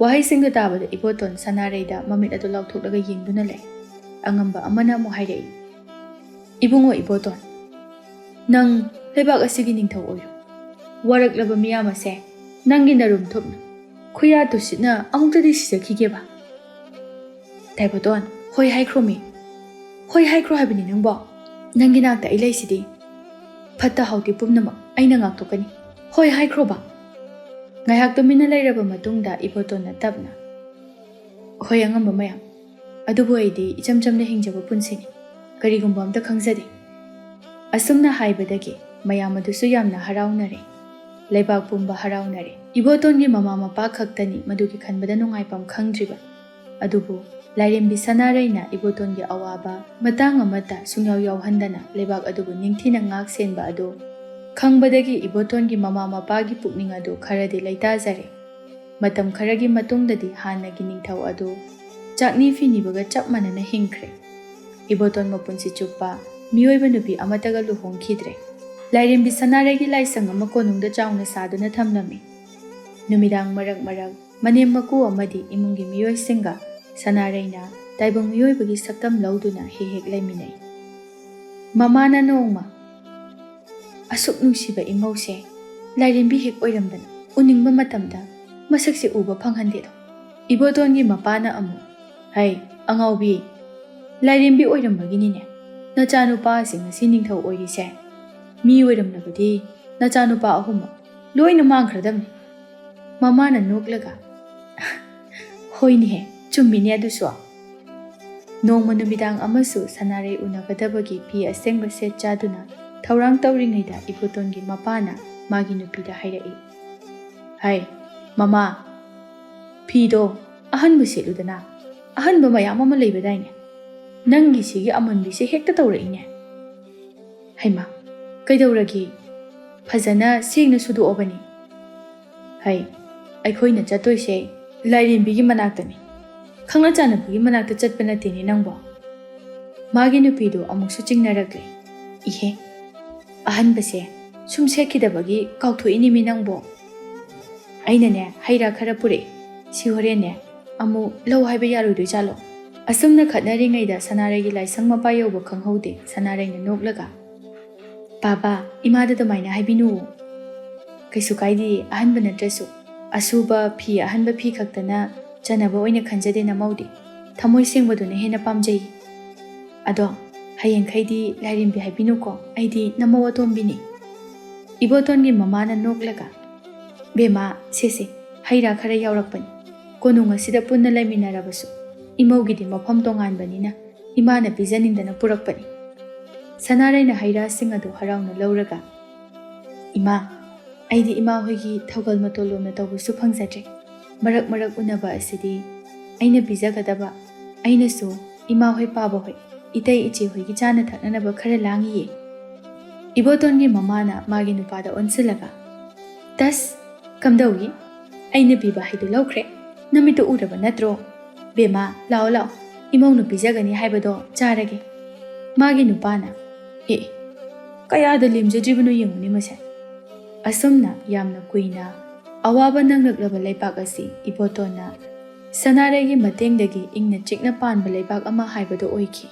ꯋꯥꯍꯩꯁꯤꯡꯗꯨ ꯇꯥꯕꯗ ꯏꯕꯣꯇꯣꯟ ꯁꯅꯥꯔꯩꯗ ꯃꯃꯤꯠ ꯑꯗꯨ ꯂꯥꯎꯊꯣꯛꯂꯒ ꯌꯦꯡꯗꯨꯅ ꯂꯩ꯫ ꯑꯉꯝꯕ ꯑꯃꯅ ꯑꯃꯨꯛ ꯍꯥꯏꯔꯛꯏ, "ꯏꯕꯨꯡꯉꯣ ꯏꯕꯣꯇꯣꯟ, ꯅꯪ ꯂꯩꯕꯥꯛ ꯑꯁꯤꯒꯤ ꯅꯤꯡꯊꯧ ꯑꯣꯏꯔꯣ꯫ ꯋꯥꯔꯛꯂꯕ ꯃꯤꯌꯥꯝ ꯑꯁꯦ ꯅꯪꯒꯤ ꯅꯔꯨꯝ ꯊꯨꯞꯅ ꯈꯨꯌꯥ ꯇꯨꯁꯤꯠꯅ ꯑꯃꯨꯛꯇꯗꯤ ꯁꯤꯖꯈꯤꯒꯦꯕ"꯫ ꯇꯥꯏꯕꯣꯇꯣꯟ, "ꯍꯣꯏ ꯍꯥꯏꯈ꯭ꯔꯣꯃꯤ꯫ ꯍꯣꯏ ꯍꯥꯏꯈ꯭ꯔꯣ ꯍꯥꯏꯕꯅꯤ ꯅꯪꯕꯣ꯫ ꯅꯪꯒꯤ ꯅꯥꯛꯇ ꯑꯩ ꯂꯩꯁꯤꯗꯤ꯫ ꯐꯠꯇ ꯍꯥꯎꯗꯤ ꯄꯨꯝꯅꯃꯛ ꯑꯩꯅ ꯉꯥꯛꯊꯣꯛꯀꯅꯤ꯫ ꯍꯣꯏ ꯍꯥꯏꯈ꯭ꯔꯣꯕ"꯫ ꯉꯥꯏꯍꯥꯛ ꯇꯨꯃꯤꯟꯅ ꯂꯩꯔꯕ ꯃꯇꯨꯡꯗ ꯏꯕꯣꯇꯣꯟꯅ ꯇꯞꯅ, "ꯍꯣꯏ, ꯑꯉꯝꯕ ꯃꯌꯥꯝ, ꯑꯗꯨꯕꯨ ꯑꯩꯗꯤ ꯏꯆꯝ ꯆꯝꯅ ꯍꯤꯡꯖꯕ ꯄꯨꯟꯁꯤꯅꯤ, ꯀꯔꯤꯒꯨꯝꯕ ꯑꯝꯇ ꯈꯪꯖꯗꯦ"꯫ ꯑꯁꯨꯝꯅ ꯍꯥꯏꯕꯗꯒꯤ ꯃꯌꯥꯝ ꯑꯗꯨꯁꯨ ꯌꯥꯝꯅ ꯍꯔꯥꯎꯅꯔꯦ꯫ ꯂꯩꯕꯥꯛ ꯄꯨꯝꯕ ꯍꯔꯥꯎꯅꯔꯦ꯫ ꯏꯕꯣꯇꯣꯟꯒꯤ ꯃꯃꯥ ꯃꯄꯥ ꯈꯛꯇꯅꯤ ꯃꯗꯨꯒꯤ ꯈꯟꯕꯗ ꯅꯨꯡꯉꯥꯏꯐꯝ ꯈꯪꯗ꯭ꯔꯤꯕ꯫ ꯑꯗꯨꯕꯨ ꯂꯥꯏꯔꯦꯝꯕꯤ ꯁꯅꯥꯔꯩꯅ ꯏꯕꯣꯇꯣꯟꯒꯤ ꯑꯋꯥꯕ ꯃꯇꯥꯡ ꯑꯃꯠꯇ ꯁꯨꯡꯌꯥꯎ ꯌꯥꯎꯍꯟꯗꯅ ꯂꯩꯕꯥꯛ ꯑꯗꯨꯕꯨ ꯅꯤꯡꯊꯤꯅ ꯉꯥꯛ ꯁꯦꯟꯕ ꯑꯗꯨ ꯈꯪꯕꯗꯒꯤ ꯏꯕꯣꯇꯣꯟꯒꯤ ꯃꯃꯥ ꯃꯄꯥꯒꯤ ꯄꯨꯛꯅꯤꯡ ꯑꯗꯨ ꯈꯔꯗꯤ ꯂꯩꯇꯥꯖꯔꯦ꯫ ꯃꯇꯝ ꯈꯔꯒꯤ ꯃꯇꯨꯡꯗꯗꯤ ꯍꯥꯟꯅꯒꯤ ꯅꯤꯡꯊꯧ ꯑꯗꯨ ꯆꯥꯛꯅꯤ ꯐꯤꯅꯤꯕꯒ ꯆꯞ ꯃꯥꯟꯅꯅ ꯍꯤꯡꯈ꯭ꯔꯦ꯫ ꯏꯕꯣꯇꯣꯟ ꯃꯄꯨꯟꯁꯤ ꯆꯨꯞꯄ ꯃꯤꯑꯣꯏꯕ ꯅꯨꯄꯤ ꯑꯃꯠꯇꯒ ꯂꯨꯍꯣꯡꯈꯤꯗ꯭ꯔꯦ꯫ ꯂꯥꯏꯔꯦꯝꯕꯤ ꯁꯅꯥꯔꯩꯒꯤ ꯂꯥꯏꯁꯪ ꯑꯃ ꯀꯣꯅꯨꯡꯗ ꯆꯥꯎꯅ ꯁꯥꯗꯨꯅ ꯊꯝꯂꯝꯃꯤ꯫ ꯅꯨꯃꯤꯗꯥꯡ ꯃꯔꯛ ꯃꯔꯛ ꯃꯅꯦꯝ ꯃꯀꯨ ꯑꯃꯗꯤ ꯏꯃꯨꯡꯒꯤ ꯃꯤꯑꯣꯏꯁꯤꯡꯒ ꯁꯅꯥꯔꯩꯅ ꯇꯥꯏꯕꯪ ꯃꯤꯑꯣꯏꯕꯒꯤ ꯁꯛꯇꯝ ꯂꯧꯗꯨꯅ ꯍꯦꯛ ꯍꯦꯛ ꯂꯩꯃꯤꯟꯅꯩ꯫ ꯃꯃꯥꯅ ꯅꯣꯡꯃ, "ꯑꯁꯨꯛ ꯅꯨꯡꯁꯤꯕ ꯏꯃꯧꯁꯦ ꯂꯥꯏꯔꯦꯝꯕꯤ ꯍꯦꯛ ꯑꯣꯏꯔꯝꯗꯅ ꯎꯅꯤꯡꯕ ꯃꯇꯝꯗ ꯃꯁꯛꯁꯦ ꯎꯕ ꯐꯪꯍꯟꯗꯦꯗꯣ"꯫ ꯏꯕꯣꯇꯣꯟꯒꯤ ꯃꯄꯥꯅ ꯑꯃꯨꯛ, "ꯍꯩ, ꯑꯉꯥꯎꯕꯤ, ꯂꯥꯏꯔꯦꯝꯕꯤ ꯑꯣꯏꯔꯝꯕꯒꯤꯅꯤꯅꯦ ꯅꯆꯥꯅꯨꯄꯥꯁꯤꯡ ꯉꯁꯤ ꯅꯤꯡꯊꯧ ꯑꯣꯏꯔꯤꯁꯦ꯫ ꯃꯤ ꯑꯣꯏꯔꯝꯂꯕꯗꯤ ꯅꯆꯥꯅꯨꯄꯥ ꯑꯍꯨꯝꯃꯛ ꯂꯣꯏꯅ ꯃꯥꯡꯈ꯭ꯔꯗꯕꯅꯤ"꯫ ꯃꯃꯥꯅ ꯅꯣꯛꯂꯒ, "ꯍꯣꯏꯅꯦꯍꯦ, ꯆꯨꯝꯃꯤꯅꯦ ꯑꯗꯨꯁꯨ"꯫ ꯅꯣꯡꯃ ꯅꯨꯃꯤꯗꯥꯡ ꯑꯃꯁꯨ ꯁꯅꯥꯔꯩ ꯎꯅꯒꯗꯕꯒꯤ ꯐꯤ ꯑꯁꯦꯡꯕ ꯁꯦꯠ ꯆꯥꯗꯨꯅ ꯊꯧꯔꯥꯡ ꯇꯧꯔꯤꯉꯩꯗ ꯏꯕꯣꯇꯣꯟꯒꯤ ꯃꯄꯥꯅ ꯃꯥꯒꯤ ꯅꯨꯄꯤꯗ ꯍꯥꯏꯔꯛꯏ, "ꯍꯥꯏ, ꯃꯃꯥ, ꯐꯤꯗꯣ ꯑꯍꯟꯕ ꯁꯦꯠꯂꯨꯗꯅ, ꯑꯍꯟꯕ ꯃꯌꯥꯝ ꯑꯃ ꯂꯩꯕꯗꯥꯏꯅꯦ? ꯅꯪꯒꯤ ꯁꯤꯒꯤ ꯑꯃꯟꯕꯤꯁꯦ ꯍꯦꯛꯇ ꯇꯧꯔꯛꯏꯅꯦ"꯫ "ꯍꯩꯃꯥ, ꯀꯩꯗꯧꯔꯒꯦ? ꯐꯖꯅ ꯁꯦꯡꯅ ꯁꯨꯗꯣꯛꯑꯕꯅꯤ"꯫ "ꯍꯩ, ꯑꯩꯈꯣꯏꯅ ꯆꯠꯇꯣꯏꯁꯦ ꯂꯥꯏꯔꯦꯝꯕꯤꯒꯤ ꯃꯅꯥꯛꯇꯅꯤ꯫ ꯈꯪꯅ ꯆꯥꯟꯅꯕꯒꯤ ꯃꯅꯥꯛꯇ ꯆꯠꯄ ꯅꯠꯇꯦꯅꯦ ꯅꯪꯕꯣ"꯫ ꯃꯥꯒꯤ ꯅꯨꯄꯤꯗꯨ ꯑꯃꯨꯛꯁꯨ ꯆꯤꯡꯅꯔꯛꯂꯦ꯫ "ꯏꯍꯦ, ꯑꯍꯟꯕꯁꯦ ꯁꯨꯝ ꯁꯦꯠꯈꯤꯗꯕꯒꯤ ꯀꯥꯎꯊꯣꯛꯏꯅꯦꯃꯤ ꯅꯪꯕꯣ꯫ ꯑꯩꯅꯅꯦ ꯍꯩ ꯔꯥ ꯈꯔ ꯄꯨꯔꯛꯑꯦ, ꯁꯤ ꯍꯣꯔꯦꯟꯅꯦ ꯑꯃꯨꯛ ꯂꯧ ꯍꯥꯏꯕ ꯌꯥꯔꯣꯏꯗꯣꯏ ꯖꯥꯠꯂꯣ?" ꯑꯁꯨꯝꯅ ꯈꯠꯅꯔꯤꯉꯩꯗ ꯁꯅꯥꯔꯩꯒꯤ ꯂꯥꯏꯁꯪ ꯃꯄꯥ ꯌꯧꯕ ꯈꯪꯍꯧꯗꯦ꯫ ꯁꯅꯥꯔꯩꯅ ꯅꯣꯛꯂꯒ, "ꯄꯥꯕ, ꯏꯃꯥꯗ ꯑꯗꯨꯃꯥꯏꯅ ꯍꯥꯏꯕꯤꯅꯨ"꯫ "ꯀꯩꯁꯨ ꯀꯥꯏꯗꯦ, ꯑꯍꯟꯕ ꯅꯠꯇ꯭ꯔꯁꯨ꯫ ꯑꯁꯨꯕ ꯐꯤ, ꯑꯍꯟꯕ ꯐꯤ ꯈꯛꯇꯅ ꯆꯟꯅꯕ ꯑꯣꯏꯅ ꯈꯟꯖꯗꯦ ꯅꯃꯧꯗꯤ꯫ ꯊꯃꯣꯏ ꯁꯦꯡꯕꯗꯨꯅ ꯍꯦꯟꯅ ꯄꯥꯝꯖꯩ꯫ ꯑꯗꯣ ꯍꯌꯦꯡꯈꯩꯗꯤ ꯂꯥꯏꯔꯦꯝꯕꯤ ꯍꯥꯏꯕꯤꯅꯨꯀꯣ, ꯑꯩꯗꯤ ꯅꯃꯧ ꯑꯇꯣꯝꯕꯤꯅꯤ"꯫ ꯏꯕꯣꯇꯣꯟꯒꯤ ꯃꯃꯥꯅ ꯅꯣꯛꯂꯒ, "ꯕꯦꯝꯃ, ꯁꯦ ꯁꯦ, ꯍꯩ ꯔꯥ ꯈꯔ ꯌꯥꯎꯔꯛꯄꯅꯤ꯫ ꯀꯣꯅꯨꯡ ꯑꯁꯤꯗ ꯄꯨꯟꯅ ꯂꯩꯃꯤꯟꯅꯔꯕꯁꯨ ꯏꯃꯧꯒꯤꯗꯤ ꯃꯐꯝ ꯇꯣꯉꯥꯟꯕꯅꯤꯅ ꯏꯃꯥꯅ ꯄꯤꯖꯅꯤꯡꯗꯅ ꯄꯨꯔꯛꯄꯅꯤ꯫ ꯁꯅꯥꯔꯩꯅ ꯍꯩ ꯔꯥꯁꯤꯡ ꯑꯗꯨ ꯍꯔꯥꯎꯅ ꯂꯧꯔꯒ, "ꯏꯃꯥ, ꯑꯩꯗꯤ ꯏꯃꯥ ꯍꯣꯏꯒꯤ ꯊꯧꯒꯜ ꯃꯇꯣꯜꯂꯣꯝꯅ ꯇꯧꯕꯁꯨ ꯐꯪꯖꯗ꯭ꯔꯦ꯫ ꯃꯔꯛ ꯃꯔꯛ ꯎꯅꯕ ꯑꯁꯤꯗꯤ ꯑꯩꯅ ꯄꯤꯖꯒꯗꯕ, ꯑꯩꯅꯁꯨ ꯏꯃꯥ ꯍꯣꯏ, ꯄꯥꯕ ꯍꯣꯏ, ꯏꯇꯩ ꯏꯆꯦ ꯍꯣꯏꯒꯤ ꯆꯥꯅ ꯊꯛꯅꯅꯕ ꯈꯔ ꯂꯥꯡꯉꯤꯌꯦ꯫" ꯏꯕꯣꯇꯣꯟꯒꯤ ꯃꯃꯥꯅ ꯃꯥꯒꯤ ꯅꯨꯄꯥꯗ ꯑꯣꯟꯁꯤꯜꯂꯒ, "ꯇꯁ, ꯀꯝꯗꯧꯏ? ꯑꯩꯅ ꯄꯤꯕ ꯍꯩꯗꯨ ꯂꯧꯈ꯭ꯔꯦ, ꯅꯃꯤꯠꯇꯨ ꯎꯔꯕ ꯅꯠꯇ꯭ꯔꯣ? ꯕꯦꯝꯃ, ꯂꯥꯛꯑꯣ ꯂꯥꯛꯑꯣ, ꯏꯃꯧꯅ ꯄꯤꯖꯒꯅꯤ ꯍꯥꯏꯕꯗꯣ ꯆꯥꯔꯒꯦ꯫" ꯃꯥꯒꯤ ꯅꯨꯄꯥꯅ, "ꯑꯦ, ꯀꯌꯥꯗ ꯂꯦꯝꯖꯗ꯭ꯔꯤꯕꯅꯣ ꯌꯦꯡꯉꯨꯅꯦ ꯃꯁꯦ꯫" ꯑꯁꯨꯝꯅ ꯌꯥꯝꯅ ꯀꯨꯏꯅ ꯑꯋꯥꯕ ꯅꯪꯂꯛꯂꯕ ꯂꯩꯕꯥꯛ ꯑꯁꯤ ꯏꯕꯣꯇꯣꯟꯅ ꯁꯅꯥꯔꯩꯒꯤ ꯃꯇꯦꯡꯗꯒꯤ ꯏꯪꯅ ꯆꯤꯛꯅ ꯄꯥꯟꯕ ꯂꯩꯕꯥꯛ ꯑꯃ ꯍꯥꯏꯕꯗꯨ ꯑꯣꯏꯈꯤ꯫